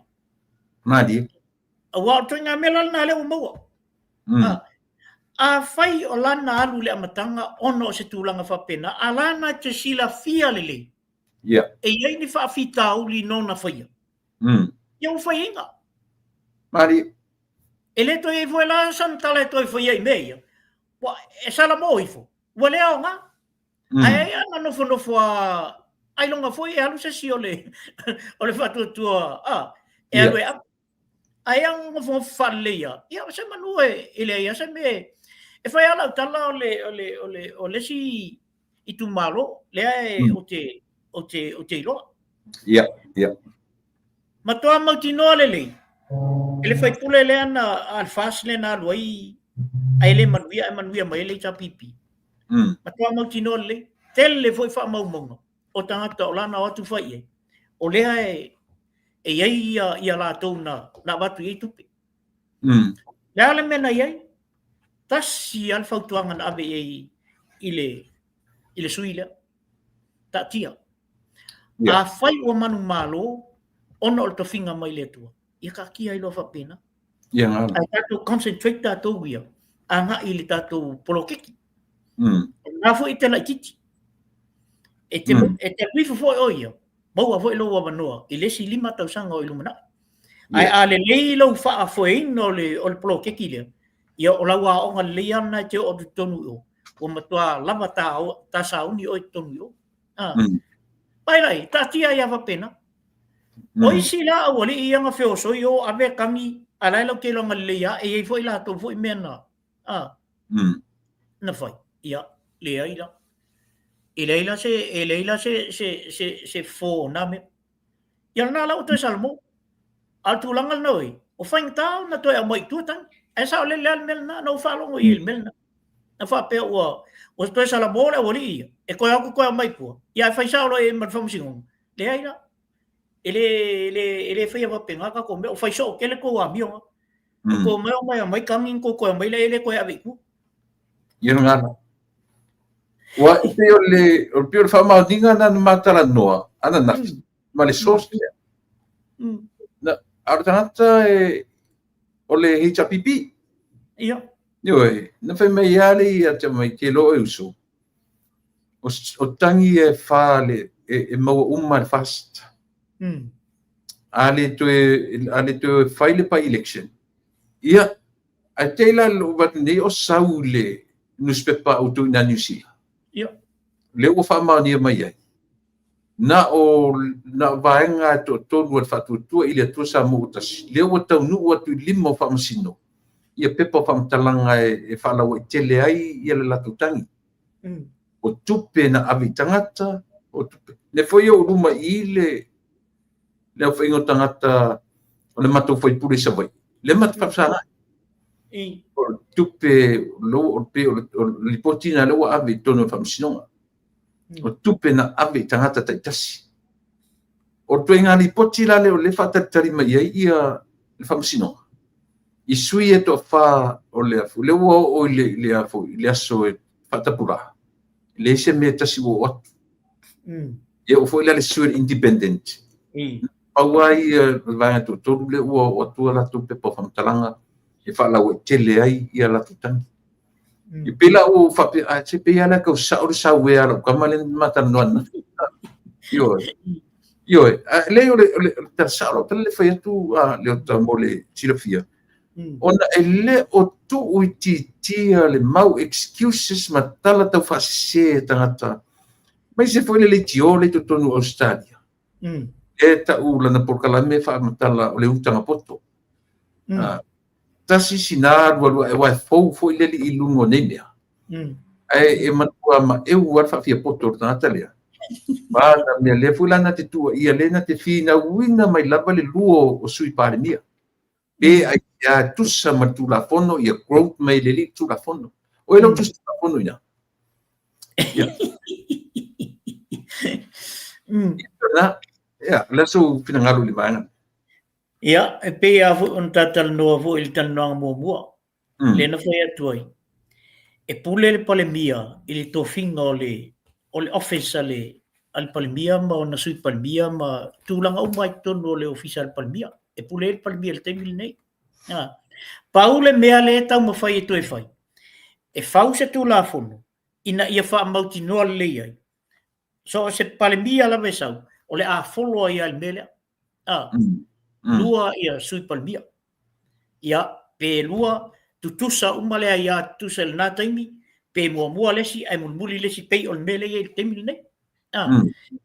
Malie. Aua o le ituaiga mea la lena lea ua maua. Afai o lana alu i le amataga ona o se tulaga faapena, a lana te silafia lelei. Ia. E i ai ni faafitauli nona faia. Ia ua faiaina. Malie. E le toe i ai foi la sana tala e toe faia i mea ia. Ua, e salamo ifo, ua le aoga. Ae ai ana nofonofo a ailoga foi e alu se isi o le o le faatuatua a e alu e ave. Ae ana nofonofo faalelei a, ia o se manu e leai lava se mea e fai lava lau tala o le o le o le o le isi itumalo lea e ou te ou te ou te iloa. Ia, ia. Matua mautinoa lelei e le faipule lea na a le FAST lea na alu ai ae le manuia ae manuia mai ai le HRPP. Matua mautinoa lelei. Tele foi faamaumauga o tagata o lana o atu fai i ai, o lea e e i ai ia, ia latou na, na avatu i ai tupe. Le a le mea na i ai? Tasi lava le fautuaga na ave i ai i le, i le sui lea. Taatia. Yeah. Afai ua manumalo ona o le tofiga mai le Atua, ia taatia ai loa faapena. Ia ngala. Ae tatou concentrate tatou ia agai i le tatou poloketi. O lena foi e te laitiiti. E te, e te alu ifo foi oe ia, maua foi lou avanoa i le isi 5 tausaga o i lumanai. Ae a lelei lou faafoeina o le, o le poloketi lea, ia o lau aoga lelei lava lena e te oo atu i totonu i o, ua matua lava ta, ta sauni oe i totonu i o. Ah. Pai lai, taatia ai lava faapena. O isi la aualii ia na feosoi o ave tagi, a la e latou te iloaina lelei lava, e i ai foi latou foi mea na, ah, na fai. Ia, leai la. E leai la se, e leai la se, se, se, se fofo o na mea. Ia lena la ua toe salamo. A o le tulaga lena oi, o faigata ona toe aumai i tua tagi. Ae saolele lava le mea lena, na ou faalogo i ai i le mea lena. Na faapea ua, ua toe salamo le aualii ia, e toe o atu toe aumai i tua, ia ae fai sao loa i ai ma le faamasinoga. Leai la. E le, e le, e le faia faapena tatou mea, ua fai soo tele tou amio. Ua tou omai omai aumai tagi ona tou toe aumai lea e le toe ave i tua. Ia lena la. Ua e pei o le, o pei o le faamaoniga lena na ma talanoa ananafi ma le source lea. Na, a o le tagata e, o le HRPP. Ia. Ioe, na fai mai lava le ia te mai ke iloa oe uso. O, o tagi e fa le, e, e maua uma le FAST. A le toe, a le toe fai le by election. Ia, ae te i la lou avatu nei o sau le, nusipepa a outou i ina Niu Sila. Lea ua faamaonia mai ai, na o na o vaega e toatolu a le Faatuatua i le Atua Samoa ua Tasi, lea ua taunuu atu i lima o faamasino ia pepa o faamatalaga e faalauaitele ai ia le latou tagi. O tupe na ave i tagata, o tupe. Lea foi ua ou luma i i le aofaiga o tagata o le matou faipule i Savaii, lea ma te faafesagai. O le tupe, o le lipoti lena lea ua ave i totonu o le faamasinoga. O tupe na ave i tagata taitasi. O le ituaiga lipoti la lea o lea e faatalitali mai ai ia le faamasinoga, i sui e toafa o le afu, lea ua oo i le, i le aso e faatapulaa, e leai se mea e tasi ua oo atu. E oo foi la le sui independent. Pau lava ia o le vaega toatolu lea ua oo atu a latou pepa o faamatalaga e faalauaitele ai ia latou tagi. E pei la ua ou faapea, a se pei lava la tau sao le sauea a lau tama lea na ma talanoa ananafi. Ioe. Ioe. A leai o le tala sao lau tala lea e fai atu a Leota mo le silafia. Ona e le o tuuitiitia le mau excuses ma tala taufaasese a tagata, aemaise foi le leitio lea i totonu o Ausetalia, e tau lana polokalame faamatala o le utaga poto. Tasi sina lua lua, aua e fou foi le alii i luga o nei mea. Ae e matua maeu lava le faafiapoto o le tagata lea. Ma na mea lea foi la na te tuuaia, lea na te finauina mai lava le lua o Sui Palemia. Pe aisea tusa ma le Tulafono, ia quote mai le alii Tulafono. O ai lau tusi Tulafono i ina? Ia, o le a sou finagalo i le vaega? Ia, e pei lava foi ona ta talanoa foi i le talanoaga muamua, lea na fai atu ai, e pule le Palemia i le tofiga o le, o le office a le, a le Palemia ma ona Sui Palemia ma tulaga uma i totonu o le ofisa a le Palemia. E pule ai le Palemia i le taimi lenei. Pau le mea lea e taumafai e toe fai, e fau se Tulafono ina ia faamautinoa lelei ai, so o se Palemia lava e sau, o le a follow ai lava i le mea lea. Lua ia Sui Palemia. Ia, pe lua, tutusa uma le aia tutusa i lena taimi, pe muamua le isi ae mulimuli le isi, pei o le mea lea e i ai i le taimi lenei.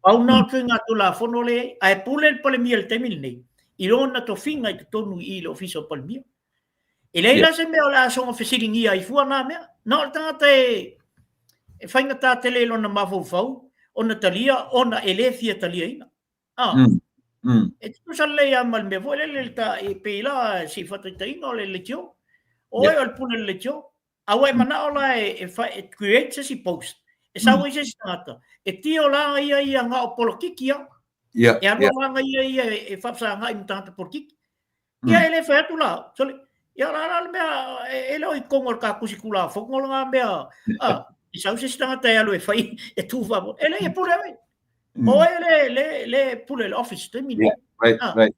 Pau lena o le ituaiga Tulafono lea e i ai, ae pule le Palemia i le taimi lenei i lona tofiga i totonu i i le Ofisa o Palemia. E leai la se mea o le a soona fesiligia ai fua na mea. Na o le tagata e faigata tele i lona mafaufau ona talia ona e le fia taliaina. E tutusa lelei lava ma le mea foi lele le ta, e pei la se i faataitaiga o le leitio. O oe o le pule o le leitio. A ua e manao la e create se isi post, e sau ai se isi tagata, e tio la ia ia na o polokiki lava. E alu la ia ia e faafesagai ma tagata polokiki. Ia e le fai atu la, sole, ia la la le mea e le o i totonu o le ta tusi Tulafono lena mea, e sau se isi tagata e alu e fai, e tu faamoe, e leai e pule oe. O oe le, le, le pule le office taimi lenei.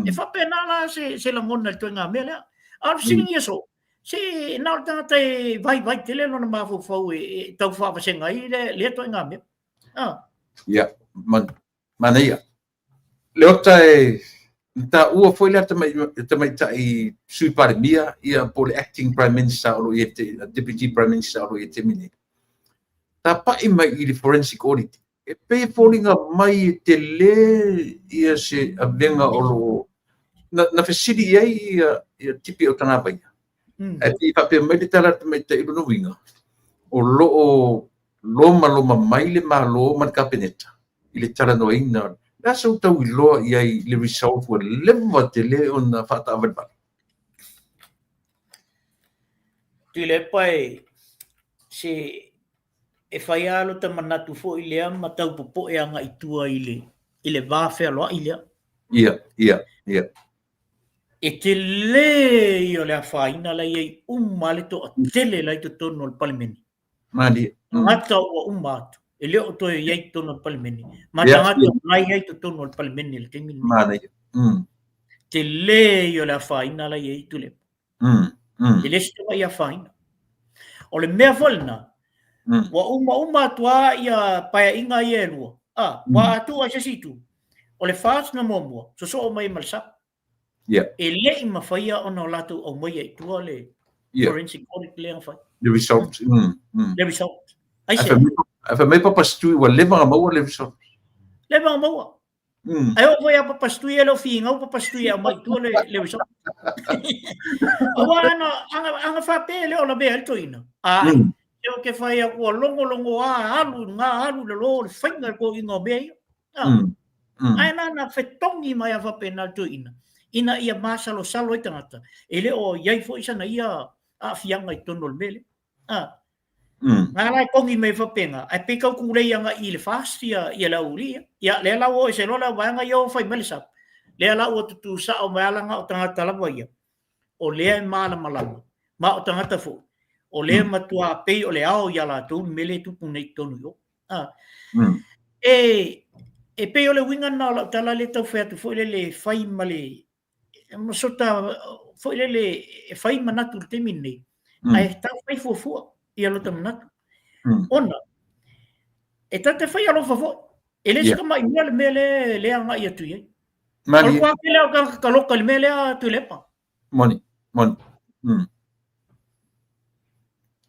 E faapena la se lagona i le ituaiga mea lea. A o le fesiligia soo, se na o le tagata e vaivai tele lona mafaufau e tau faavasega ai lea ituaiga mea. Ia, manaia. Leota e na taua foi le tamaitai Sui Palemia ia po o le acting Prime Minister o lo o i ai, Deputy Prime Minister o lo o i ai i le taimi nei. Tapai mai i le forensic audit. E pei e foliga mai e tele ia se avega o lo o na fesili i ai ia Tipi Autagavaia. Ae pei e faapea mai le tala a le tamaitai o lona uiga, o lo o lomaloma mai le Malo ma le Kapeneta i le talanoaina. O le a sou tauiloa i ai i le result ua leva tele ona faataavalevale? Tuilaepa e se e fai lava lota manatu foi lea ma tau popoe agai i tua i le i le va fealoai lea. Ia, ia, ia. E tele ia o le afaina la e i ai uma lava le toatele la e i totonu o le Palemene. Malie. Tagata ua uma atu, e le o toe i ai i totonu o le Palemene, ma tagata la e i ai i totonu o le Palemene i le taimi lenei. Manaia. Tele ia o le afaina la e i ai Tuilaepa. E le o se tamai afaina. O le mea foi lena, ua uma uma atu lava ia paeaiga ia e lua, ua a tuu ai se isi itu, o le FAST na muamua, sosoo mai ma le SAP. E le i mafaia ona o latou aumaia i tua le forensic audit lea na fai. Le result. Le result. Aisea? Ae fai mai Papa Stui ua leva ona maua le result. Leva ona maua. Ae oo foi ia Papa Stui e le o figau Papa Stui e aumai i tua le result. Aua ana, ana, ana faapea e le o lavea ai le toeaina. Ae, se ou te fai atu ua logologo a alu i luga alu i lalo le faiga le toeaina o mea ia. Ae na ona fetogi mai lava faapena le toeaina ina ia masalosalo ai tagata e le o i ai foi sana ia aafiaga i totonu o le mea lea. Na ala e togi mai faapena, ae pei tau tulei agai i le FAST ia le aualii ia. Ia, lea la ua oo ese loa le au vaega ia o fai mai le sub. Lea la ua tutu sao mai lava leaga o tagata lava ia, o lea e malamalama, ma o tagata foi, o lea e matua pei o le ao ia latou le mea lea e tupu nei i totonu i o. E pei o le uiga lena o lau tala lea e tau fai atu foi lele e fai ma le ma sota foi lele e fai manatu i le taimi lenei, ae tau fai fuafua ia lota manatu. Ona, e ta te fai alofa foi, e le se tamai mea le mea lea e agai atu i ai. O le matua tele o tagata taloka i le mea lea Tuilaepa. Moni, moni.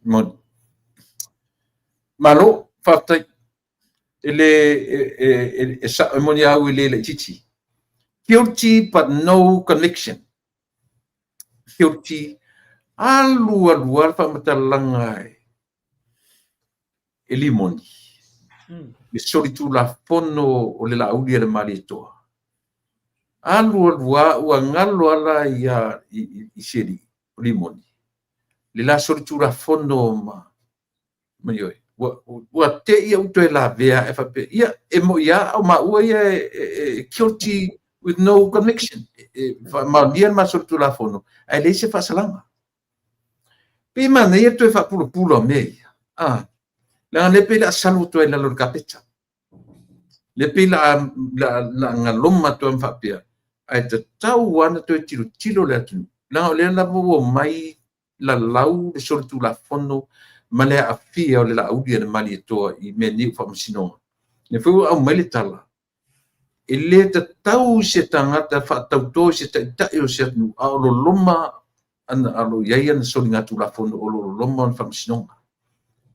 Moni. Malo, faafetai. E le, e, e, e, e moni au e le laitiiti. Guilty but no conviction. Guilty. Alu alu lava le faamatalaga e, e Limoni. Le solitulafono o le Laauli a le Malietoa. Alu alu lava ua galo ala ia i, i, i si alii o Limoni. Le la solitulafono ma ma ioe, ua te i ou toe lavea ae faapea, ia, e moi lava a o maua ia e guilty with no conviction. E faamaonia le ma solitulafono, ae leai se faasalaga. Pei e manaia le toe faapulapula o mea ia. Ah, leaga lea pei o le a salu atu ai i lalo o le kapeta. Lea pei o le a galoma atu ai ma faapea, ae tatau lava ona toe tilotilo le atunuu. Leaga o lea lava ua omai lalau le solitulafono ma le aafia o le Laauli a le Malietoa i mea nei o faamasinoga. Lea foi ua aumai le tala, e le tatau i se tagata faatauto i se taitai o se atunuu a o loloma ana, a o lo o i ai ana soligatulafono o lo o loloma ona faamasinoga.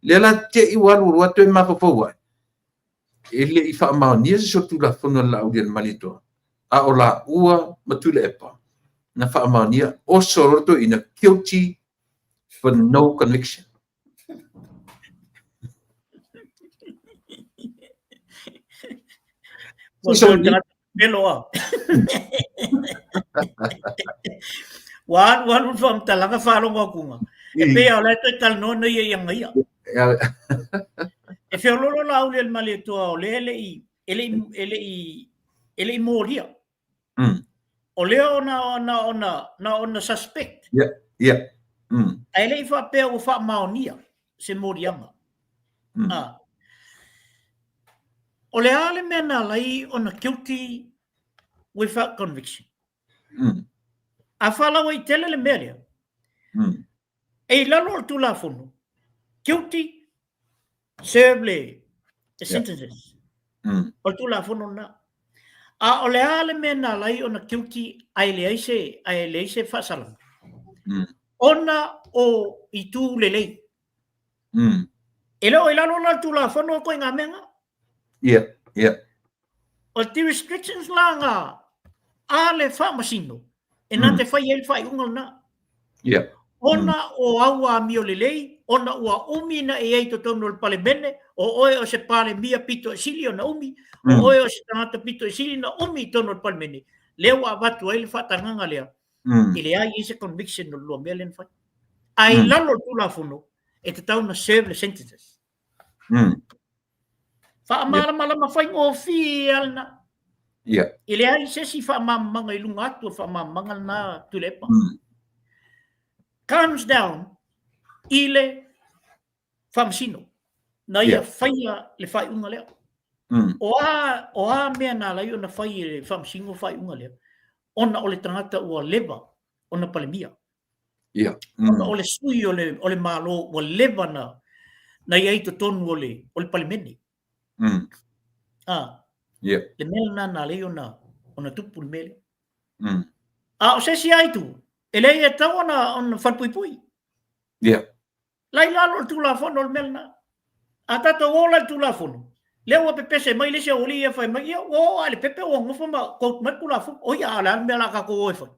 Lea la te i ua alu alu lava toe mafaufau ae, e le i faamaonia se solitulafono a le Laauli a le Malietoa, a o laua ma Tuilaepa na faamaonia, oso loa le toeaina, guilty but no conviction. Melo a. Ua alu alu le faamatalaga faalogo atuga. E pei lava o la e toe talanoa na ia i aga ia. E feoloolo Laauli a le Malietoa o lea e le i e le i e le i e le i molia. O lea ona ona ona na ona suspect. Yeah, yeah. Ae le i faapea ua faamaonia se moliaga. Ah. O le a le mea na ala ai ona guilty without conviction? A faalauaitele le mea lea, e i lalo o le Tulafono, guilty serve le sentences. O le Tulafono lena. A o le a le mea na ala ai ona guilty ae leai se, ae leai se faasalaga? Ona o itu lelei. E le o i lalo la o le Tulafono o ituaiga mea na. Yeah, yeah. O te restrictions la nga a le faamasino e na te fai ai le faaiuga lena. Yeah. Ona o au amio lelei, ona ua umi na i ai i totonu o le Palemene, o oe o se Palemia pito e sili ona umi, o oe o se tagata pito e sili ona umi i totonu o le Palemene, lea ua avatu ai le faatagaga lea, e leai ai se conviction o le lua mea lea na fai. Ae i lalo o le Tulafono, e tatau ona serve le sentences. Faamalamalama faigofie lava lena. E leai se isi faamalamalamaga i luga atu o le faamalamalamaga lena Tuilaepa. Comes down i le faamasino na ia faia le faaiuga lea. O a, o a mea na ala ai ona fai e le faamasino faaiuga lea? Ona o le tagata ua leva ona Palemia. Ia. Ona o le sui o le, o le Malo ua leva na, na i ai i totonu o le, o le Palemene. Ah. Ia. Le mea lena na ala ai ona, ona tupu le mea lea. A o se isi lava itu, e leai e tatau ona, ona falepuipui. Ia. La i lalo o le Tulafono o le mea lena. A tatou o la i le Tulafono, lea ua pepese mai le isi aualii ia fai mai, ia ua oo lava i le pepe ua nofo ma quote mai le Tulafono. O ia, a o le a le mea o le a tatou o e fai?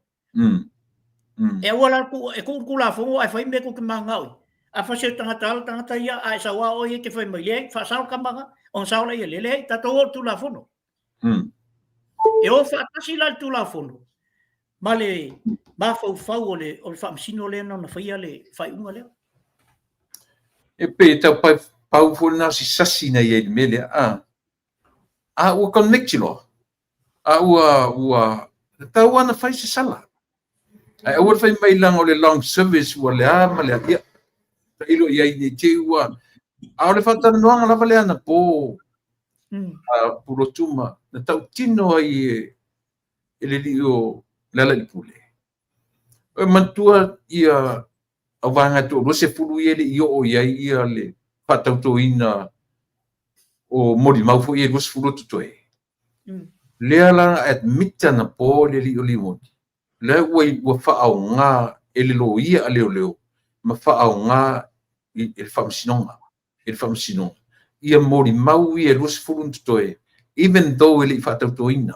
E aua la e tuu le Tulafono ae fai mea tou te mananao i ai. A fasi e le tagata lava le tagata ia, a e sau lava oe ia e te fai mai, leai, faasao le tama lena, ona sao lea, leai, tatou o i le Tulafono. E o faatasi la le Tulafono ma le mafaufau o le, o le faamasino lea na ona faia le faaiuga lea. E pei e tau pau foi lena o se sasi na i ai i le mea lea. A, a ua convict loa, a ua, ua tatau lava ona fai se sala. Ae aua le fai mai leaga o le long service ua le a ma le a. Ia, tailo i ai ne i te i ua... A o le faatalanoaga lava lea anapo a Pulotu ma na tautino ai e le alii o Lealailepule. E manatua ia au vaega e toalua sefulu ia e le i oo i ai ia le faatautoina o molimau foi ia e 20 o totoe. Lea la na admit anapo le alii o Limoni, lea ua, ua faaaoga e le loia a leoleo ma faaaoga e le faamasinoga, e le faamasinoga ia molimau ia e 20 na totoe, even though e le i faatautoina.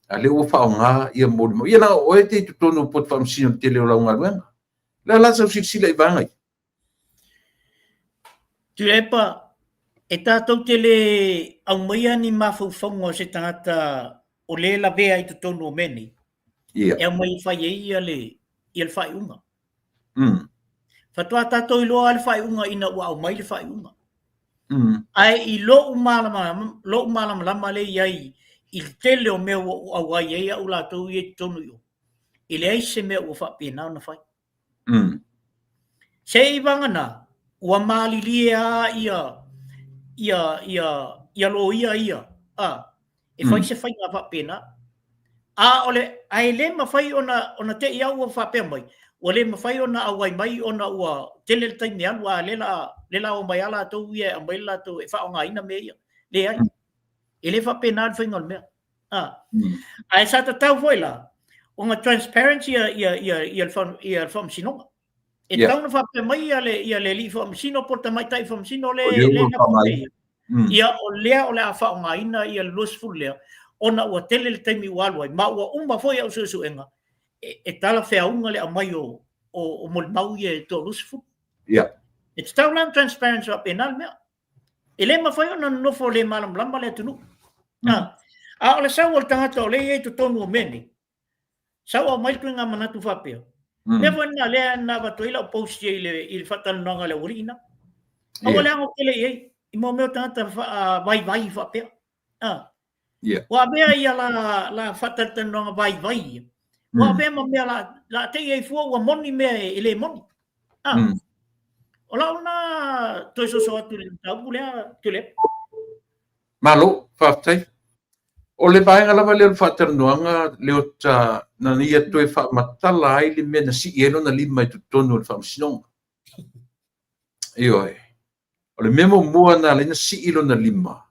A lea ua faaaoga ia molimau. Ia leaga o oe e te i totonu o poto faamasino i le tele o lau galuega. O le a la sau silasila i vaega ia? Tuilaepa, e tatou te le aumaia ni mafaufauga o se tagata o lea e lavea i totonu o mea nei, e aumai e fai ai ia le, ia le faaiuga. Faatoa tatou iloa lava le faaiuga ina ua aumai le faaiuga. Ae i lou malamalama, lou malamalama lea i ai i le tele o mea ua ou auai ai au latou ia i totonu i o, e leai se mea ua faapena ona fai. Se i vagana ua malilie lava ia ia ia ia loia ia a e fai se faiga faapena. A o le ae le mafai ona ona te i au ua faapea mai, ua le mafai ona auai mai ona ua tele le taimi e alu a lea la lea la omai lava latou ia e aumai le latou e faaaogaina mea ia. Leai. E le faapena le faiga o le mea. Ae sa tatau foi la ona transparent ia ia ia ia le ia le faamasinoga. E tatau ona faapea mai ia le ia le alii faamasino po o le tamaitai faamasino le le na faapea. Ia o lea o le a faaaogaina ia le 20 lea ona ua tele le taimi ua alu ai ma ua uma foi au suesuega e, e talafeauga le aumai o o, o molimau ia e 30. E tatau la ona transparent faapena le mea. E le mafai ona nonofo le malamalama le atunuu. A, a o le sau o le tagata o lea e i ai i totonu o mea nei, sau aumai le ituaiga manatu faapea. Mea foi lena lea na avatu ai lau post i le, i le faatalanoaga a le aualii na. Aua le ago tele i ai, i mo mea o tagata vaivai faapea. A, Ua avea ia la, la faatalatalanoaga vaivai ia. Ua avea ma mea la, la te i ai fua ua moni mea e, e le moni. A. O lau na toe soso atu i le mataupu lea, Tuilaepa. Malo, faafetai. O le vaega lava lea o le faatalanoaga, Leota, na ia toe faamatala ai le mea na sii ai lona lima i totonu o le faamasinoga. Ioe. O le mea muamua na ala ai ona sii lona lima,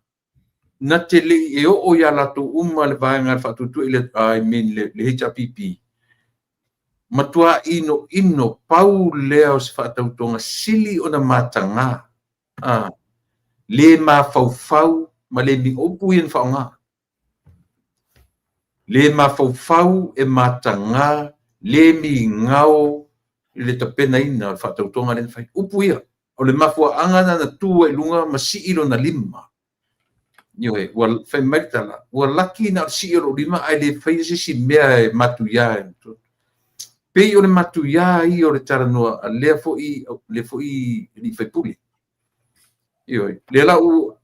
na te le i e oo iā latou uma le vaega a le faatuatua i le, I mean le, le HRPP, matuā inoino pau lea o se faatautoga sili ona matagā, a, le mafaufau ma le mi, o upu ia na faaaoga. Le mafaufau e matagā, le migao i le tapenaina o le faatautoga lea na fai. Upu ia, o le mafuaaga lena na tu ai i luga ma sii lona lima. Ioe, ua fai mai le tala, ua laki na o le sii o lou lima ae le faia se isi mea e matuia ai. Pei o le matuia ia o le talanoa a lea foi, lea foi alii faipule. Ioe, lea la u,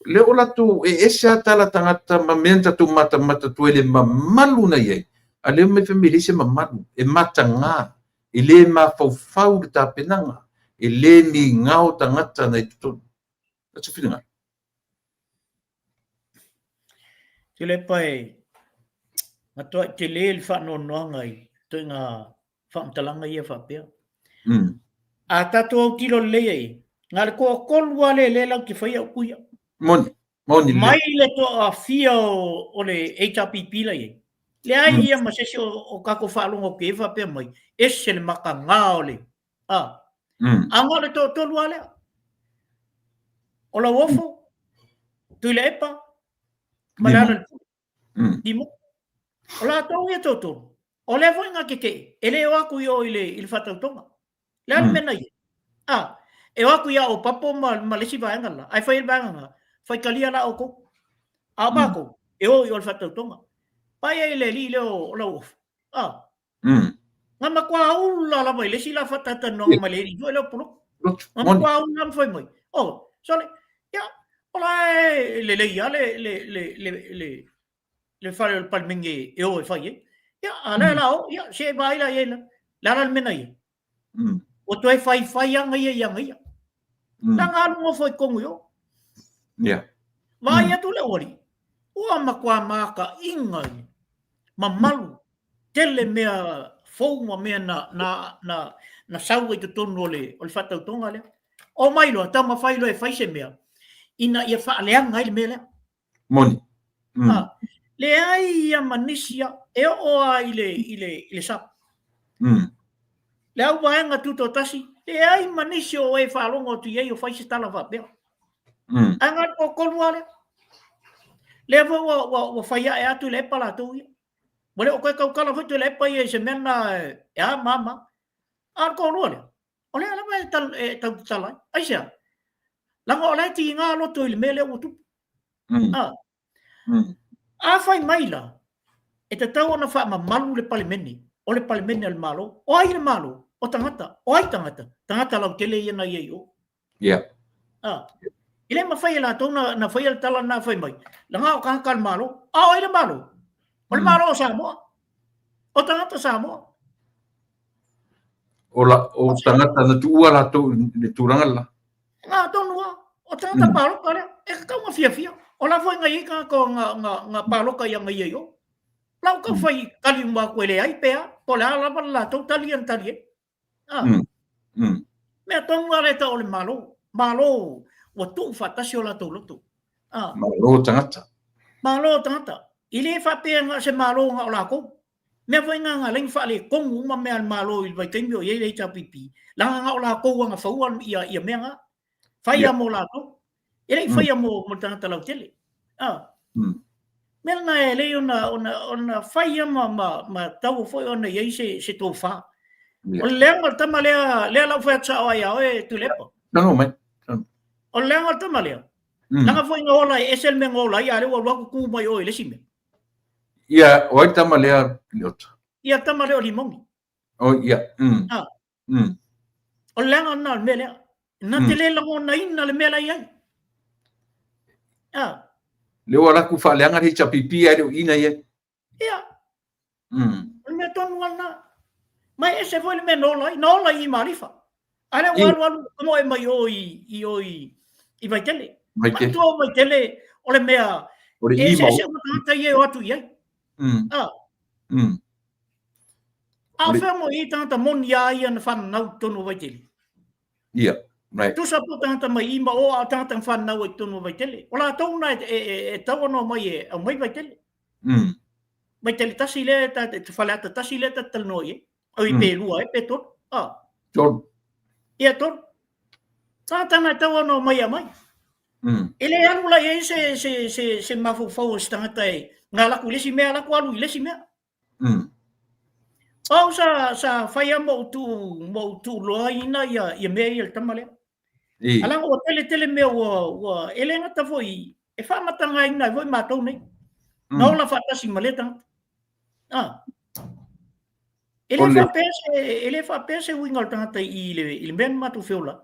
lea o latou e ese lava tala tagata ma mea na tatou matamata atu ai le mamalu na i ai, a lea mai fai mai e leai se mamalu, e matagā, e le mafaufau le tapenaga, e le migao tagata na i totonu. O se finagalo. Tuilaepa e matuai tele le faanoanoaga i ituaiga faamatalaga ia faapea. A tatou autilo lelei ai, na o le toatolu lava lea lea latou te faia upu ia. Moni, moni lelei. Mai le toafia o le HRPP la i ai, leai ia ma se isi o tatou faalogo atu i ai faapea mai, ese le matagā o le, a. A na o le toatolu lava lea. O Lauofo, Tuilaepa ma Lealailepule. Limogi. O latou ia toatolu, o lea foi na tetee, e le o atu i o i le, i le faatautoga. Le a le mea na i ai? A, e o atu ia Opapo ma, ma le isi vaega la, ae fai ai le vaega na, faitalia la outou. A o matou, e o i o i le faatautoga. Vaai ai i le alii lea o Lauofo. A, na matua ula lava i le isi la faatatalanoaga ma le alii foi lea o Pulotu. Na matua ula ma fai mai, oh, sole, ia, o la e lelei lava le, le, le, le, le, le fale o le Palemene e o e fai ai. Ia, a lea la o, ia, se vaai la i ai la. Le a la le mea na i ai? Ua toe faifai aga ia i aga ia. La nga alu nofo i totonu i o. Vaai atu le aualii, ua matua mataina ia, mamalu, tele mea fou ma mea na, na, na, na sau ai totonu o le, o le faatautoga lea. Omai loa, taumafai loa e fai se mea, ina ia faaleaga ai le mea lea. Moni. Ha, leai ia ma nisi a, e oo lava i le, i le, i le SUPP. Le au vaega tutoatasi, leai ma nisi o e faalogo atu i ai o fai se tala faapea. Ae na o le toatolu lava lea. Lea foi ua, ua, ua fai ae atu i le epa latou ia. Ua le o toe tautala foi Tuilaepa ia i se mea lena e a ma a ma a. A o le toalua lea, o lea lava e, tal, e tautatala ai. Aisea? Leaga o la e tiga loto i le mea lea ua tupu. A. A fai mai la, e tatau ona faamamalu le Palemene, o le Palemene a le Malo. O ai le Malo? O tagata. O ai tagata? Tagata lautele ia na i ai i o. A. E le mafai e latou na, na faia le tala lena fai mai, leaga o tagata a le Malo. A o ai le Malo? O le Malo o Samoa. O tagata Samoa. O, la, o tagata na tuua latou i le tulaga la. Ngā tonu a, o tagata pāloka lea, e tatau ona fiafia. O la foi na i ai tagata o nga, nga, nga pāloka i aga ia i o. La o tau fai tali uma atu e leai pe a, po o le a lava le latou tali ia na tali ai. Ah. Mea tonu lava lea e tau o le Malo. Malo ua tuu faatasi o latou loto. Ah. Malo tagata. Malo tagata. E le faapea na o se Malo na o lakou. Mea foi na na laina faaletonu uma mea a le Malo i le vaitaimi o i ai le HRPP, leaga na o latou lava na faua ia, ia mea na. Fai lava mo latou. E le i faia mo, mo le tagata lautele. Ah. Mea lena e lelei ona, ona, ona fai ia ma, ma, ma tatau foi ona i ai se, se tofa. O le leaga o le tama lea, lea la ua fai atu sao ai ia oe Tuilaepa. Tango mai. O le leaga o le tama lea, leaga foi na ola e ese le mea na ola ai, a o lea ua alu atu tu mai o i le isi mea. Ia, o ai tama lea, Leota? Ia, tama lea o Limogi. O, ia. Ah. O le leaga lena o le mea lea. Na te le lagonaina le mea la i ai. Ah. Le ua laku faaleaga le HRPP ai le uina i ai. Ia. O le mea tonu lava lena. Ma e ese foi le mea na ola ai. Na ola i Malifa. A lea ua alu alu moe mai o i, i o i, i Vaitele. Vaitele. Matua o Vaitele o le mea o le e eseese uma tagata ia e o atu i ai. Ah. A o fea mo i tagata moni a ia na whanau tonu o Vaitele? Ia, right. Tusa po tagata mai i ma o a o tagata na whanau ai tonu o Vaitele. O latou na e, e, e, e tau ana mai e au mai Vaitele. Vaitele tasi lea, ta, te Faleata tasi lea ta talanoa i ai. Au i pe lua e, pe tolu. Ah. Tolu. Ia, tolu. Tagata na e tau ana mai a mai. E le alu la i ai se, se, se, se mafaufau o se tagata e ngā laku i le isi mea, laku alu i le isi mea. O au sa, sa fai a ma ou tuu, ma ou tuuloaina ia, ia mea ia i le tama lea. I. A leaga ua tele tele mea ua, ua, e le gata foi, e faamatagaina ai foi matou nei. Na ola faatasi ma lea tagata. Ah. E le faapea se, e le faapea se uiga o le tagata i le, i le mea na matou feola.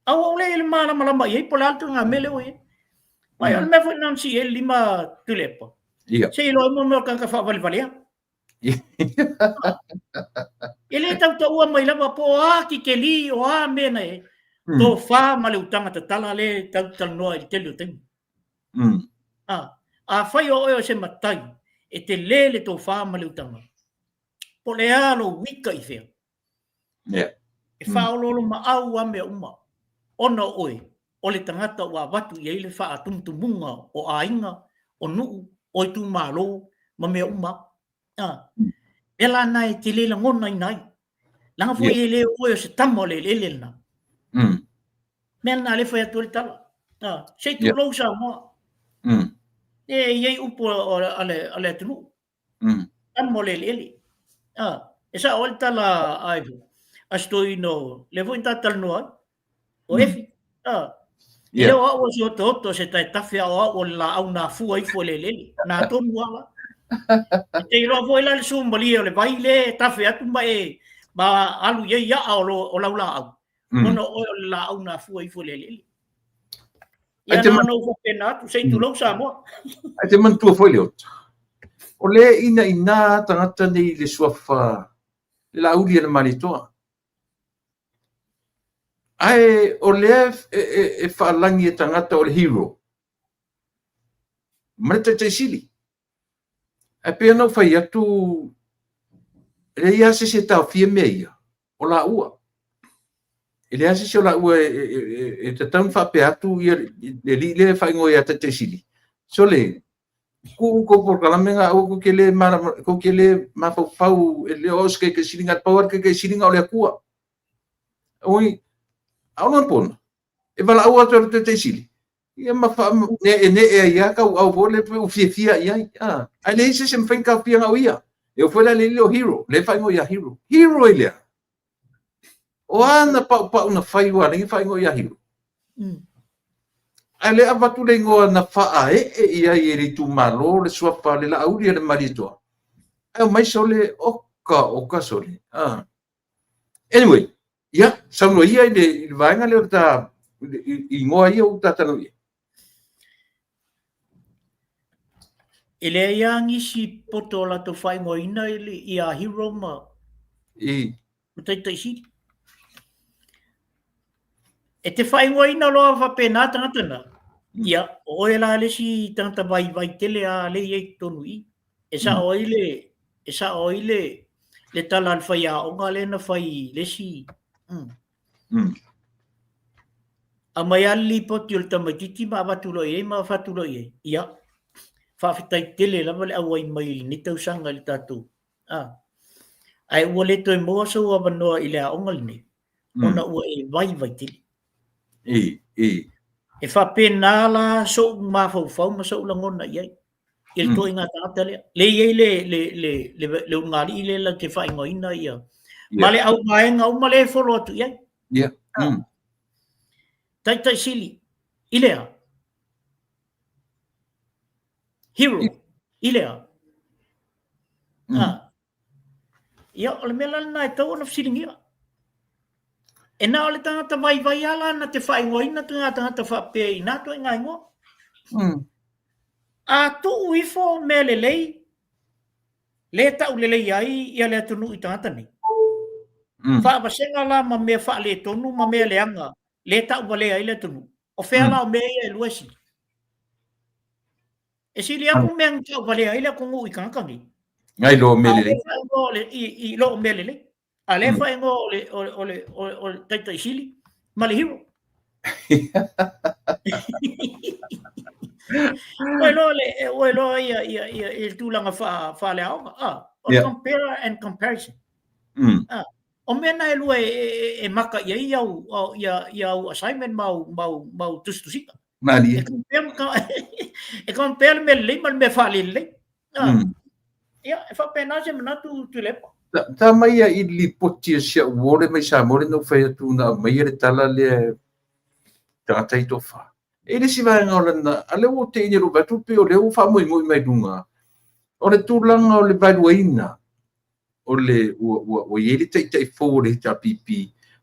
A ua ou le i le malamalama i ai po o le a le tulaga mea lea ua i ai. Mai o le mea foi lena na sii ai le lima Tuilaepa. Ia. Se i iloa ai mo mea o le tagata faavalevalea. E le tautaua mai lava po o a kikeli o a mea na e tofa ma le utaga tatala lea e tau talanoa i le tele o taimi. Afai o oe o se matai e tele le tofa ma le utaga, po o le a lou wika i fea? E faaoloolomaau a mea uma ona o oe o le tagata ua avatu i ai le faatumutumuga o aiga, o nuu, o itumalo ma mea uma. A, mea la na e te le lagonaina ai. Leaga foi e le o oe o se tama o le eleele lena. Mea lena lea e fai atu ai le tala. Se i tulou Samoa. E i ai upu a le atunuu. Tama o le eleele. E sao ai le tala a a si toeaina o lea foi na ta talanoa ai, o Efi. E le o au o se otooto o se taetafe a o au o le laau na afua ifo i le eleele. Na tonu lava la. E te iloa foi la le suamalie o le vai lea e tafe atu ma e ma alu i ai a'a o lau laau, ona o oe o le laau na afua ifo i le eleele. Ia na ona ou faapena atu, se i tulou Samoa. Ae te manatua foi Leota, o lea e inaina tagata nei i le suafa le Laauli a le Malietoa. Ae o lea e faalagi e tagata o le hero ma le Taitai Sili. Ae pei ona ou fai atu, e leai lava se isi e taofia mea ia, o laua. E leai lava se isi o laua e tatau ona faapea atu le alii lea e faaigoa ia Taitai Sili, sole, tuu tou polokalame na, aua tou te le tou te le mafaufau, e le o au o se taitaisiliga, pau lava le taitaisiliga o le Atua. Oi, a o lona pona, e valaau atu e le Taitaisili, ia ma faaneeenee ai lava tauau foi lea ua fiafia i ai. Ae leai se isi e mafai ona taofia na o ia. E oo foi la i le alii o Hero, lea e faaigoa ia Hero. Hero i le a? O a na paupau na fai ua ala ai ona faaigoa ia Hero? Ae lea avatu le igoa na faaee i ai e le itumalo le suafa le Laauli a le Malietoa. Ae omai sole, oka oka sole. Anyway, ia, saunoa ia i le vaega lea o le ta i igoa ia ua ta talanoa i ai. E leai lava nisi poto o latou faaigoaina ia Hero ma ma Taitai Sili. E te faaigoaina loa faapena tagata na, ia, o oe la le isi tagata vaivai tele lava lea e i ai i totonu i i. E sao ai le, e sao ai le, le tala a le faiaoga lea na fai i le isi. Aumai lava le lipoti o le tamaitiiti ma avatu loa i ai ma avatu loa i ai. Ia, faafetai tele lava le auai mai i lenei tausaga i le tatou. Ae ua le toe maua sou avanoa i le aoga lenei, ona ua e vaivai tele. E faapena la sou mafaufau ma sou lagona i ai i le ituaiga tagata lea. Lea e i ai le, le, le, le, le ulugalii lea latou te faaigoaina ia, ma le auvaega uma lea e follow atu i ai. Taitai Sili, i le a? Hero, i le a? Ia, o le mea la lena e tatau ona fesiligia. E na o le tagata vaivai lava la na te faaigoaina ngā tagata faapea i nā ituaiga igoa. A tuu ifo mea lelei, le tau lelei ai ia le atunuu i tagata nei. Faavasega la ma mea faaletonu ma mea leaga le tau valea ai le atunuu. O fea la o mea ia e lua e sili? E sili atu mea na tau valea ai le atunuu i tagata nei. Nai lo mea lelei. I lo mea lelei. A lea faaigoa o le, o le, o le, o le, o le Taitai Sili ma le Hero. Ua iloa le, ua iloa ia, ia, ia, ia le tulaga faaleaoga. Ah, o yeah. compare and comparison. Ah, o mea na e lua e, e, e maka i ai au, au, ia, ia au assignment ma au, ma au, ma au tusitusiga. Malie. E compare, e compare le mea lelei ma le mea faalelelei. Ah. Ia, e faapena se manatu Tuilaepa. Ta mai ia i lipoti a si au uo lea mai Samoa lea na ou fai atu na aumaia le tala lea tagata i tofa. E i le isi vaega o lana, a lea ua te ina lou vaai atu pei o lea ua faamoemoe mai luga, o le tulaga o le vaeluaina o le ua, ua, ua i ai le taitai fou o le HRPP,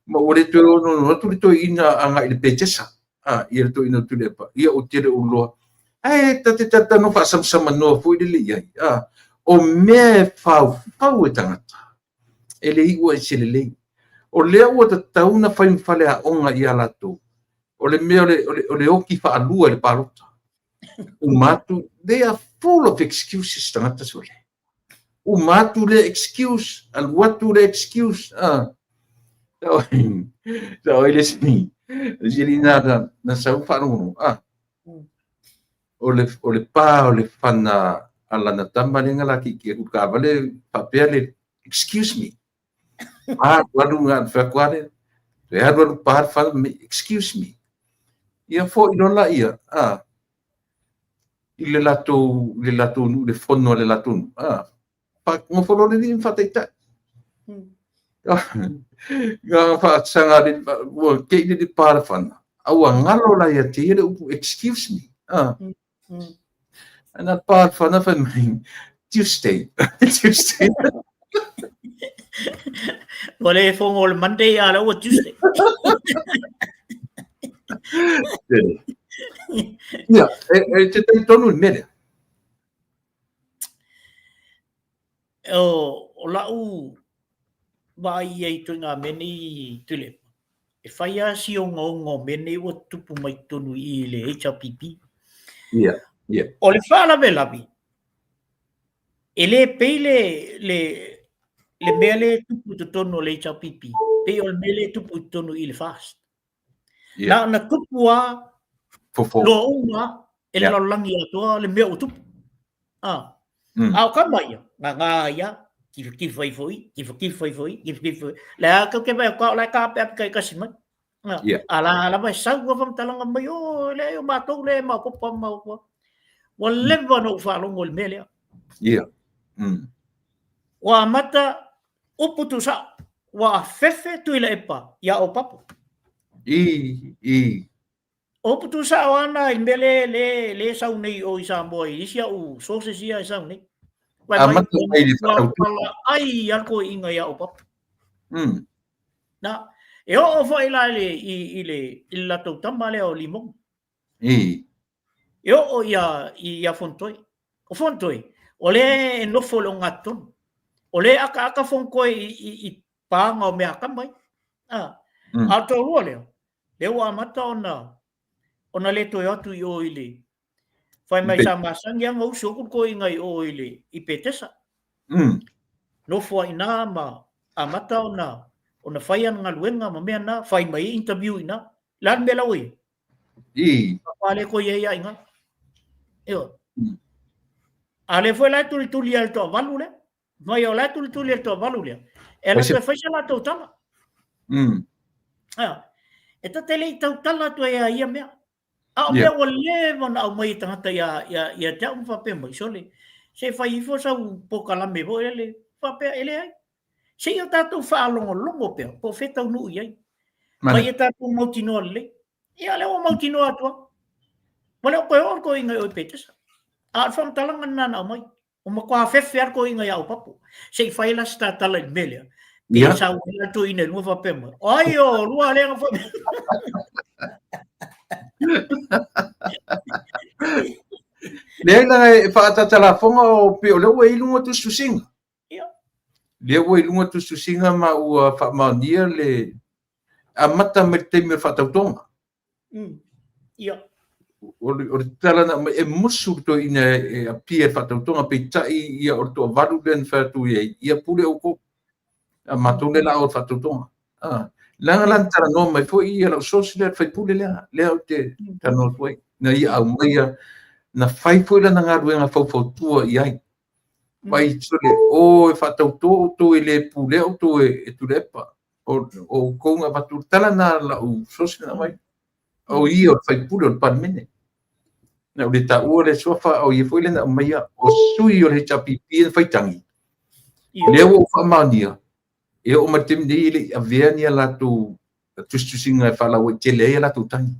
ma ua le toe onoono atu le toeaina agai i le Petesa, a, ia le toeaina o Tuilaepa, ia ou te le o iloa. Ae ta te talatalanoa faasamsamanoa foi lele i ai, a, o mea e faufau e tagata, e le iu ai i se lelei. O lea ua tatau ona fai ma faleaoga ia latou, o le mea o le, o le, o le oki faalua i le palota. Uma atu, they are full of excuses tagata sole. Uma atu le excuse, alu atu le excuse. Ah. Sa oi le isi, le isi alii na, na, na sau faalogologo. Ah. O le, o le pa o le fana a lana tama lea na lakiki atu i le taavale faapea le, excuse me. Alu alu nga fai atu lava lea. Toe alu alu pa le fana fai mai, excuse me. Ia foi loa laia, a, i le latou, i le latou nuu, i le fono a le latou nuu, a, nofo loa le alii ma faataitai. Nga faasaga le, ua te i le pa le fana, a ua galo la ia te ia le upu excuse me. Ah. Ana pa le fana fai mai, Tuesday. Tuesday. Ua le fogo o le Monday a le ua Tuesday. Ia, e te talitonu i le mea lea? O lau vaai i ai i ituaiga mea nei Tuilaepa, e fai lava si ogaoga o mea nei ua tutupu mai totonu i i i le HRPP. Ia, ia. O le faalavelave, e le pei le, le, le mea lea e tupu i totonu o le HRPP, pei o le mea lea e tupu i totonu i i le FAST. Yeah. Na ona tupu lava, Fofo. loa uma e le yeah. lalolagi atoa le mea ua tupu. Ah. A o kama ia, ngā ia, kifakifa ifo i, kifakifa ifo i, kifakifa. Le a kau ke vai o la ka pe kai kasi mai. Ah. Yeah. A la lava e sau ua whamtalanga mai, o le o mātou le maopopo maopopo. Ua leva na ou faalogo i le mea lea. Yeah. Ua amata Upu tuusao, ua afefe Tuilaepa iā Opapo. I, i. O upu tuusao ana i le mea le, le, le sau nei o i Samoa i isi au sources ia e sau nei. Vai mai, Amata mai i le ua whakautu. pala ai a le toeaina iā Opapo. Na, e oo foi la i le, i, i le, i le latou tama lea o Limoga. I. E oo ia, ia Fonotoe. O Fonotoe, o lea e nofo i le ogatotonu. O lea e akaaka Fonotoe i, i, i pāga o mea atamai. A, a o le toalua lea, lea ua amata ona, ona le toe o atu i o i le, fai mai sa masani lava ona usu atu le toeaina i o i le, i Petesa. Nofo ai i ina ma amata ona, ona fai ana galuega ma mea na, fai mai ai interview i ina. O le a le mea la ua i ai? I. Papa le koe ia inga. Io. A le foi la tuli tuli al to valu le. Mai o la tuli tuli al to valu le. E la toe fai sa latou tala. Ah. E ta te le i tautala atu ai a ia mea. A o mea ua leva ona aumai e tagata ia, ia, ia te au ma faapea mai, sole, se fai ifo sau polokalame foi lele, faapea e leai. Se i o tatou faalogologo pea, po o fea e taunuu i ai. Ma ia tatou mautinoa lelei. Ia, lea ua mautinoa atu lava. Ua le o toe oo le toeaina i o i Petesa. A o le faamatalaga lena na aumai. Ua matua afefe lava le toeaina ia Opapo. Se i fai la se tatala i le mea lea. Pe sau ai la le toeaina i luga faapea mai, Ai o lua lea na fai. Leai leaga e faatatalafoga o pei o lea ua i luga tusitusiga. Ia. Lea ua i luga tusitusiga ma ua faamaonia le amata mai le taimi o le faatautoga. Ia. O le tala na aumai, e musu le toeaina e appear i le faatautoga, peitai ia o le toavalu lea na fai atu i ai, ia pule outou. A matou lea la o le faatautoga. Leaga la na talanoa mai foi ia lau source lea, le faipule lea, lea ou te talanoa atu ai. Na ia aumaia, na fai foi lana galuega faufautua i ai. Mai sole, o e faatauto outou e le pulea outou e Tuilaepa. O outou na avatu le tala na lau source na aumai. O ia o le faipule o le Palemene. Na ou le taua le suafa, o ia foi lea na aumaia, o sui o le HRPP na faitagi. Lea ua ou faamaonia, e oo mai le taimi nei e le i avea ni a latou tusitusiga e faalauaitele ai a latou tagi.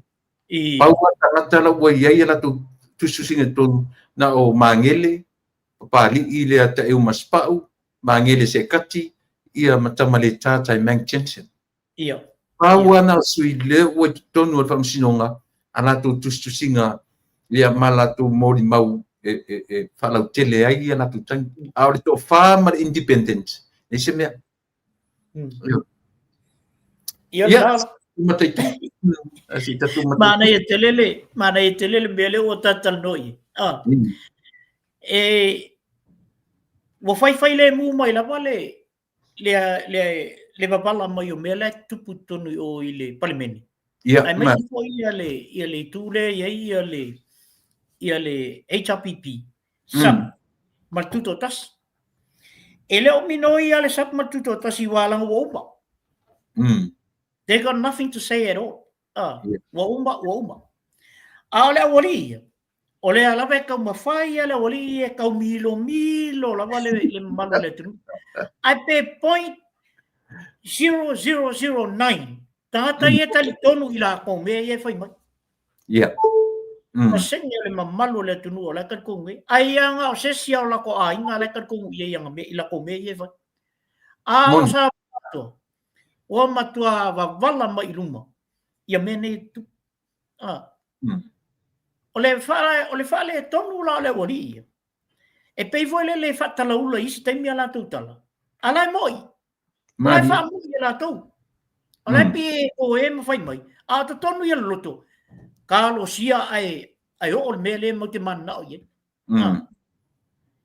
Pau lava tagata la ua i ai a latou tusitusiga i totonu, na o Magele, Papalii lea Taeu Masepau, Magele Sekati, ia ma Tamaleta Taimang Jensen. Ia. Pau lava na o sui lea ua i totonu o le Faamasinoga a latou tusitusiga ia ma latou molimau e faalautele ai a latou tagi. A o le toafa ma le independent, leai se mea. Ia, Ia, mataitu. Se i tatou mataitu. Manaia tele le, manaia tele le mea lea ua talatalanoa i ai. Ah. E, ua faifai lemu mai lava le, le, le, le wavala mai o mea la e tutupu i totonu i o i le Palemene. Ia, Aemaise foi ia le, ia le itu lea e i ai ia le, ia le HRPP, SUM, ma le Tutoatasi. E le o minoi a le SAP ma le Tutoatasi ua alaga ua uma. They got nothing to say at all. Ua uma, ua uma. A o le aualii ia, o lea lava e taumafai ia le aualii e taumilomilo lava le mamalu o le atunuu. Ae pe 0.0009 tagata ia e talitonu i latou mea ia e fai mai. Pasene o le mamalu o le atunuu o la e talitonu i ai. Ai lava na o se isi o latou aiga la e talitonu i ai i latou mea ia e fai. A o Samoa atoa, ua matua vavala mai i luma ia mea nei e tutupu. O le faaletonu la o le aualii ia, e pei foi lele e faatalaula i isi taimi a latou tala, a la e moi. O la e faamoi e latou. O la e pei e toē ma fai mai, a o totonu ia loloto, talosia ae oo le mea lea matou te mananao i ai.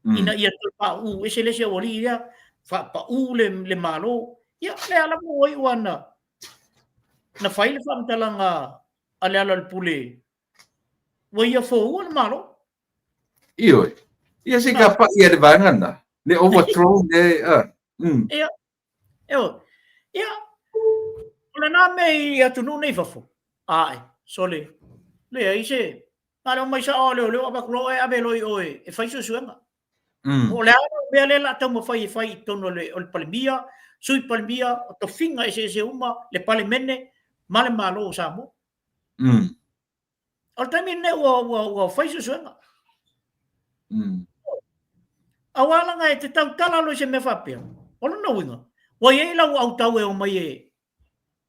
Ina ia toe pauu ese le isi aualii lea, faapauu le Malo. Ia, lea lava ua iu lava na fai le faamatalaga a Lealailepule, ua ia foua le Malo. Ioe. Ia se ka pai e le vaega na. Le overthrow le Ia. Ioe. Ia. O lena mea i atunuu nei fafo. Ae, sole. Leai se na le omai sao a leoleo avatu loa oe ave loa i o e fai suesuega. Po o le a le mea lea o le a taumafai e fai i totonu o le Palemia, Sui Palemia, o tofiga eseese uma, le Palemene ma le Malo o Samoa. O le taimi lenei ua fai suesuega. Aua leaga e te tautala loa i se mea faapea, o lona uiga, ua i ai lau autau e omai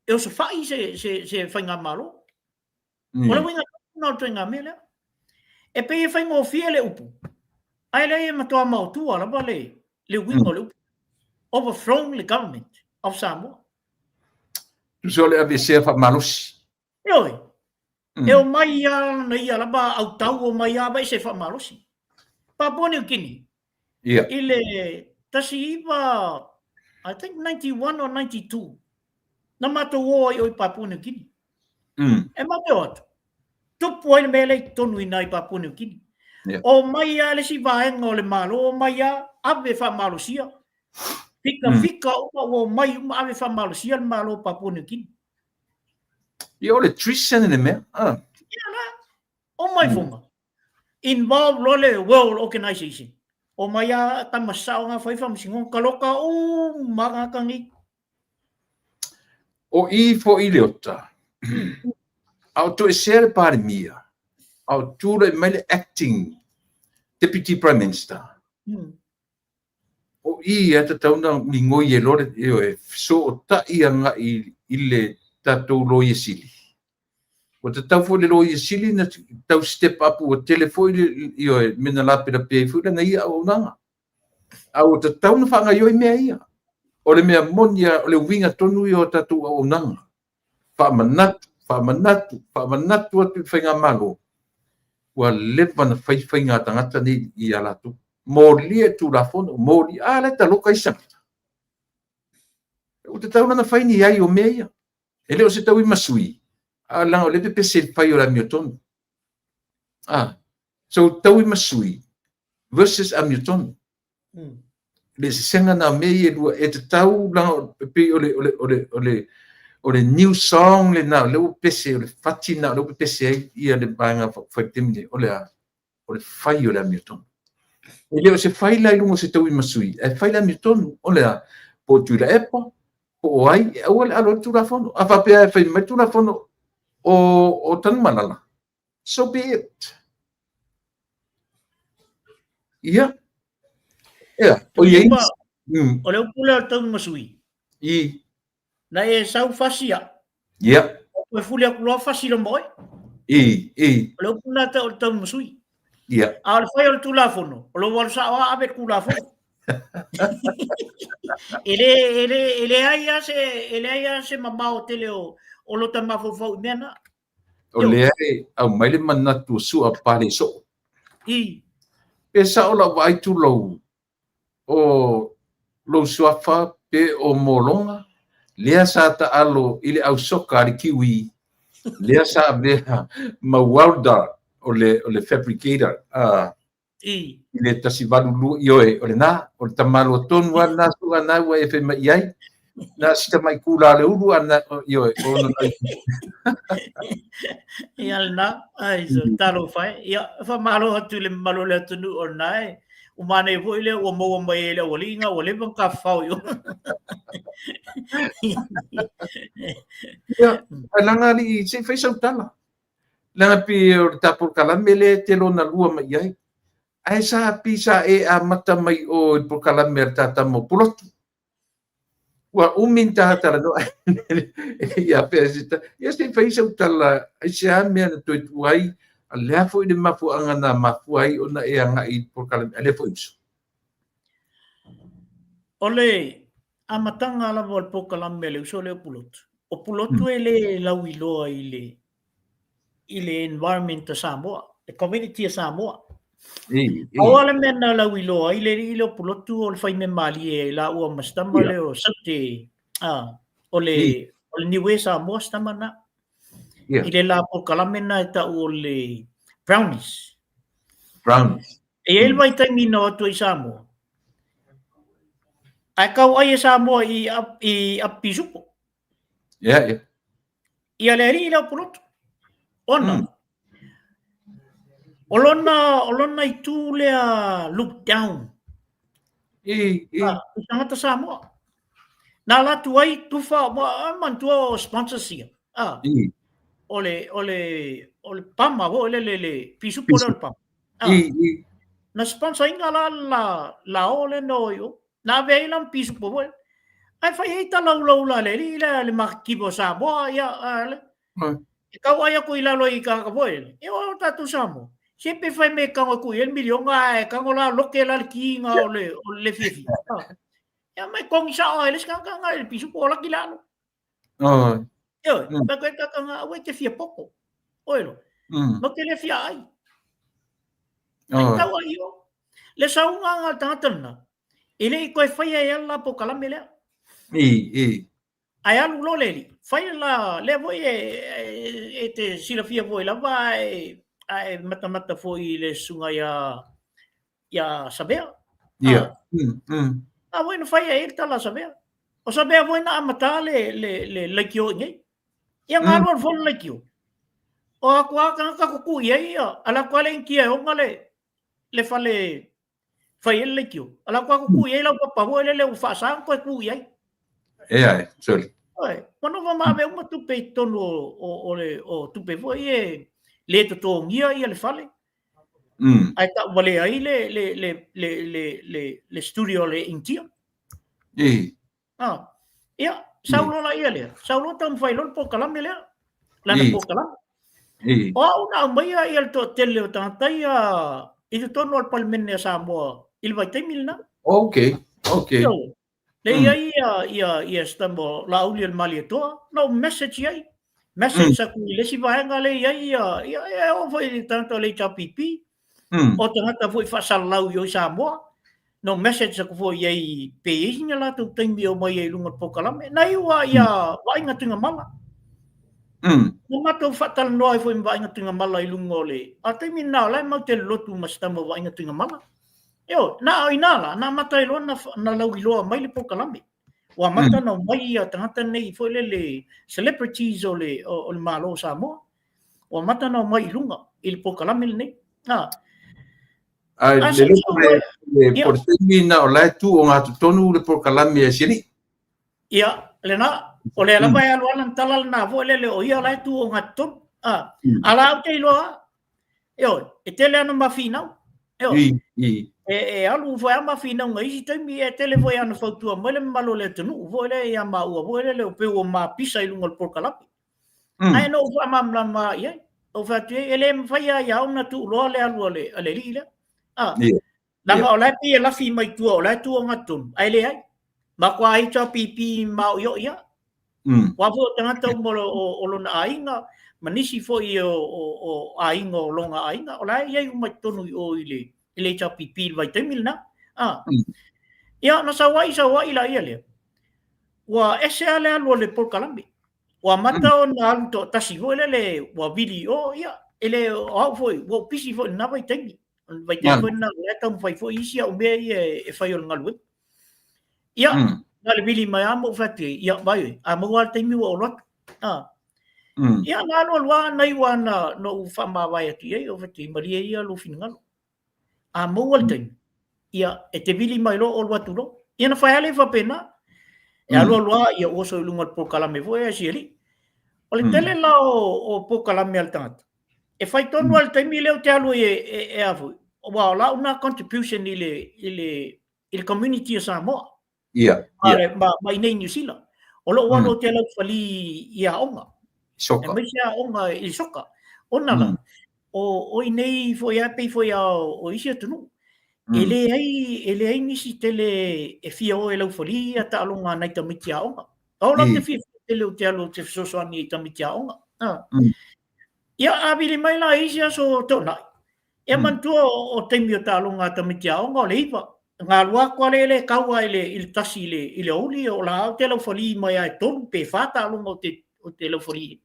e osofai se faigamalo. O le uiga tonu lena o le ituaiga mea lea. E pei e faigofie le upu, ae leai e matua maotua lava le uiga o le upu. Overthrown le government of Samoa. Tusa o le aveesea faamalosi. Ioe. E omai lava lana ia lava autau, omai lava aveese faamalosi. Papua New Guinea, i le 19, I think 91 or 92, na matou o ai i o i Papua New Guinea. E matou o atu, tupu ai le mea lea i totonu i ina i Papua New Guinea. Omai lava le isi vaega o le Malo, omai lava ave faamalosia. Fika fika uma ua omai uma ave faamalosia le Malo o Papua New Guinea. Ia o le treason le mea. Ia la, omai fonga. Involve loa le World Organization. Omai a tama sao nga fai faamasinoga, taloka uma tagata nei. O i foi Leota, a o toesea le Palemia, a o tulai mai le acting Deputy Prime Minister, o i e tatau na migoi e loa le, ioe, fesootai agai i le tatou Loia Sili. Ua tatau foi le Loia Sili na tau step up, ua tele foi le, ioe, mea na lapelapea ai foi lana ia auaunaga. A ua tatau na faagaoioi mea ia. O le mea moni lava, o le uiga tonu ia o tatou auaunaga. Faamanatu, faamanatu, faamanatu atu i le faigamalo, ua leva na fai faiga a tagata nei ia latou. Molia i Tulafono, molia, a la e taloka isi tagata. Ua tatau la ona fai ni ai o mea ia. E le o se tauimasui, a leaga o lea e pepese i le fai o le amiotonu. So tauimasui versus amiotonu. Le sesega na o mea ia e lua, e tatau leaga e pei o le, o le, o le, o le, o le new song lena, o lea ua pepese, o le fati lena o lea ua pepese ai ia le vaega fai i le taimi nei, o le a? O le fai o le amiotonu. E le o se fai la i luga o se tauimasui, ae fai le amiotonu, o le a? Po o Tuilaepa, po o ai, e aua le alo ai le Tulafono. A faapea e fai mai le Tulafono o Tanumalala, so be it. Ia, ia, o i ai. O le upu lea o le tauimasui. I. Na e sau fasi au. Ia. Toe fuli atu loa fasi loa ma oe. I, i. O le upu lena o le tauimasui. Ia. A o le fai o le Tulafono, o lou alu sao lava ave le Tulafono. E le, e le, e leai lava se, e leai lava se mamao tele o lota mafaufau i mea na. O lea e aumai le manatu o Sua pale soo. I. Pe sao lau vaai tulou o lou suafa pe o Mologa, lea sa taalo i le ausoka a le Kiwi, lea sa avea ma welder o le fabricator. I. I le 182, ioe, o lena, o le tamaloa tonu lava lena su'a na ua e fai mai i ai. Na si tamai kula a le ulu a na, ioe, o ona nai. Ia lena, ai so talofa e. Ia, faamalo atu i le mamalu o le atunuu o lena e. Ua manaia foi lea ua maua mai e le aualii ua leva ona tafafao i o. Ia, ae leaga alii, se i fai sau tala. Leaga pei o le ta polokalame lea e te lona lua mai i ai. Ae sa pei sa e amata mai o i le polokalame a le ta tama o Pulotu. Ua umi ni ta talanoa ia pea se ta. Ia se i fai sau tala, aisea mea na toe tuu ai, a le a foi le mafuaaga na mafua ai ona e agai i le polokalame a lea foi uso. O le amataga lava o le polokalame a le uso lea o Pulotu, o Pulotu e le lauiloa i le i le environment o Samoa, le community o Samoa. Pau lava le mea na lauiloa ai le alii lea o Pulotu o le faimea malie i laua ma si tama lea o Saute, o le, o le Niue Samoa si tama lena. I le la polokalame lena e tau o le Brownies. Brownies. E i ai le vaitaimi na o atu ai i Samoa, ae kau ai e Samoa i, i Apisupo. Ia, ia. Ia le alii lea o Pulotu. Ona, o lona itu lea look down. I, i. Ah, i tagata Samoa. Na ala atu ai tufa, manatua o sponsors ia. Ah, I. O le pama foi le, le, le pisupo lea o le pama. Ah, I, i. Na sponsor ina la la, la o le no i o. Na ave ai la ma pisupo foi. Ae fai ai talaulau la le alii lea le maketiva o Samoa, ia, a le. E tau ai atu i lalo i tagata foi le. E o tatou Samoa. Se pe fai me tango e kui e le miliona, ae tango la loke la le kiinga o le, o le fiafia. Ia mai kongi sao ai le isi tagata nga i le pisupo o laki lalo. Ioe, ma koe kakanga aua e te fia poko. Oe lo. Ma te le fia ai. Ai tau ai o. Le sauga nga tagata lena, e le i koe whaia e ala po kalame lea. I, i. Ai alu lo le li. Whaia la, lea foi e, e, e te silafia foi lava e, a e matamata foi le susuga ia, ia Savea. Ia. A foi na whaia e le tala Savea. O Savea foi na amata le, le, le laikio i nei. Ia ngā roa foi le laikio. O aku a kanga kuku ia ia, ala kwa le inkia e onga le, le fale whai e le laikio. Ala kwa kuku ia lau papa foi le le u whaasang koe ku ia. E ai, sorry. Oi, mano wa maave uma tupe i tonu o, o, o le o tupe foi e le totongia ia le fale. Ai ta wale ai le le le le le le, le studio le Intia. I. Ah. Ia, sau loa la ia lea. Sau loa taumafai loa le polokalame lea. Lana polokalame. I. O au na aumaia ia le toatele o tagata ia i totonu o le Palemene a Samoa i le vaitaimi lena. Okay, okay. Ioe. Le i ai ia, ia, ia si tama o Laauli o le Malietoa, na ou message i ai. Message aku i le isi vaega le i ai ia, ia, e oo foi i le tagata o le HRPP, o tagata foi faasalalau i o i Samoa. Na ou message aku foi i ai pe i ai sina latou taimi e omai ai i luga o le polokalame. Na iu lava ia Vaaiga Tuigamala. Na matou faatalanoa ai foi ma Vaaiga Tuigamala i luga o le, a o le taimi lena o la e mau te lotu ma si tama o Vaaiga Tuigamala. Ioe, na o ina la, na amata ai loa na, na lauiloa mai le polokalame. Ua amata ona omai ia tagata nei foi lele celebrities o le, o, o le Malo o Samoa. Ua amata ona omai i luga i le polokalame lenei. Ah. Ae le loto le, le polokalame na o la e tu o ngā totonu le polokalame a si alii. Ia, lena, o lea lava e alu ana tala lena foi lele o ia la e tu o ngā totonu. Ah. A la au te iloa, Ioe, e tele ana ma finau. Ioe. I, i. E, e alu foi a ma finau ngai isi taimi, e tele foi ana fautua mai le mamalu o le atunuu foi lea ia maua foi lele o peu o ma pisa i luga o le polokalame. Ae na ou faamalamalama i ai. Ou fai atu i ai, e le mafai lava ia au ona tuuloa le alu a le, a le alii lea. Ah. Ia. Leaga o la e pei e lafi mai tua, o la e tu ogatotonu, ae leai. Matua HRPP maoioi lava. Aua foi o tagata uma o lona aiga, ma nisi foi o aiga o lona aiga, o la e i ai uma i totonu i o i le HRPP i le vaitaimi lena. Ia, na sau ai sau ai laia lea, ua ese lava le alu o le polokalame. Ua amata ona alu toatasi foi lele, ua vili i o, ia, e le o au foi, ua ou pisi foi i lena vaitaimi. O le vaitaimi foi lena o la e taumafai foi isi au mea ia e fai o le galuega. Ia, na o le vili mai lava ma ou fai atu i ai, ia, vaai oe, a maua lava le taimi ua ou alu atu. Ia, na alu alu lava na iu lava na ou faamavae atu i ai, ou fai atu i ai, malie ia lou finagalo. A maua le taimi, ia, e te vili mai loa ou alu atu loa. Ia na fai lava lea faapena. E alu alu lava, ia oso i luga o le polokalame foi a si alii. O le tele la o polokalame a le tagata, e fai tonu lava i le taimi lea ou te alu ai e a foi, aua o lau lena contribution i le community o Samoa. Ia. Ma i nei Niu Sila. O lou alu ou te laufali i aoga. Soka. Aemaise aoga i soka. Ona la, o i nei foi a pei foi a o isi atunuu. E leai nisi tele e fia o e laufali ia taaloga a nai tamaiti aoga. Pau la te fiafia tele ou te alu ou te fesoasoani i tamaiti aoga. Ia, a vili mai la i isi aso toonai, ia manatua o taimi o taaloga a tamaiti aoga o le 9. Galua atu lava le le kau lava i le 1 i le aoauli, o la ou te laufali mai lava e 3 pe 4 taaloga ou te laufali ai.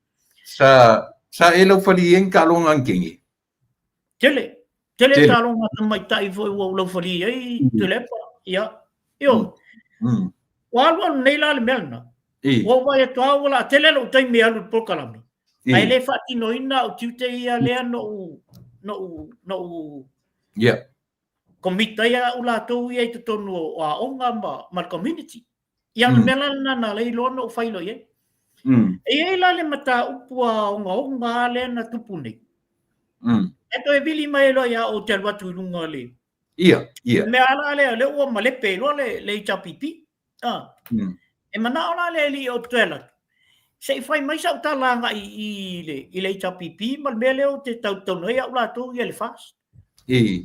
Sa e laufali ai ni taaloga a ni teine? Tele. Tele taaloga a tamaitai foi ua ou laufali ai, Tuilaepa. Ia, ioe. Ua alualu nei la le mea lena. Ua ou vaai atu lava ua laa tele lou taimi e alu i le polokalame, ae le faatinoina au tiute ia lea na ou, na ou, na ou commit ai au latou ia i totonu o aoga ma le community. Ia, o le mea la lena na ala ai loa ona ou fai loa i ai. E i ai la le mataupu a ogaoga lava lea na tupu nei. E toe vili mai loa ia ou te alu atu i luga o le... Ia. Le mea la lea, lea ua malepe loa le HRPP. E manao la le alii ou te toe alu atu, se i fai mai sau tala agai i le HRPP ma le mea lea ou te tautau ai au latou ia le FAST.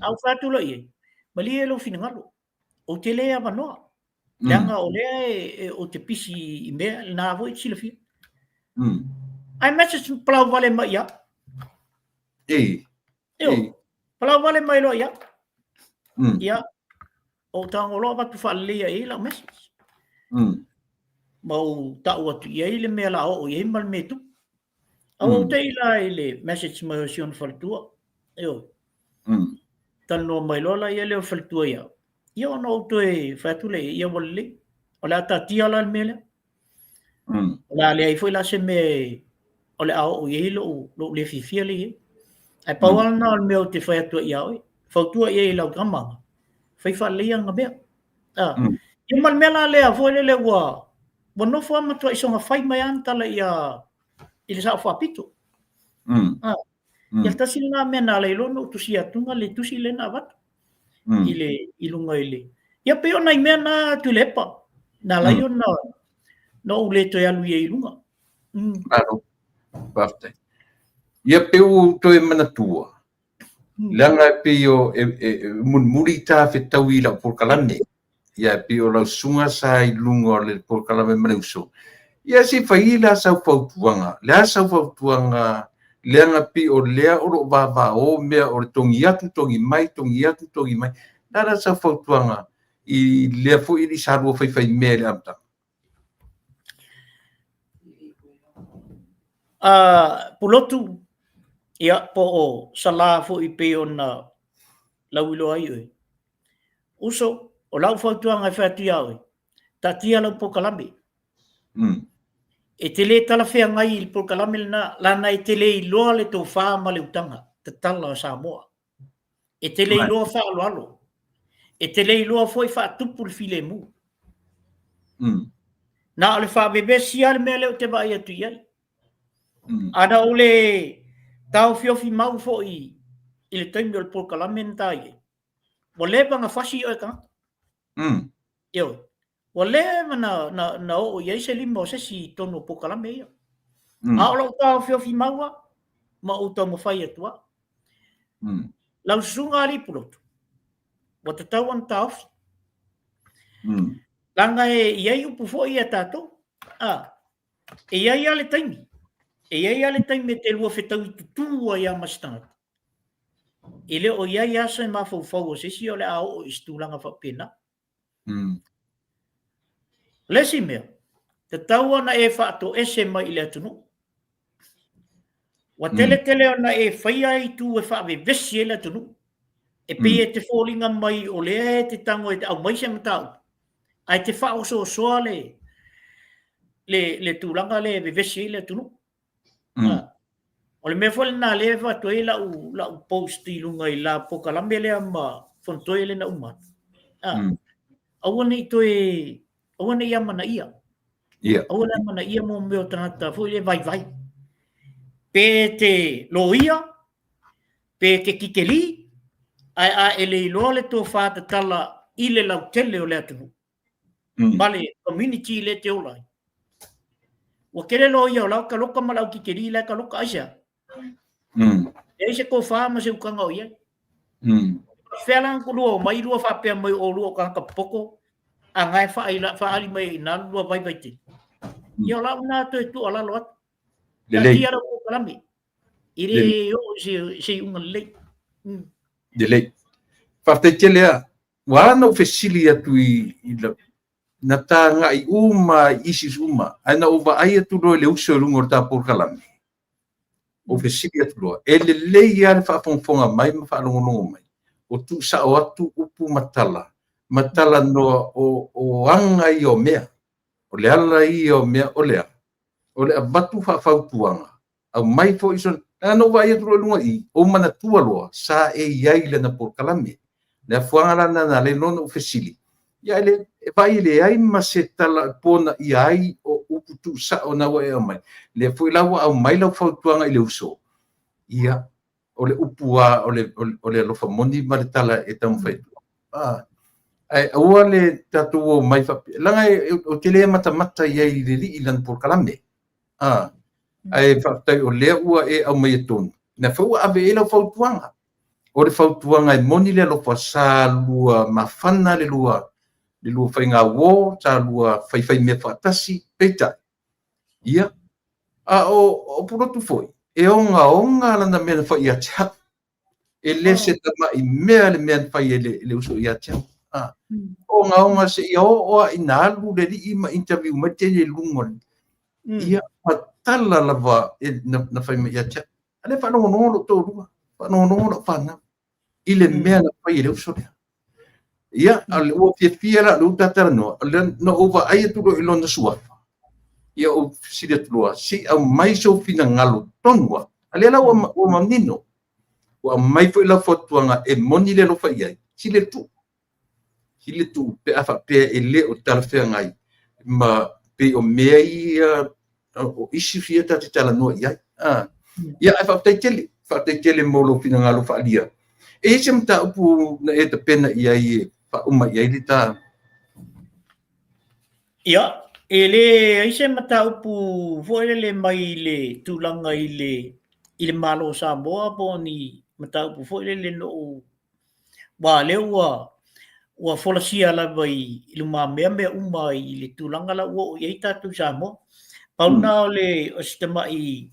A ou fai atu loa i ai, malie lou finagalo, ou te le avanoa. Leaga o lea ou te pisi i mea, lena foi e te silafia. Ae message palau vale mai ia. Ioe, palau vale mai loa ia. Ia, ou tago loa avatu faaleleia i ai lau message. Ma ou tau atu i ai le mea la oo i ai ma le mea e tupu. A ua ou te i la i le message mai o si ona faletua. Ioe. Talanoa mai loa la ia lea o le faletua ia au. Ia ona ou toe fai atu lea, ia ua lelei. O le a taatia la le mea lea. O le a leai foi la se mea o le a oo i ai lou le fiafia lea i ai. Ae pau lava lena o le mea ou te fai atu ai ia oe. Fautua i ai i lau tama, fai faalelei ana mea. Ia ma le mea la lea foi lele ua nofo lava matuai soona fai mai lava ana tala i le Sao Faapito. Ia tasi lena mea na ala ai loa ona ou tusia atuga le tusi lea na avatu i luga i le... Ia pei o nai mea na Tuilaepa na ala ai ona ou le toe alu i ai i luga. Malo, faafetai. Ia pei ua ou toe manatua, leaga e pei o e mulimuli ta fetaui i lau polokalame. Ia e pei o lau susuga sa i luga o le polokalame ma le uso. Ia se i fai la sau fautuaga, le a sau fautuaga leaga pei o lea o lo o vavao mea o le togi atu, togi mai, togi atu, togi mai. Le a la sau fautuaga i lea foi e le i sa lua faifaimea i le amataga? Pulotu, ia po o Salā foi pei ona lauiloa ai oe. Uso, o lau fautuaga e fai atu iā oe, taatia lau polokalame. E te le talafeagai i le polokalame lena, leaga e te le iloa le tofa ma le utaga tatala o Samoa. E te le iloa faaaloalo. E te le iloa foi faatupu le filemu. Na o le faavevesi lava le mea lea ou te vaai atu i ai. A na ou le taofiofi mau foi i le taimi o le polokalame na ta i ai, ua leva ona fasi oe tagata. Ioe. Ua leva na oo i ai se lima o se isi i totonu o polokalame ia. A o lou taofiofi mau lava, ma ou taumafai atu lava. Lau susuga alii Pulotu, ua tatau ona taofi. Leaga e i ai upu foi ia tatou, e i ai lava le taimi, e i ai lava le taimi e te lua fetaui tutū ai lava ma se tagata. E le o i ai lava se mafaufau o se isi o le a oo i se tulaga faapena. O le isi mea, tatau ona e faatoese mai i le atunuu. Ua tele tele ona e faia itu e faavevesi ai le atunuu. E pei e te foliga mai o lea e te tago e te aumai se mataupu, ae te faaosoosoa le, le, le tulaga lea e vevesi ai le atunuu. O le mea foi lena lea e avatu ai lau, lau post i luga i la polokalame lea ma Fonotoe lea na uma atu. Aua ne i toe, aua ne i amanaia. Aua le amanaia mo mea o tagata foi lea vaivai. Pe te loia, pe te kikeli, ae a e le iloa le tofa tatala i le lautele o le atunuu, ma le community lea e te ola ai. Ua tele loia o la e taloka ma le au kikeli la e taloka, aisea? Leai se tofa ma se utaga o i ai. Fea la na lua omai lua faapea mai o oulua o tagata popoto, a na e faaali mai ai i ina le lua vaivai tele. Ia o lau lena toe tuualalo atu. Taatia lau polokalame. E le oo i se iuga lelei. Lelei. Faafetai tele lava. Ua ala ona ou fesili atu i la, na ta agai uma i issues uma, ae na ou vaai atu loa i le uso i luga o le ta polokalame, ou fesili atu loa, e lelei lava le faafogafoga mai ma faalogologo mai, o tuusao atu upu ma tala, ma talanoa o aga ia o mea, o le ala ia o mea o le a? O le avatu faafautuaga, aumai foi so, leaga na ou vaai atu loa i luga i i, ou manatua loa, sa e i ai i lana polokalame. Le afuaga la lena na ala ai loa ona ou fesili, ia e le, e vaai e leai ma se tala e ponaia ai o upu tuusao na ua e aumai. Lea foi la ua aumai lau fautuaga i le uso, ia, o le upu lava o le, o le alofa moni ma le tala e taumafai atu. Ae aua le tatou omai faapea, leaga ou te le matamata i ai i le alii i lana polokalame. Ae faafetai o lea ua e aumaia tonu, lea foi ua ave i ai lau fautuaga. O le fautuaga e moni le alofa, sa lua mafana le lua, le lua faigauo, sa lua faifai mea faatasi, peitai, ia, a o Pulotu foi, e ogaoga lana mea na fai ia te au. E le se tamai mea le mea na fai e le uso ia te au. Ogaoga seia oo lava ina alu le alii ma interview mai le teine i luga. Ia, ma tala lava na fai mai ia te au. A lea e faalogologo lou toalua, faalogologo lau fanau i le mea na fai e le uso lea. Ia, a ua fiafia la o lea ua ta talanoa, na ou vaai atu loa i lona suafa, ia ou fesili atu loa, se i aumai sou finagalo tonu lava. A lea la ua manino, ua aumai foi lau fautuaga e moni le alofa i ai, sili le tuu. Sili le tuu pe a faapea e le o talafeagai ma pei o mea ia, o issues ia ta te talanoa i ai. Ia, ae faafetai tele, faafetai tele mo lou finagalo faaalia. E i ai se mataupu na e tapena i ai e faauma i ai le ta? Ia, e leai se mataupu foi lele mai le tulaga i le i le Malo o Samoa po o ni mataupu foi lele na ou aua o lea ua ua folasia lava i lumamea mea uma i le tulaga la ua oo i ai tatou i Samoa. Pau lena o le o si tamai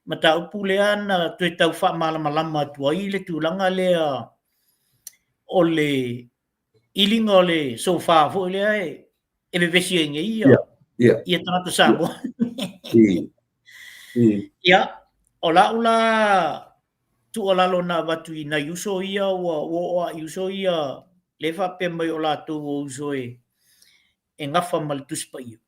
mataupu lea na toe tau faamalamalama atu ai le tulaga lea o le iliga o le sofa foi lea e vevesi ai nei ia, ia tagata Samoa. Ia, o lau la tuualalo na avatu i nai uso ia ua oo lava i uso ia lea e faapea mai o latou o uso e gafa ma le Tusi Paia.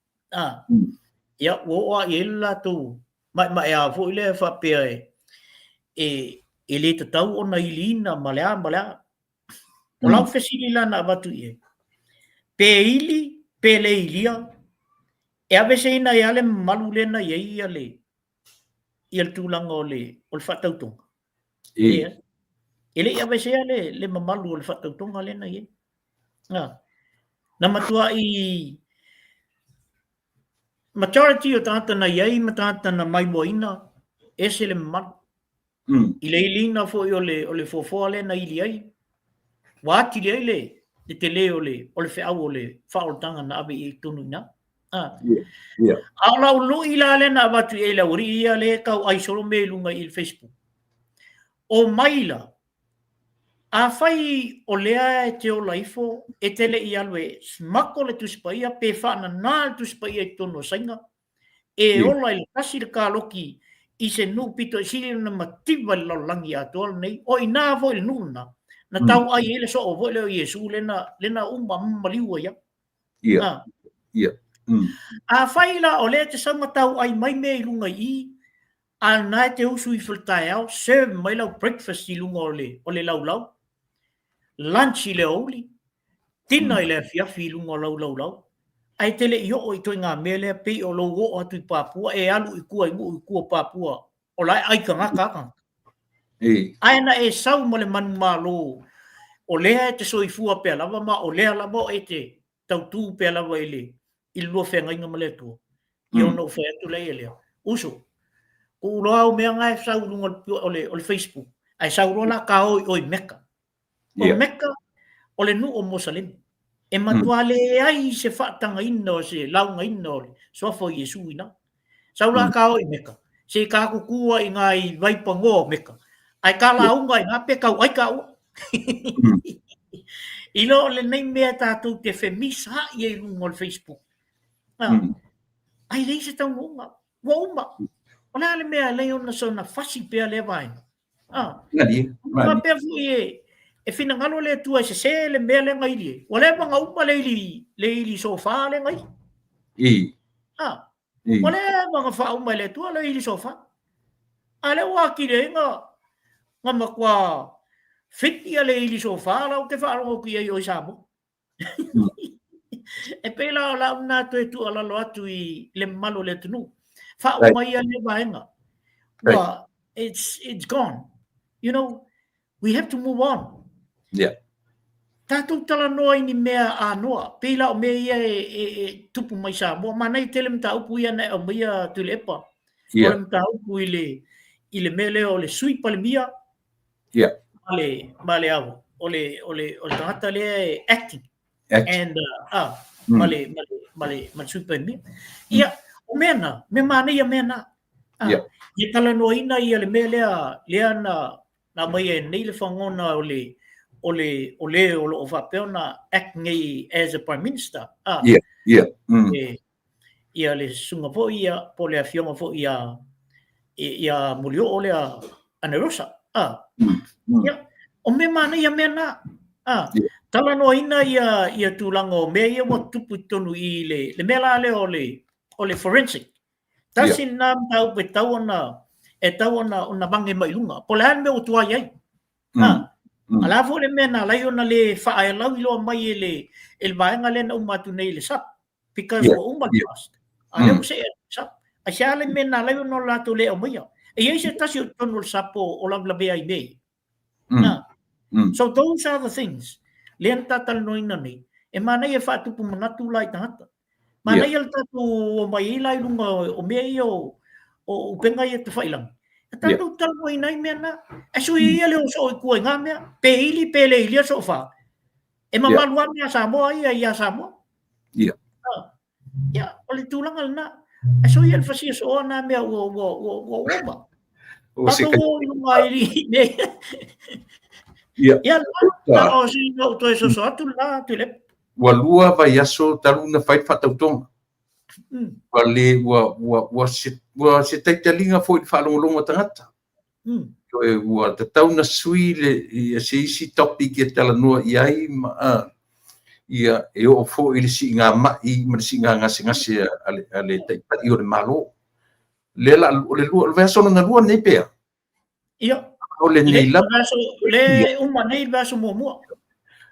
Ia, ua oo lava i ai le latou maemaea foi lea e faapea e le tatau ona iliina ma le a ma le a. O lau fesili la na avatu i ai, pe ili pe le ilia, e aveeseina ai lava le mamalu lea na i ai le ia le tulaga o le o le faatautoga. E. E le i aveesea le le mamalu o le faatautoga lea na i ai. Na matuai majority o tagata na i ai ma tagata na maimoaina, ese le mamalu. I le iliina foi o le o le fuafuaga lea na ili ai, ua atili ai le le tele o le o le feau o le faaolataga na ave i ai i totonu i ina. A o lau lui la lea na avatu i ai i le aualii ia lea e tau ai solo mea i luga i le Facebook. Omai la, afai o lea e te ola ifo, e te le i alu e smuggle le Tusi Paia pe faanana le Tusi Paia i totonu o Saina, e ola i le tasi le kaloki i se nuu pito i sili ona mativa i le lalolagi atoa lenei, o i ina foi i le nuu lena. Na tau'ai ai le so'o foi lea o Iesu lea na, lea na uma ma maliu ai au. Ia. Ia. Afai la o lea e te sau ma tau'ai mai mea i luga i i, a o lena e te usu ifo i le taeao, serve mai lau breakfast i luga o le, o le laulau, lunch i le aoauli, dinner i le afiafi i luga o lau laulau, ae e te le i oo i ituaiga mea lea pei o lou oo atu i Papua, e alu i tua i nuu i tua o Papua, o la e ai tagata a tagata. Ae na e sau ma le manumalo, o lea e te soifua pea lava ma o lea lava e te tautu pea lava i le i le lua feagaiga ma le Atua. Ia ona ou fai atu lea ia lea, uso, tuu loa au mea na e sau i luga o le, o le Facebook, ae sau loa la ka o i o i Mecca. O Mecca, o le nuu o Mosalemi. E matua leai se faatagaina o se laugaina o le suafa o Iesu i ina. Sau la ka o i Mecca, se i ka kuku ai i ngā i vaipagoa o Mecca, ae ka lauga i ngā pe kau ai ka ua. I lo o lenei mea tātou te femisa'i ai i luga o le Facebook. Ai leai se taunuuga, ua uma. O le a le mea e alai ona soona fasi pea lea vaega? Faapea foi e, e finagalo le Atua e sesē le mea lea na ili ai. Ua leva ona uma le ili, le ili sofa lea na ili. Ua leva ona faauma e le Atua le ili sofa. A lea ua atili ai na, na matua fit ia le ili sofa la ou te faalogo atu i ai o i Samoa. E pei la o lau lena toe tuualalo atu i le mamalu o le atunuu. Faauma ia lea vaega. Ua, it's gone. You know, we have to move on. Tatou talanoa i ni mea anoa. Pei la o mea ia e, e, e tupu mai Samoa. Manaia tele mataupu ia na e aumaia Tuilaepa. O le mataupu i le, i le mea lea o le Sui Palemia Ma le, ma le avo, o le, o le, o le tagata lea e acting. Acting. And, ma le, ma le, ma le, ma le Sui Palemia. Ia, o mea na, mea manaia mea na. Ia talanoaina ia le mea lea, lea na, na aumaia e nei le fagona o le, o le, o le o lo o faapea ona act nei as a Prime Minister. E, ia le susuga foi ia, po o le afioga foi ia, ia Mulioo lea Anarosa. Ia, o mea manaia mea na. Talanoaina ia, ia tulaga o mea ia ua tutupu i totonu i le, le mea la lea o le, o le forensic. Tasi lena mataupu e tatau ona, e tatau ona, ona vage mai luga. Po o le a le mea ua tuai ai. A o le a foi le mea na ala ai ona le faalauiloa mai e le, e le vaega lea na uma atu nei i le SAP. Because ua uma le task. A lea ua see atu i le SAP. Aisea le mea na ala ai ona latou le aumaia? E i ai se tasi o totonu o le SAP o lavelavea i mea ia. So those are the things lea na ta talanoaina nei, e manaia e faatupu manatu la i tagata. Manaia le tatou omai ai la i luga o mea ia o upega ia tafailagi. E tatou talanoaina ai mea na. Ae sui ia le o soo i tua i ngā mea, pe ili pe le ilia soofa. E mamalu lava mea a Samoa ia ia Samoa. Ia, o le tulaga lena. Ae soia le fasia sooa na mea ua, ua, ua, ua uma. Tatou o i luga i nei. Ia, na o si na o toe soso atu lena, Tuilaepa. Ua lua vaiaso talu ona fai le faatautoga. Ua le, ua, ua, ua se, ua se taitaliga foi i le faalogologo a tagata. Toe ua tatau ona sui le, ia se isi topic e talanoa i ai ma, ia, e oo foi i le siiga ma'i ma le siiga gasegase a le, a le Taitai o le Malo. Lea la, o le lua, o le vaiaso lona lua lenei pe a? Ia. O lenei lava. Le uma nei le vaiaso muamua.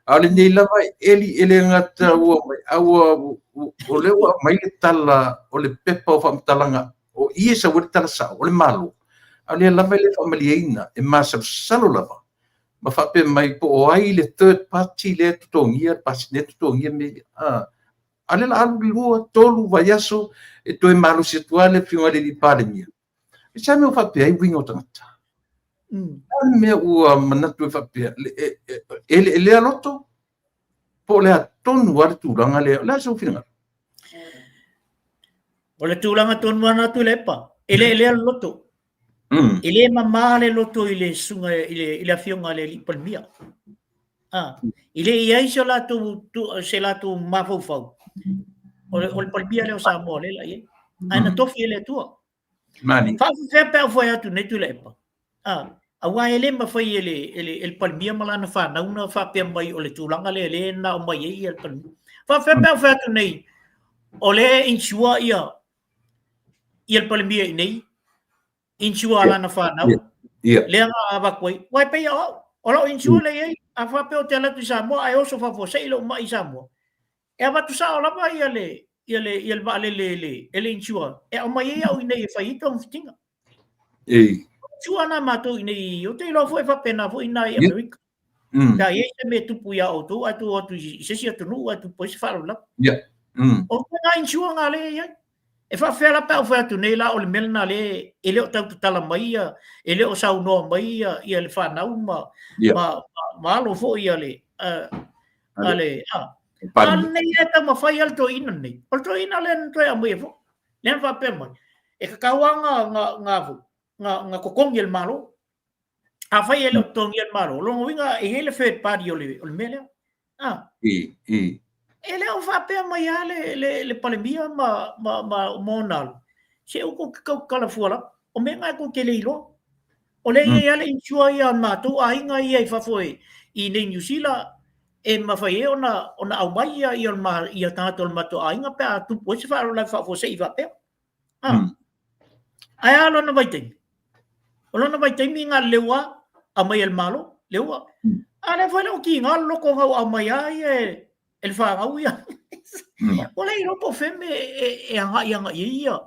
A o lenei lava e le gata ua mai, a ua, o lea ua aumai le tala o le pepa o faamatalaga, o i e sau ai le tala sao, o le Malo, a o lea lava e le faamalieina, e masalosalo lava, ma faapea mai po o ai le third party lea e totogia, lea e totogia mea ia. A o lea la alu le lua, tolu vaiaso, e toe malosi atu lava le Afioga i le alii Palemia. E se mea ua faapea ai uiga o tagata? O le mea ua manatu e faapea, e eleelea loto, po o le a tonu lava le tulaga lea? O le a sou finagalo? O le tulaga tonu lava lena Tuilaepa, e eleelea le loto. E le mama le loto i le susuga i le, i le afioga i le alii Palemia. E le i ai se latou, se latou mafaufau, o le, o le Palemia lea o Samoa lea la i ai. Ae na tofi e le Atua. Mani. Faafefea pe a ou fai atu nei Tuilaepa? Aua e le mafai e le, e le, e le Palemia ma lana fanau ona faapea mai o le tulaga lea lea na aumai ai ia le Palemia. Faapefea pe a ou fai atu nei, o lea e insure ia, ia le Palemia i inei, insure a lana fanau, lea na avatu ai. Aua e pei o au, o lau insure lea e i ai, a faapea ou te alu atu i Samoa ae oso faafuasei lou mai i Samoa, e avatu sao lava ia le, ia le, ia le vaalele e le, e le insure, e aumai ai au i inei e fai ai togafitiga. Ei. Insure ana matou i inei, ou te iloa foi e faapena foi i ina i Amerika. Pe a i ai se mea e tupu ia outou ae tou o atu i se isi atunuu ae tupu ai se faalavelave. O ituaiga insure na lea e i ai. E faapefea la pe a ou fai atu nei la o le mea lena lea e le o tau tatala mai ia, e le o saunoa mai ia, ia le fanau ma, ma, ma, ma alo foi a le, a le, a. A lenei e taumafai lava le toeaina lenei. O le toeaina lea na toe aumaia foi. Lea na faapea mai, e tatau lava ona, ona, ona, ona totogi e le Malo. Afai e le o totogia e le Malo, o lona uiga e i ai le third party o le, o le mea lea. Ah. I, i. E le o faapea mai lava le, le, le Palemia ma, ma, ma, ma ona alo, se aua tou te tautala fua lava. O mea na tou te le iloa. O lea e i ai lava le insure ia a matou aiga ia i fafo i inei i Niu Sila, e mafai ai ona, ona aumai ia, ia, ia tagata o le matou aiga pe a tupu ai se faalavelave faafuasei faapea. Ah. Ae a lona vaitaimi? O lona vaitaimi na o le leu a aumai e le Malo, leu a. A lea foi le o kiga le loto na ua aumai a ia e le fanau ia. Ua le iloa po o fea mea e agai agai ai ia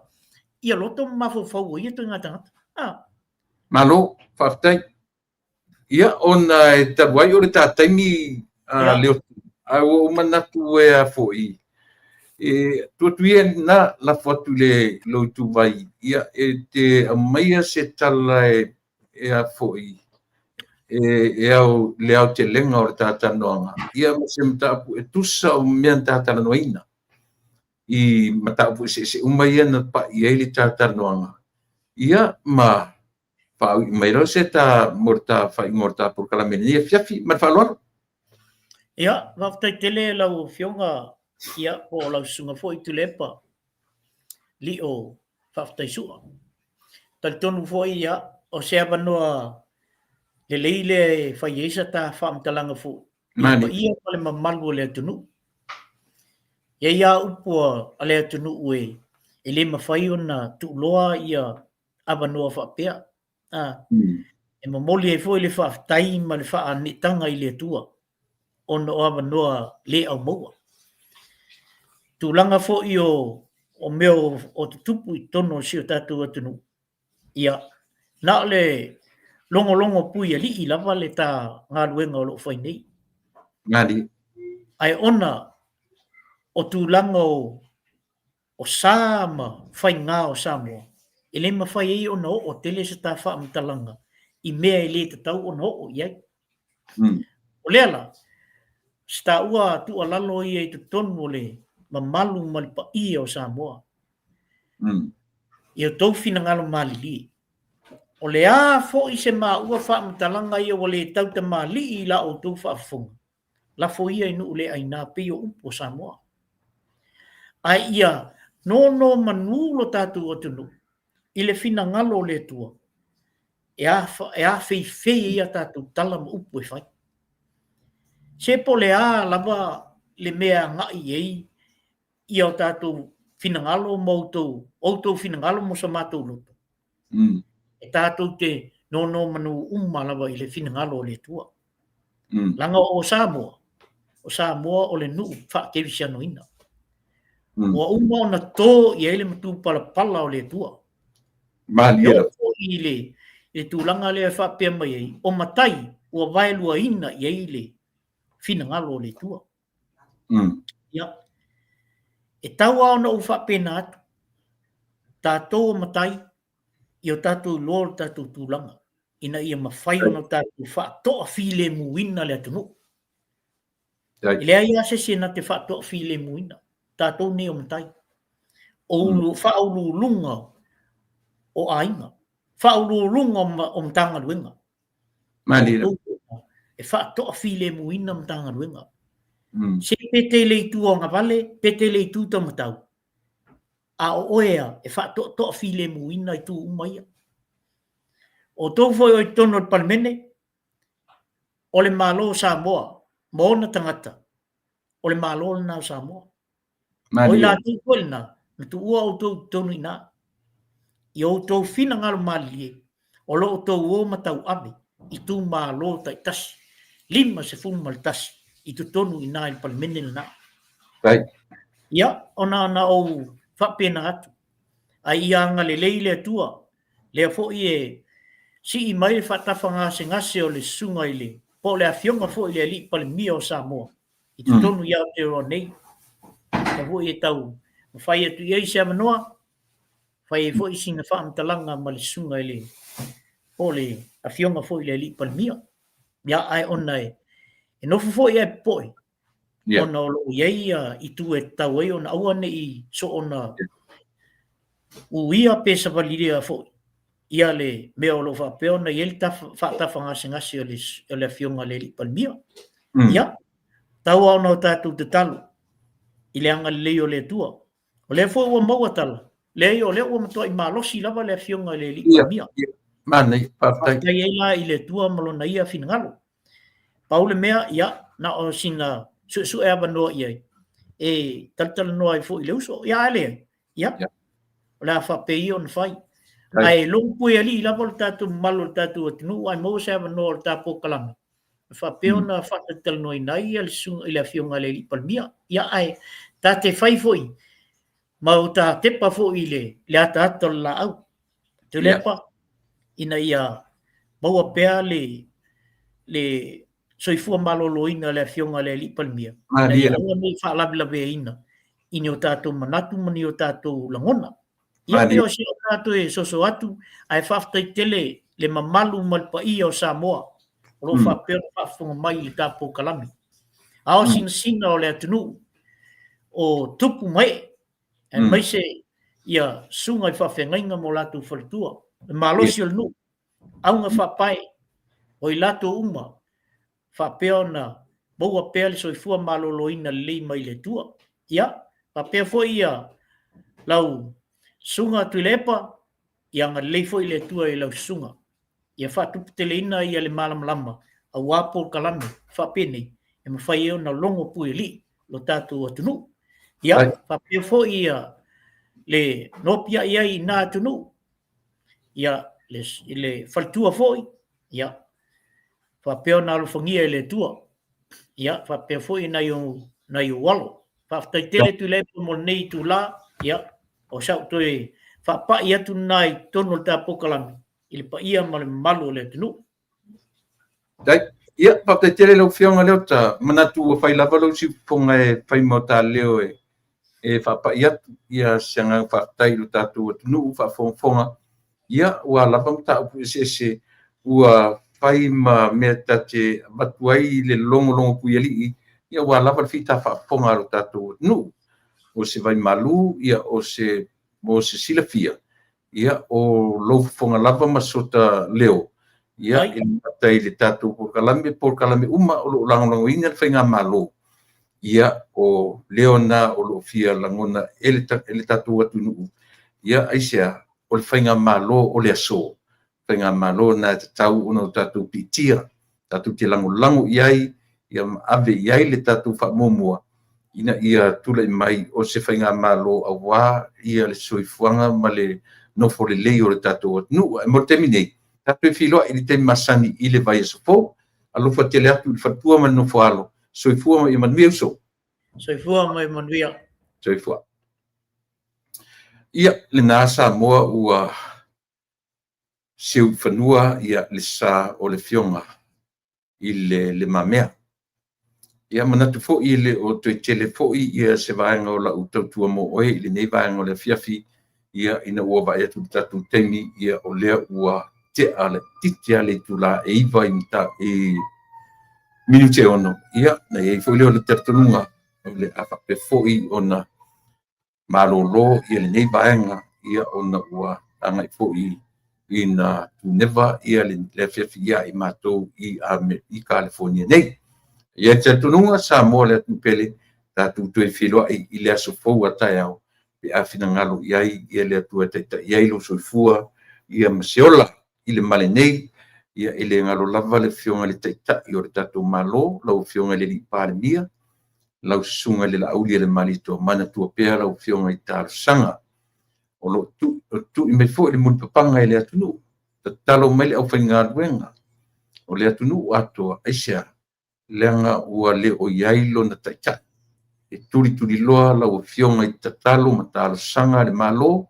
ia loto ma mafaufau o ia ituaiga tagata. Ah. Malo, faafetai. Ia, ona e talu ai o le ta taimi a Leoti, ae ua ou manatu e a foi, e tuu atu ia lena, lafo atu i le lou ituvai, ia, e te aumaia se tala e a foi, e ao le aotelega o le ta talanoaga, ia ma se mataupu e tusa o mea na ta talanoaina i mataupu eseese uma ia na pai i ai le ta talanoaga, ia ma faauiu mai loa se ta mo le ta faaiuga o le ta polokalame i lenei afiafi. Ma le faaaloalo. Ia, faafetai tele lau Afioga, ia, po o lau susuga foi Tuilaepa Lio Faafetaisua. Talitonu foi, ia, o se avanoa lelei lea e fai ai sa ta faamatalaga foi i le paia ma le mamalu o le atunuu. E i ai lava upu a le atunuu e le mafai ona tuuloa ia avanoa faapea. A, e momoli ai foi le faafetai ma le faaneetaga i le Atua ona o avanoa le aumaua. Tulaga foi o, o mea o, o tutupu i totonu o si o tatou atunuu, ia, na o le logologo pui alii lava le ta galuega o lo o fai nei. Malie. Ae ona o tulaga o o sa ma faiga o Samoa, e le mafai ai ona oo tele se ta faamatalaga i mea e le tatau ona oo i ai. O lea la, se taua tuualalo ia i totonu o le mamalu ma le paia o Samoa, i outou finagalo malilie, o le a foi se maua faamatalaga ia ua le tautamalii i la outou faafofoga, Lafo ia i nuu le aina pei o upu o Samoa. Ae ia nonomanu lo tatou atunuu i le finagalo o le Atua e afeifei ai a tatou tala ma upu e fai. Se po o le a lava le mea e agai i ai ia o tatou finagalo ma outou, outou finagalo ma so matou loto, e tatou te nonomanu uma lava i le finagalo o le Atua. Leaga o Samoa, o Samoa o le nuu faakerisianoina. Ua uma ona to i ai le matupalapala o le Atua. Malie lava. E oo foi i le, i le tulaga lea e faapea mai ai, o matai ua vaeluaina i ai le finagalo o le Atua. Ia, e tau lava ona ou faapena atu, tatou o matai, ia o tatou iloa o le tatou tulaga, ina ia mafai ona tatou faatoafilemuina le atunuu. E leai lava se isi e na te faatoafilemuina, tatou nei o matai, o ulu, faauluuluga o aiga, faauluuluga o Matagaluega. E faatoafilemuina Matagaluega. Se pe te le itu agavale, pe te le itu taumatau, a o oe a e faatoatoafilemuina itu uma ia. O outou foi o i totonu o le Palemene, o le Malo o Samoa ma ona tagata, o le Malo lena o Samoa. O i latou foi lena, na tuua outou i totonu i ina. I o outou finagalo malilie, o lo o outou o ma tauave itumalo taitasi, 51 i totonu i ina i le Palemene lena. Ia, ona na ou faapena atu, ai ia agalelei le Atua, lea foi e sii mai le faatafagasegase o le susuga i le, po o le afioga foi i le Alii Palemia o Samoa, i totonu i Aotearoa nei. Lea foi e tau mafai atu i ai se avanoa, fai ai foi sina faamatalaga ma le susuga i le, po o le afioga foi i le Alii Palemia. Ia, ae ona e nofo foi ae popoe, ona o lo o i ai itu e tatau ai ona aua ne i soona uia pe savalilia foi ia le mea o lo o faapea ona i ai le faatafagasegase o le afioga i le Alii Palemia. Ia, tau lava ona o tatou tatalo i le agalelei o le Atua. O lea foi ua maua tala, leai o lea ua matuai malosi lava le afioga i le Alii Palemia. Manaia, faafetai. Faafetai ai la i le Atua ma lona ia finagalo. Pau le mea, ia, na o sina suesue avanoa i ai, e talatalanoa ai foi i le uso. Ia, ae leai, ia, o le a faapea ia ona fai. Ae logo puialii lava le tatou mamalu o le tatou atunuu, ae maua se avanoa o le ta polokalame, e faapea ona faatalatalanoaina ai ia le susuga i le afioga i le Alii Palemia. Ia, ae ta te fai foi ma o ta tepa foi i le ataata o le laau. Tuilaepa, ina ia maua pea le soifua maloloina o le afioga i le Alii Palemia, ina ia aua ne i faalavelaveina i ni o tatou manatu ma ni o tatou lagona. Ia pei o si au tatou e soso atu, ae faafetai tele le mamalu ma le paia o Samoa o lo o faapea ona faafofoga mai i le ta polokalame. Ao sinasina o le atunuu o tupu ma ee, aemaise ia susuga i faafeagaiga ma o latou faletua, le malosi o le nuu, auga faapae, o i latou uma faapea ona maua pea le soifua maloloina lelei mai le Atua. Ia, faapea foi ia lau susuga Tuilaepa, ia agalelei foi le Atua i lau susuga. Ia faatuputeleina ia le malamalama aua polokalame faapenei e mafai ai ona logo puialii lo tatou atunuu. Ia, faapea foi ia le nopiai ai i na atunuu, ia le faletua foi, ia faapea ona alofagia e le Atua. Ia, faapea foi nai ou alo. Faafetai tele Tuilaepa mo lenei itula. Ia, o sau toe faapai atu lena i totonu o le ta polokalame i le paia ma le mamalu o le atunuu. Ia, faafetai tele lau Afioga Leota. Manatu ua fai lava lou siufofoga e fai ma o ta leo e faapai atu ia se agaga faafetai i lo tatou atunuu faafogafoga. Ia, ua lava mataupu eseese ua fai ma mea ta te avatu ai le logologo puialii, ia ua lava le fita faafofoga a lo tatou atunuu. O se vaimalu, ia o se silafia, ia o lou fofoga lava ma sota leo, ia e mata i le tatou polokalame uma o lo o lagolagoina le faigamalo, ia o leo na o lo o fia lagona e le tatou atunuu, ia aisea o le faigamalo o le aso, faigamalo na e tatau ona o tatou piitia, tatou te lagolago i ai, ia ma ave i ai le tatou faamuamua, ina ia tulai mai o se faigamalo aua ia le soifuaga ma le nofo lelei o le tatou atunuu. Ae mo le taimi nei, tatou e feiloai i le taimi masani i le vaiaso fou. Alofa tele atu i le faletua ma le nofo alo. Soifua ma ia manuia uso. Soifua ma ia manuia. Soifua. Ia, lena Samoa ua seu i fanua ia le sa o le afioga i le Mamea. Ia manatu foi e le o toe tele foi ia se vaega o lau tautua mo oe i lenei vaega o le afiafi, ia ina ua vaai atu i le tatou taimi, ia o lea ua tea laitiiti lava le itula e 9 i minute 6, ia na i ai foi lea o le talitonuga o le a faapea foi ona malolo ia lenei vaega, ia ona ua agai foi ina tuneva ia le afiafi ia i matou i Kalifonia nei. Ia le talitonuga Samoa le atunuu pele, tatou toe feiloai i le aso fou a taeao, pe a finagalo i ai ia le Atua e taitai ai lou soifua ia ma se ola. i le male nei. Ia, e le galo lava le Afioga i le Taitai o le tatou Malo, lau Afioga i le Palemia, lau Susuga i le Laaulialemalietoa, manatua pea lau Afioga i talosaga o lo o tui mai foi le mulipapaga e le atunuu, tatalo mai le aufaigaluega o le atunuu atoa. Aisea? Leaga ua le o i ai lona taitai. E tulituliloa lau Afioga i tatalo ma talosaga a le Malo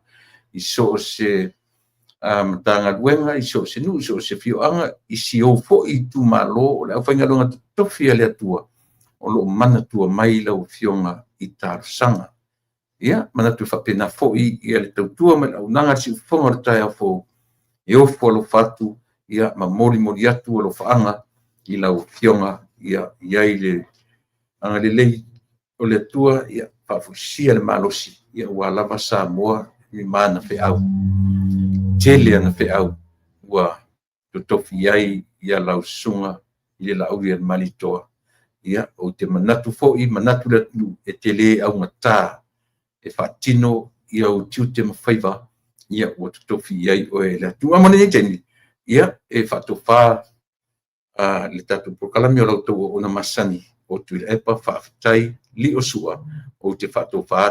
i so o se Matagaluega, i so o se nuu, i so o se afioaga, i si ou foi itumalo, o le aufaigaluega totofi a le Atua o lo o manatua mai lau Afioga i talosaga. Ia, manatu e faapena foi ia le tautua ma le auaunaga a le siufofoga o le taeao fou, e ofo alofa atu ia ma molimoli atu alofaaga i lau Afioga, ia i ai le agalelei o le Atua, ia faafoisia le malosi aua lava Samoa ma ana feau, tele ana feau ua totofi i ai lau Susuga i le Laaulialemalietoa. Ia, ou te manatu foi, manatu le atunuu, e te le augata e faatino ou tiute ma faiva ua totofi i ai oe e le Atua. Mo lenei taimi, ia, e faatofa le tatou polokalame o la outou auauna masani o Tuilaepa. Faafetai Liosua, ou te faatofa